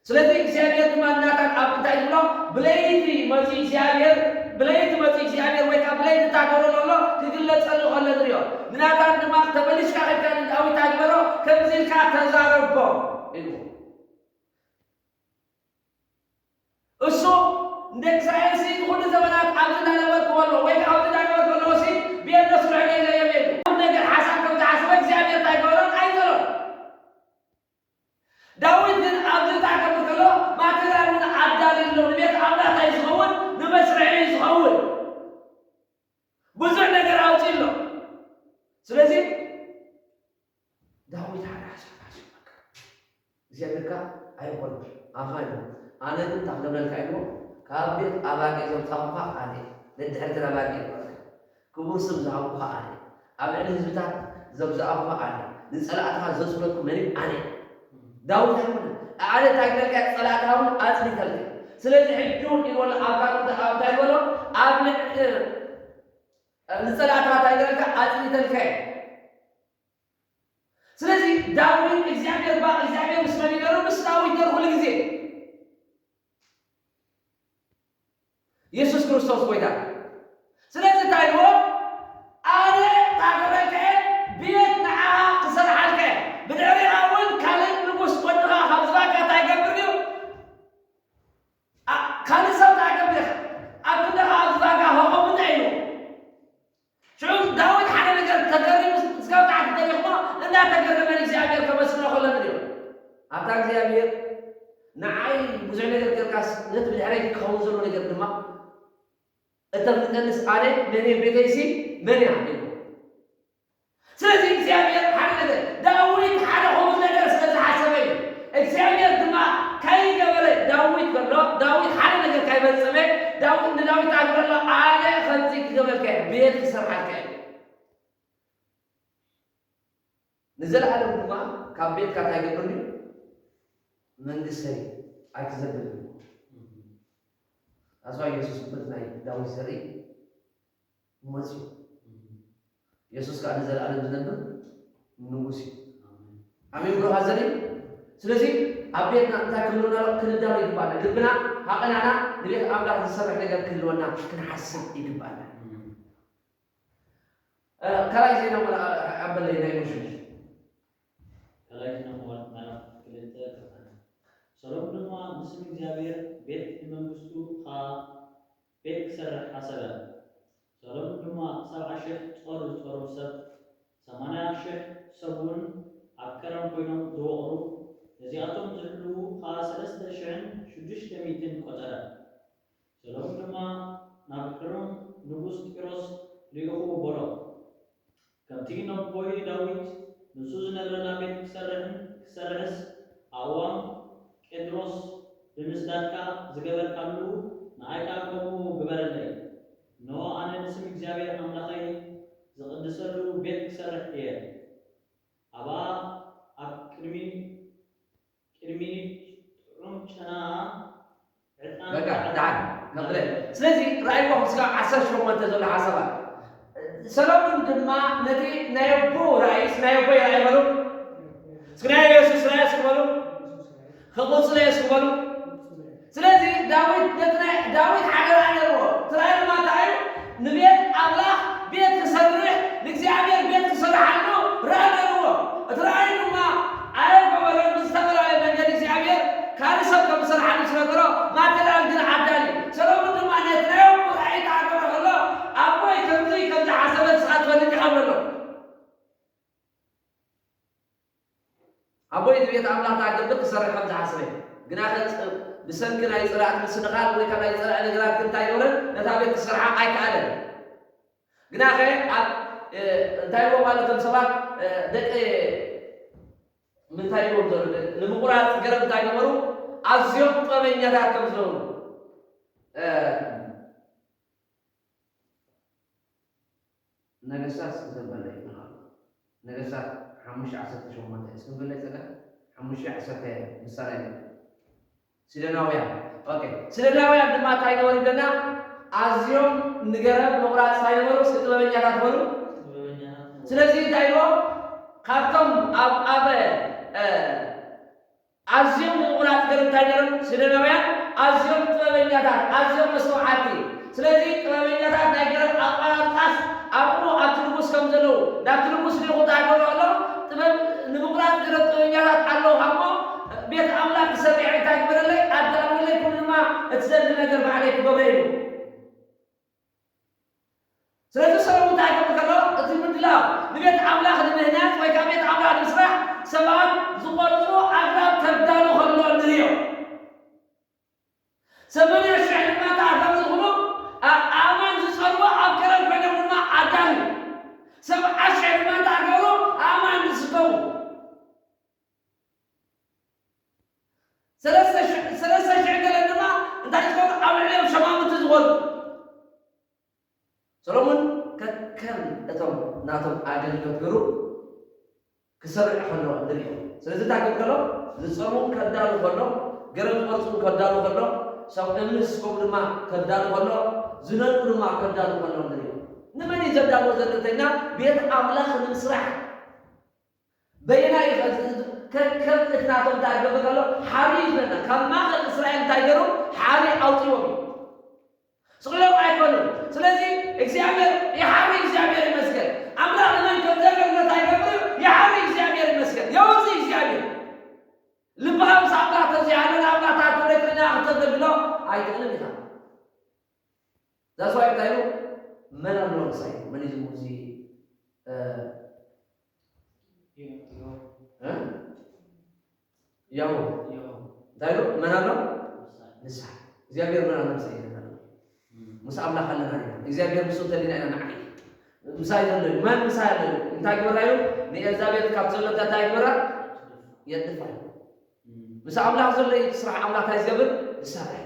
ስለዚ እግዚኣብሔር ድማ ንናታን ኣብ እንታይ ይብሎ? ብለይቲ መፂኡ እግዚኣብሔር፣ ብለይቲ መፂኡ እግዚኣብሔር ወይ ከዓ ብለይቲ እንታይ ክገብረሉ ከሎ ክግለፀሉ ከሎ ንሪኦ። ንናታን ድማ ተመሊስካ ከድካ ንዳዊት እንታይ ግበሮ? ከምዚ ኢልካ ተዛረቦ ኢልዎ። እሱ ንደቂ እስራኤል ሲ ንኹሉ ዘመናት ኣብዚ እንዳነበርኩ ከሎ ወይ ከዓ ኣብዚ እንዳነበርኩ ከሎ ሲ ብየነሱ ልዕለይ ዘየብየሉ ነገር ሓሳብ ከም ዝሓሰበ እግዚኣብሔር እንታይ ገበሮን ኣይገበሮን። ዳዊት ግን ኣብዚ እንታይ ከብል ከሎ ማቴሪያል እውን ኣዳልዩ ኣሎ። ንቤት ኣምላኽ እንታይ ዝኸውን ንመስርሒ እዩ ዝኸውን። ብዙሕ ነገር ኣውፅዩ ኣሎ። ስለዚ ዳዊት ሓደ ሓሳብ ሓሲቡ በቃ እግዚኣብሔር ከኣ ኣይኮነን ኣኻ እዩ ኣነ ግን ታክለብለልካ ኢልዎ ካብ ቤት ኣባጊዕ ዘውፃኹኻ ኣነ ነድሕርትን ኣባጊዕ ይበልካ ክቡር ስም ዝሃብኩኻ ኣነ ኣብ ልዕሊ ህዝብታት ዘብዛእኹኻ ኣነ ንፀላእትኻ ዘፅለኩ መን እዩ ኣነ ዳዊት ኣይኮነን ኣነ እንታይ ግበልካ ፀላእትኻ እውን ኣፅሊተልካ ስለዚ ሕጂ እውን ኢልወሎ ኣብ ካልእ እንታይ በሎ ኣብ ልዕሊ ንፀላእትኻ እንታይ ግበልካ ኣፅሊተልካ እዩ ስለዚ ዳዊት እግዚኣብሔር ባ እግዚኣብሔር ምስ መን ይነሩ ምስ ዳዊት ነሩ ኩሉ ግዜ የሱስ ክርስቶስ ጎይታ ስለዚ እንታይ ይዎ ኣነ ታገበልከ ቤት ንዓኻ ክሰርሓልከ ብድሕሪኻ እውን ካልእ ንጉስ ወድኻ ካብ ዝባካ እንታይ ገብር እዩ ካልእ ሰብ እንታይ ገብር ኣብ ክንደኻ ኣብ ዝባካ ሆቆምንታይ እዩ ሽዑ ዳዊት ሓደ ነገር ተገሪሙ ስጋብ ታሕቲ ተሪኽሞ እንዳተገረመ ንእግዚኣብሔር ከመስግኖ ከሎ ንሪኦ ኣብታ እግዚኣብሔር ንዓይ ብዙሕ ነገር ገርካስ ነቲ ብድሕረይ ክኸውን ዘሎ ነገር ድማ እተፍልጠንስ ኣነ መን እየ ቤተይሲ መን እያ ኢሉ ስለዚ እግዚኣብሔር ሓደ ነገር ዳዊት ሓደ ክቡር ነገር ስለ ዝሓሰበ እዩ እግዚኣብሔር ድማ ከይገበረ ዳዊት ከሎ ዳዊት ሓደ ነገር ከይፈጸመ ዳዊት ንዳዊት ኣግበሎ ኣነ ከምዚ ክገበልካ እየ ቤት ክሰርሓልካ እየ ንዘለኣለም ድማ ካብ ቤትካ እንታይ ገብርኒ መንግስተይ ኣይክዘብል ኣስዋ የሱስ በት ናይ ዳዊት ዘርኢ መፅኡ የሱስ ከዓ ንዘለኣለም ዝነብር ንጉስ እዩ ኣሜን ብሎ ሃዘኒ ስለዚ ኣብ ቤትና እንታይ ክህልወና ክንዳሎ ይግባና ልብና ሃቐናና ንቤት ኣምላኽ ዝሰርሕ ነገር ክህልወና ክንሓስብ ይግባና ካልኣይ ዜና ኣበለይ ናይ ሙሽሽ ካልኣይ ዜና ምዕራፍ ክልተ ሰሎሞን ድማ ንስም እግዚኣብሔር ቤት ንመንግስቱ ኸዓ ቤት ክሰርሕ ሓሰበ። ሰሎሞን ድማ ሰብዓ ሽሕ ጾር ዝጾሮም ሰብ፣ ሰማንያ ሽሕ ሰብ እውን ኣብ ከረን ኮይኖም ዝወቕሩ፣ ነዚኣቶም ዝሕልዉ ኸኣ ሰለስተ ሽሕን ሽዱሽተ ሚእትን ቈጸረ። ሰሎሞን ድማ ናብ ሕሩም ንጉስ ጢሮስ ልኢኹ በሎ፣ ከምቲ ነቦይ ዳዊት ንሱ ዝነብረላ ቤት ክሰርሕን ክሰርሕስ ኣእዋም ቄድሮስ ብምስዳድካ ዝገበርካሉ ንኣይ ከኣ ከምኡ ግበረለይ። እንሆ ኣነ ንስም እግዚኣብሔር ኣምላኸይ ዝቕድሰሉ ቤት ክሰርሕ እየ። ኣብኣ ኣብ ቅድሚ ቅድሚ ጥዑም ጨና ዕጣን በቃ ደሓን ቀብለ ስለዚ ራእይዎ ክስጋብ ዓሰርተ ሸሞንተ ዘሎ ሓሳባት ሰሎሞን ድማ ነቲ ናይ ኣቦ ራእይስ ናይ ኣቦ ራእይ በሉ እስኪ ናይ የሱስ ራእይ እስኪ በሉ ክቁፅለ እስኪ በሉ ስለዚ ዳዊት ነቲ ናይ ዳዊት ሓደ ራእይ ነርዎ እቲ ራእይ ድማ እንታይ እዩ ንቤት ኣምላኽ ቤት ክሰርሕ ንእግዚኣብሔር ቤት ክሰርሓሉ ራእይ ነርዎ እቲ ራእይ ድማ ኣየገበረን ብዝተፈላለየ መንገዲ እግዚኣብሔር ካልእ ሰብ ከም ዝሰርሓሉ ዝነገሮ ማቴርያል ግን ዓዳሊ ሰሎሞን ድማ ነቲ ናይ ኣቦ ራእይ ተኣገበ ከሎ ኣቦይ ከምዚ ከም ዝሓሰበ ንስኻ ትፈልጥ ኢኻ በሎ ኣቦይ ንቤት ኣምላኽ ተኣገብር ክሰርሕ ከም ዝሓሰበ ግናኸ ብሰንኪ ናይ ጸላእቲ ምስንኻል ወይ ካብ ናይ ጸላኢ ነገራት ግን እንታይ ገብረን ነታ ቤት ክሰርሓ ኣይከኣለን ግናኸ ኣብ እንታይ ይቦ ማለቶም ሰባት ደቂ ምንታይ ይቦም ዘሎ ንምቁራፅ ገረብ እንታይ ገበሩ ኣዝዮም ጥበበኛታት ከም ዝነበሩ ነገስታት እስኪ ዘንበለ ይብልካ ነገስታት ሓሙሽተ ዓሰርተ ሸሞንተ እስኪ ንበለ ፀጋ ሓሙሽተ ዓሰርተ ምሳሌ ይብል ሲዶናውያን ኦኬ ሲዶናውያን ድማ እንታይ ገበሩ ይብለና ኣዝዮም ንገረብ ምቑራጽ እንታይ ነበሩ? እስኪ ጥበበኛታት በሉ። ስለዚ እንታይ ኢልዎም? ካብቶም ኣብ ኣብ ኣዝዮም ምቑራጽ ገረብ እንታይ ነይሮም? ሲዶናውያን ኣዝዮም ጥበበኛታት፣ ኣዝዮም መስተውዓልቲ። ስለዚ ጥበበኛታት ናይ ገረብ ኣቆራርጻስ ኣብኡ ኣብቲ ንጉስ ከም ዘለዉ፣ ናብቲ ንጉስ ልኢኹ እንታይ ክገብሮ ኣሎ? ጥበብ ንምቑራጽ ገረብ ጥበበኛታት ኣለዉ እሞ ቤት ኣምላኽ ክሰርሕ እንታይ ግበረለይ? ኣዳልወለይ፣ ኩሉ ድማ እቲ ዘድሊ ነገር ባዕለይ ክገብሮ ኢሉ። ስለዚ ሰሎሞን እንታይ ክብል ከሎ፣ እቲ ምድላው ንቤት ኣምላኽ ንምህናጽ ወይ ከዓ ቤት ኣምላኽ ንምስራሕ ሰባት ዝቖርጹ ኣግራብ ከዳሉ ከሎ ንርእዮ። ሰማንያ ሽሕ ድማ ተኣታዊ ዝኾኑ ኣእማን ዝጸርቡ ኣብ ከረን ኮይኖም ድማ ኣዳልዩ። ሰብዓ ሽሕ ድማ እንታይ ገበሩ? ኣእማን ዝስከሙ። ሰለስተ ሽሕ ገለን ድማ እንታይ ዝኾኑ? ኣብ ልዕሊኦም ሸማምንቲ ዝኾኑ። ሰሎሞን ከከም እቶም ናቶም ኣገልግሎት ገሩ ክሰርዕ ከሎ ንሪኦ። ስለዚ እንታይ ክብል ከሎ? ዝጸርቡን ከዳሉ ከሎ፣ ገረብ ዝቖርጹን ከዳሉ ከሎ፣ ሰብ እምኒ ዝስከሙ ድማ ከዳሉ ከሎ፣ ዝነድቁ ድማ ከዳሉ ከሎ ንሪኦ። ንመን እዩ ዘዳልዎ ዘሎ እንተኢልና፣ ቤት ኣምላኽ ንምስራሕ በየናይ እዩ ከ-፣ ከ-፣ ከም እቲ ናቶም እንታይ ክገብር ከሎ? ሓሪ እዩ ዝብለና። ካብ ማእከል እስራኤል እንታይ ገይሩ? ሓሪ ኣውፅዎም እዩ። ስቕ ኢሎም ኣይኮኑን። ስለዚ እግዚኣብሔር ይሓሪ፣ እግዚኣብሔር ይመስገን። ኣምላኽ ንመን ከም ዘገልግሎ እንታይ ይገብር እዩ? ይሓሪ፣ እግዚኣብሔር ይመስገን። የውፅእ እግዚኣብሔር። ልብኻ ምስ ኣምላኽ ተዘይሃለ ንኣምላኽ ተኣክብሬትኛ ከተገልግሎ ኣይትኽእልን ኢኻ። ዛስ ዋይ እንታይ ኢሉ? መን ኣሎ ምሳይ? መን እዩ እዚ ሙዚ፣ እ፣ እ? ያው እንታይ ኢሉ? መን ኣሎ? ንስሓ። እግዚኣብሔር መን ኣሎ ምሳይ? ምስ ኣምላኽ ኣለና ኢና። እግዚኣብሔር ምስ እንተሊና ኢና ንዓይ። ምሳይ ዘሎ እዩ። መን ምሳይ ኣሎ እዩ? እንታይ ግበራ እዩ? ንኤልዛቤል ካብ ዘሎ እንታይ ግበራ? የጥፋ እዩ። ምስ ኣምላኽ ዘሎ እዩ። ስራሕ ኣምላኽ እንታይ ዝገብር? ዝሰርሕ።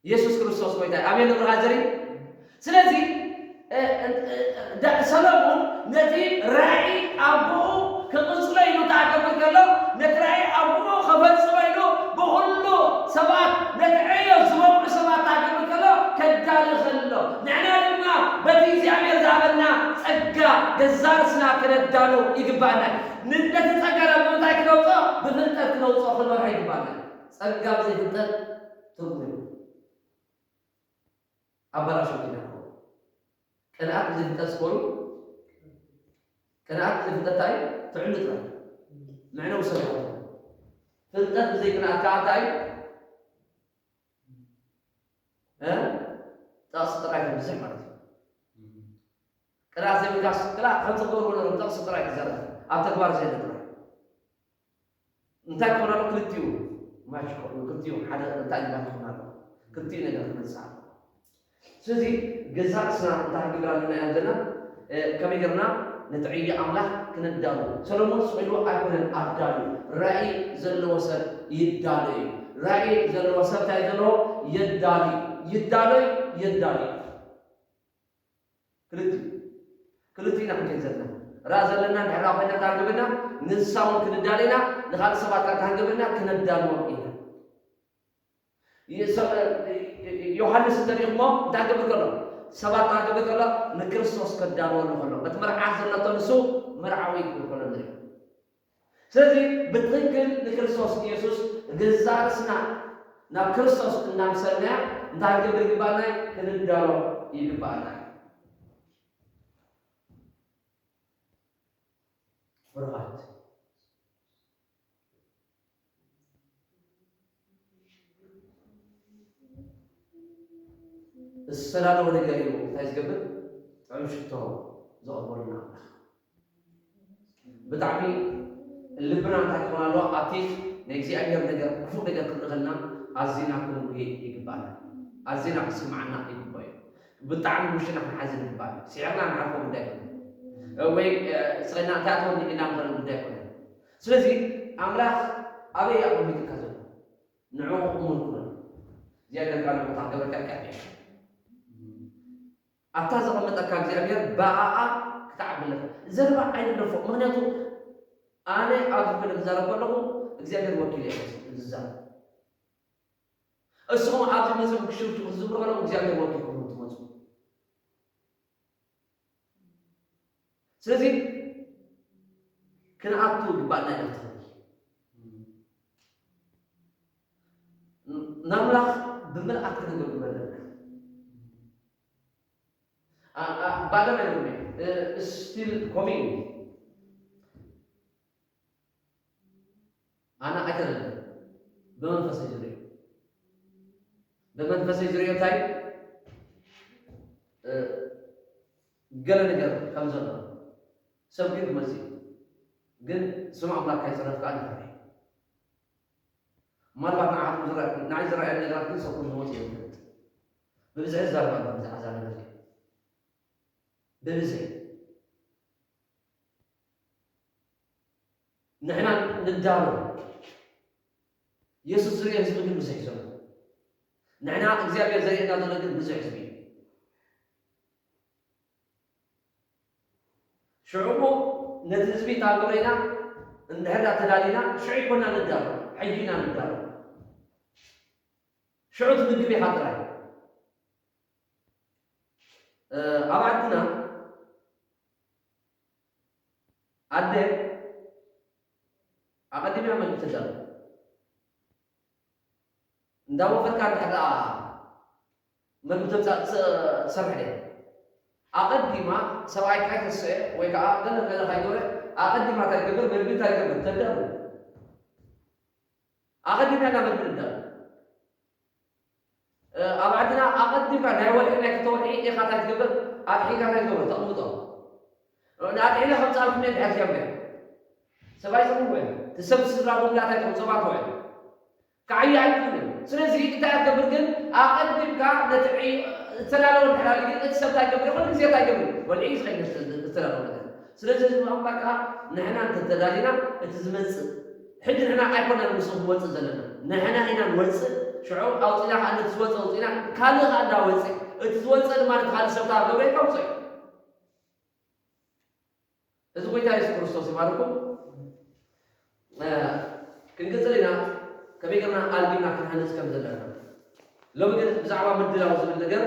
ኢየሱስ ክርስቶስ ጎይታ እዩ። ኣሜን ንብርሃ ዘሪ። ስለዚ፣ እ፣ እ፣ እ፣ ዳ-፣ ሰሎሞን ነቲ ራእይ ኣቦኡ ክቕጽሎ ኢሉ እንታይ ክገብር ከሎ፣ ነቲ ራእይ ኣቦኡ ክፈጽሞ ኢሉ ብኹሉ ሰባት፣ ነቲ ዕዮ ዝበቕዑ ሰባት እንታይ ክገብር ከሎ፣ ከዳሉ ከሎ፣ ንሕና ድማ በቲ እግዚኣብሔር ዝሃበና ጸጋ ገዛ ርእስና ክነዳሉ ይግባኣና። ን-፣ ነቲ ጸጋ ናብ ምንታይ ክነውጽኦ? ብፍልጠት ክነውጽኦ ክንመርሖ ይግባኣና። ጸጋ ብዘይ ፍልጠት ትርጉም የብሉን። ኣባላሽው ኢና ንኸውን። ቅንኣት ብዘይ ፍልጠት ስኮኑ፣ ቅንኣት ብዘይ ፍልጠት እንታይ እዩ? ትዕሉ ጥራይ። መዕነዊ ሰብ ይኸውን። ፍልጠት ብዘይ ቅንኣት ከዓ እንታይ እዩ? እ? ጠቕሲ ጥራይ ተብዝሕ ማለት እዩ። ቅንኣት ዘይብልካስ፣ ቅንኣት ከም ዝገብርዎ ነይሮም ጠቕሲ ጥራይ ትዛረብ። ኣብ ተግባር ዘየለ ጥራይ። እንታይ ክኾን ኣለዎ? ክልቲኡ ማች ክኾን፣ ክልቲኡ ሓደ እንታይ ኢልና ክኾን ኣለዎ? ክልቲኡ ነገር ክመጽእ ኣለዎ። ስለዚ ገዛ ርእስና እንታይ ክንገብር ኣለና ኢና ዘለና? እ፣ ከመይ ጌርና ነቲ ዕዮ ኣምላኽ ክነዳሉ? ሰሎሞን ስቕ ኢሉ ኣይኮነን ኣዳልዩ። ራእይ ዘለዎ ሰብ ይዳሎ እዩ። ራእይ ዘለዎ ሰብ እንታይ ዘለዎ? የዳሊ። ይዳሎ እዩ፣ የዳሊ። ክልቲኡ፣ ክልቲኡ ኢና ክንከይድ ዘለና። ራእ ዘለና እንድሕር ኮይና እንታይ ክንገብር ኢና? ንሳ እውን ክንዳሎ ኢና፣ ንኻልእ ሰባት ከኣ እንታይ ክንገብር ኢና? ክነዳልዎም ኢና። የ-፣ ሰ-፣ ዮሃንስ እንተሪእኹሞ እንታይ ክገብር ከሎ? ሰባት እንታይ ክገብር ከሎ? ንክርስቶስ ከዳልወሉ ከሎ። እቲ መርዓት ዘለቶ ንሱ መርዓዊ ክብል ከሎ ንርኢ። ስለዚ ብትኽክል ንክርስቶስ ኢየሱስ ገዛእ ርእስና ናብ ክርስቶስ እናምሰልናዮ እንታይ ክንገብር ይግባኣና? ክንዳሎ ይግባኣና። ብሩኻት፣ ዝተዳለወ ነገር እዩ እንታይ ዝገብር? ጥዑም ሽቶ ዘቕርበልና ኣምላኽ። ብጣዕሚ ልብና እንታይ ክኾን ኣለዎ? ኣብቲ ናይ እግዚኣብሔር ነገር፣ ክፉእ ነገር ክንርኢ ከለና ኣዚና ክንጉሂ ይግባኣና። ኣዚና ክስማዓና ይግባእ እዩ። ብጣዕሚ ውሽጥና ክንሓዝን ይግባእ እዩ። ስዒርና ንሓልፎ ጉዳይ ኣይኮነን። ወይ፣ እ፣ ስቕ ኢልና እንታይ ኣትወኒ ኢልና ንኸይድ ጉዳይ ኣይኮነን። ስለዚ ኣምላኽ ኣበይ እዩ ኣቐሚጡካ ዘሎ? ንዕኡ እሙን ኩን። እግዚኣብሔር ካልእ ቦታ ክገብረካ ኣይክእልን እዩ። ኣብታ ዘቐመጠካ እግዚኣብሔር ብኣኣ ክትዓቢ ኣለካ። ዘረባ ኣይንለፎ። ምኽንያቱ ኣነ ኣብዚ ኮይነ ክዛረብ ከለኹ እግዚኣብሔር ወኪለ እየ ዝዛረብ። እስኹም ኣብዚ መፅኹም ክሽርቱ ክትዝምሩ ከለኹም እግዚኣብሔር ወኪልኩም ትመፁ። ስለዚ ክንኣቱ ግባእና ኢና ትብል። ንኣምላኽ ብምልኣት ክነገልግሎ ኣለና። ባደም ኣይብሉም። ስቲል ኮሚንግ ኣነ ኣይተረድእ። ብመንፈሰይ ዝርእዮ፣ ብመንፈሰይ ዝርእዮ እንታይ ገለ ነገር ከም ዘሎ ሰብ ግን ክመጽእ እዩ። ግን ስም ኣምላክ ካይጸረፍካ ንፈርሕ። ምናልባት ንዓኹም ዝረአ-፣ ንዓይ ዝረኣየ ነገራት ግን ሰብ ኩሉ ዝመጽእ ይፈልጥ። ብብዝሒ ዝዛረብ ኣሎ ብዛዕባ እዛ ነገር እዚኣ። ብብዝሒ ንሕና ንዳሎ። የሱስ ዝርእዮ ህዝቢ ግን ብዙሕ እዩ ዘሎ። ንሕና እግዚኣብሔር ዘርእየና ዘሎ ግን ብዙሕ ህዝቢ እዩ። ሽዑ እሞ ነቲ ህዝቢ እንታይ ንገብሮ ኢና? እንድሕር ዳ ተዳሊና ሽዑ ይኮና ንዳሎ፣ ሕጂ ኢና ንዳሎ። ሽዑ ትምግብ ኢኻ ጥራይ። እ፣ ኣብ ዓድና ኣደ ኣቐዲማ መን ትዳሎ? እንዳወፈርካ እንድሕር ደኣ መግቢ ተምጻእ ትሰ-፣ ትሰርሕ ድያ? ኣቐዲማ ሰብኣይ ካይተስአ ወይ ከዓ ገለ ገለ ካይገበረ ኣቐዲማ እንታይ ትገብር? መግቢ እንታይ ትገብር? ተዳሉ። ኣቐዲምና ኢና መግቢ ንዳሉ። እ፣ ኣብ ዓድና ኣቐዲምካ ናይ ወርሒ ናይ ክልተ ወርሒ ኢኻ እንታይ ትገብር? ኣጥሒንካ እንታይ ትገብር? ተቕምጦ። ንኣጥሒነ ከምጽኣልኩም እየ ድሕር ጀምር። ሰብኣይ ጽምዋ እዩ። እቲ ሰብ ስድራ ጉድላታይ ከም ጸባትዋ እዩ። ክዓዩ ኣይክእልን። ስለዚ እንታይ ክትገብር ግን? ኣቐዲምካ ነቲ ዕይ-፣ ዝተዳለወ እንድሕር ኣልዩ ግን እቲ ሰብ እንታይ ይገብር? ኩሉ ግዜ እንታይ ይገብር? ወልዒ እዩ ዝኸይድ ነቲ ዝተዳለወ ነገር። ስለዚ እዚ ምቕማጥ ከዓ ንሕና እንተተዳሊና እቲ ዝመጽእ፣ ሕጂ ንሕና ኣይኮናን ምስኡ ክወጽእ ዘለና። ንሕና ኢና ንወጽእ። ሽዑ ኣውጺና ከዓ ነቲ ዝወጽእ ኣውጺና ካልእ ከዓ እንዳወጽእ። እቲ ዝወጽእ ድማ ነቲ ካልእ ሰብ ከዓ ገብረ ከውጽኦ እዩ። እዚ ጎይታ የሱስ ክርስቶስ ይባርኩም። እ፣ ክንቅጽል ኢና። ከመይ ጌርና ኣልጊብና ክንሃንጽ ከም ዘለና። ሎሚ ግን ብዛዕባ ምድላው ዝብል ነገር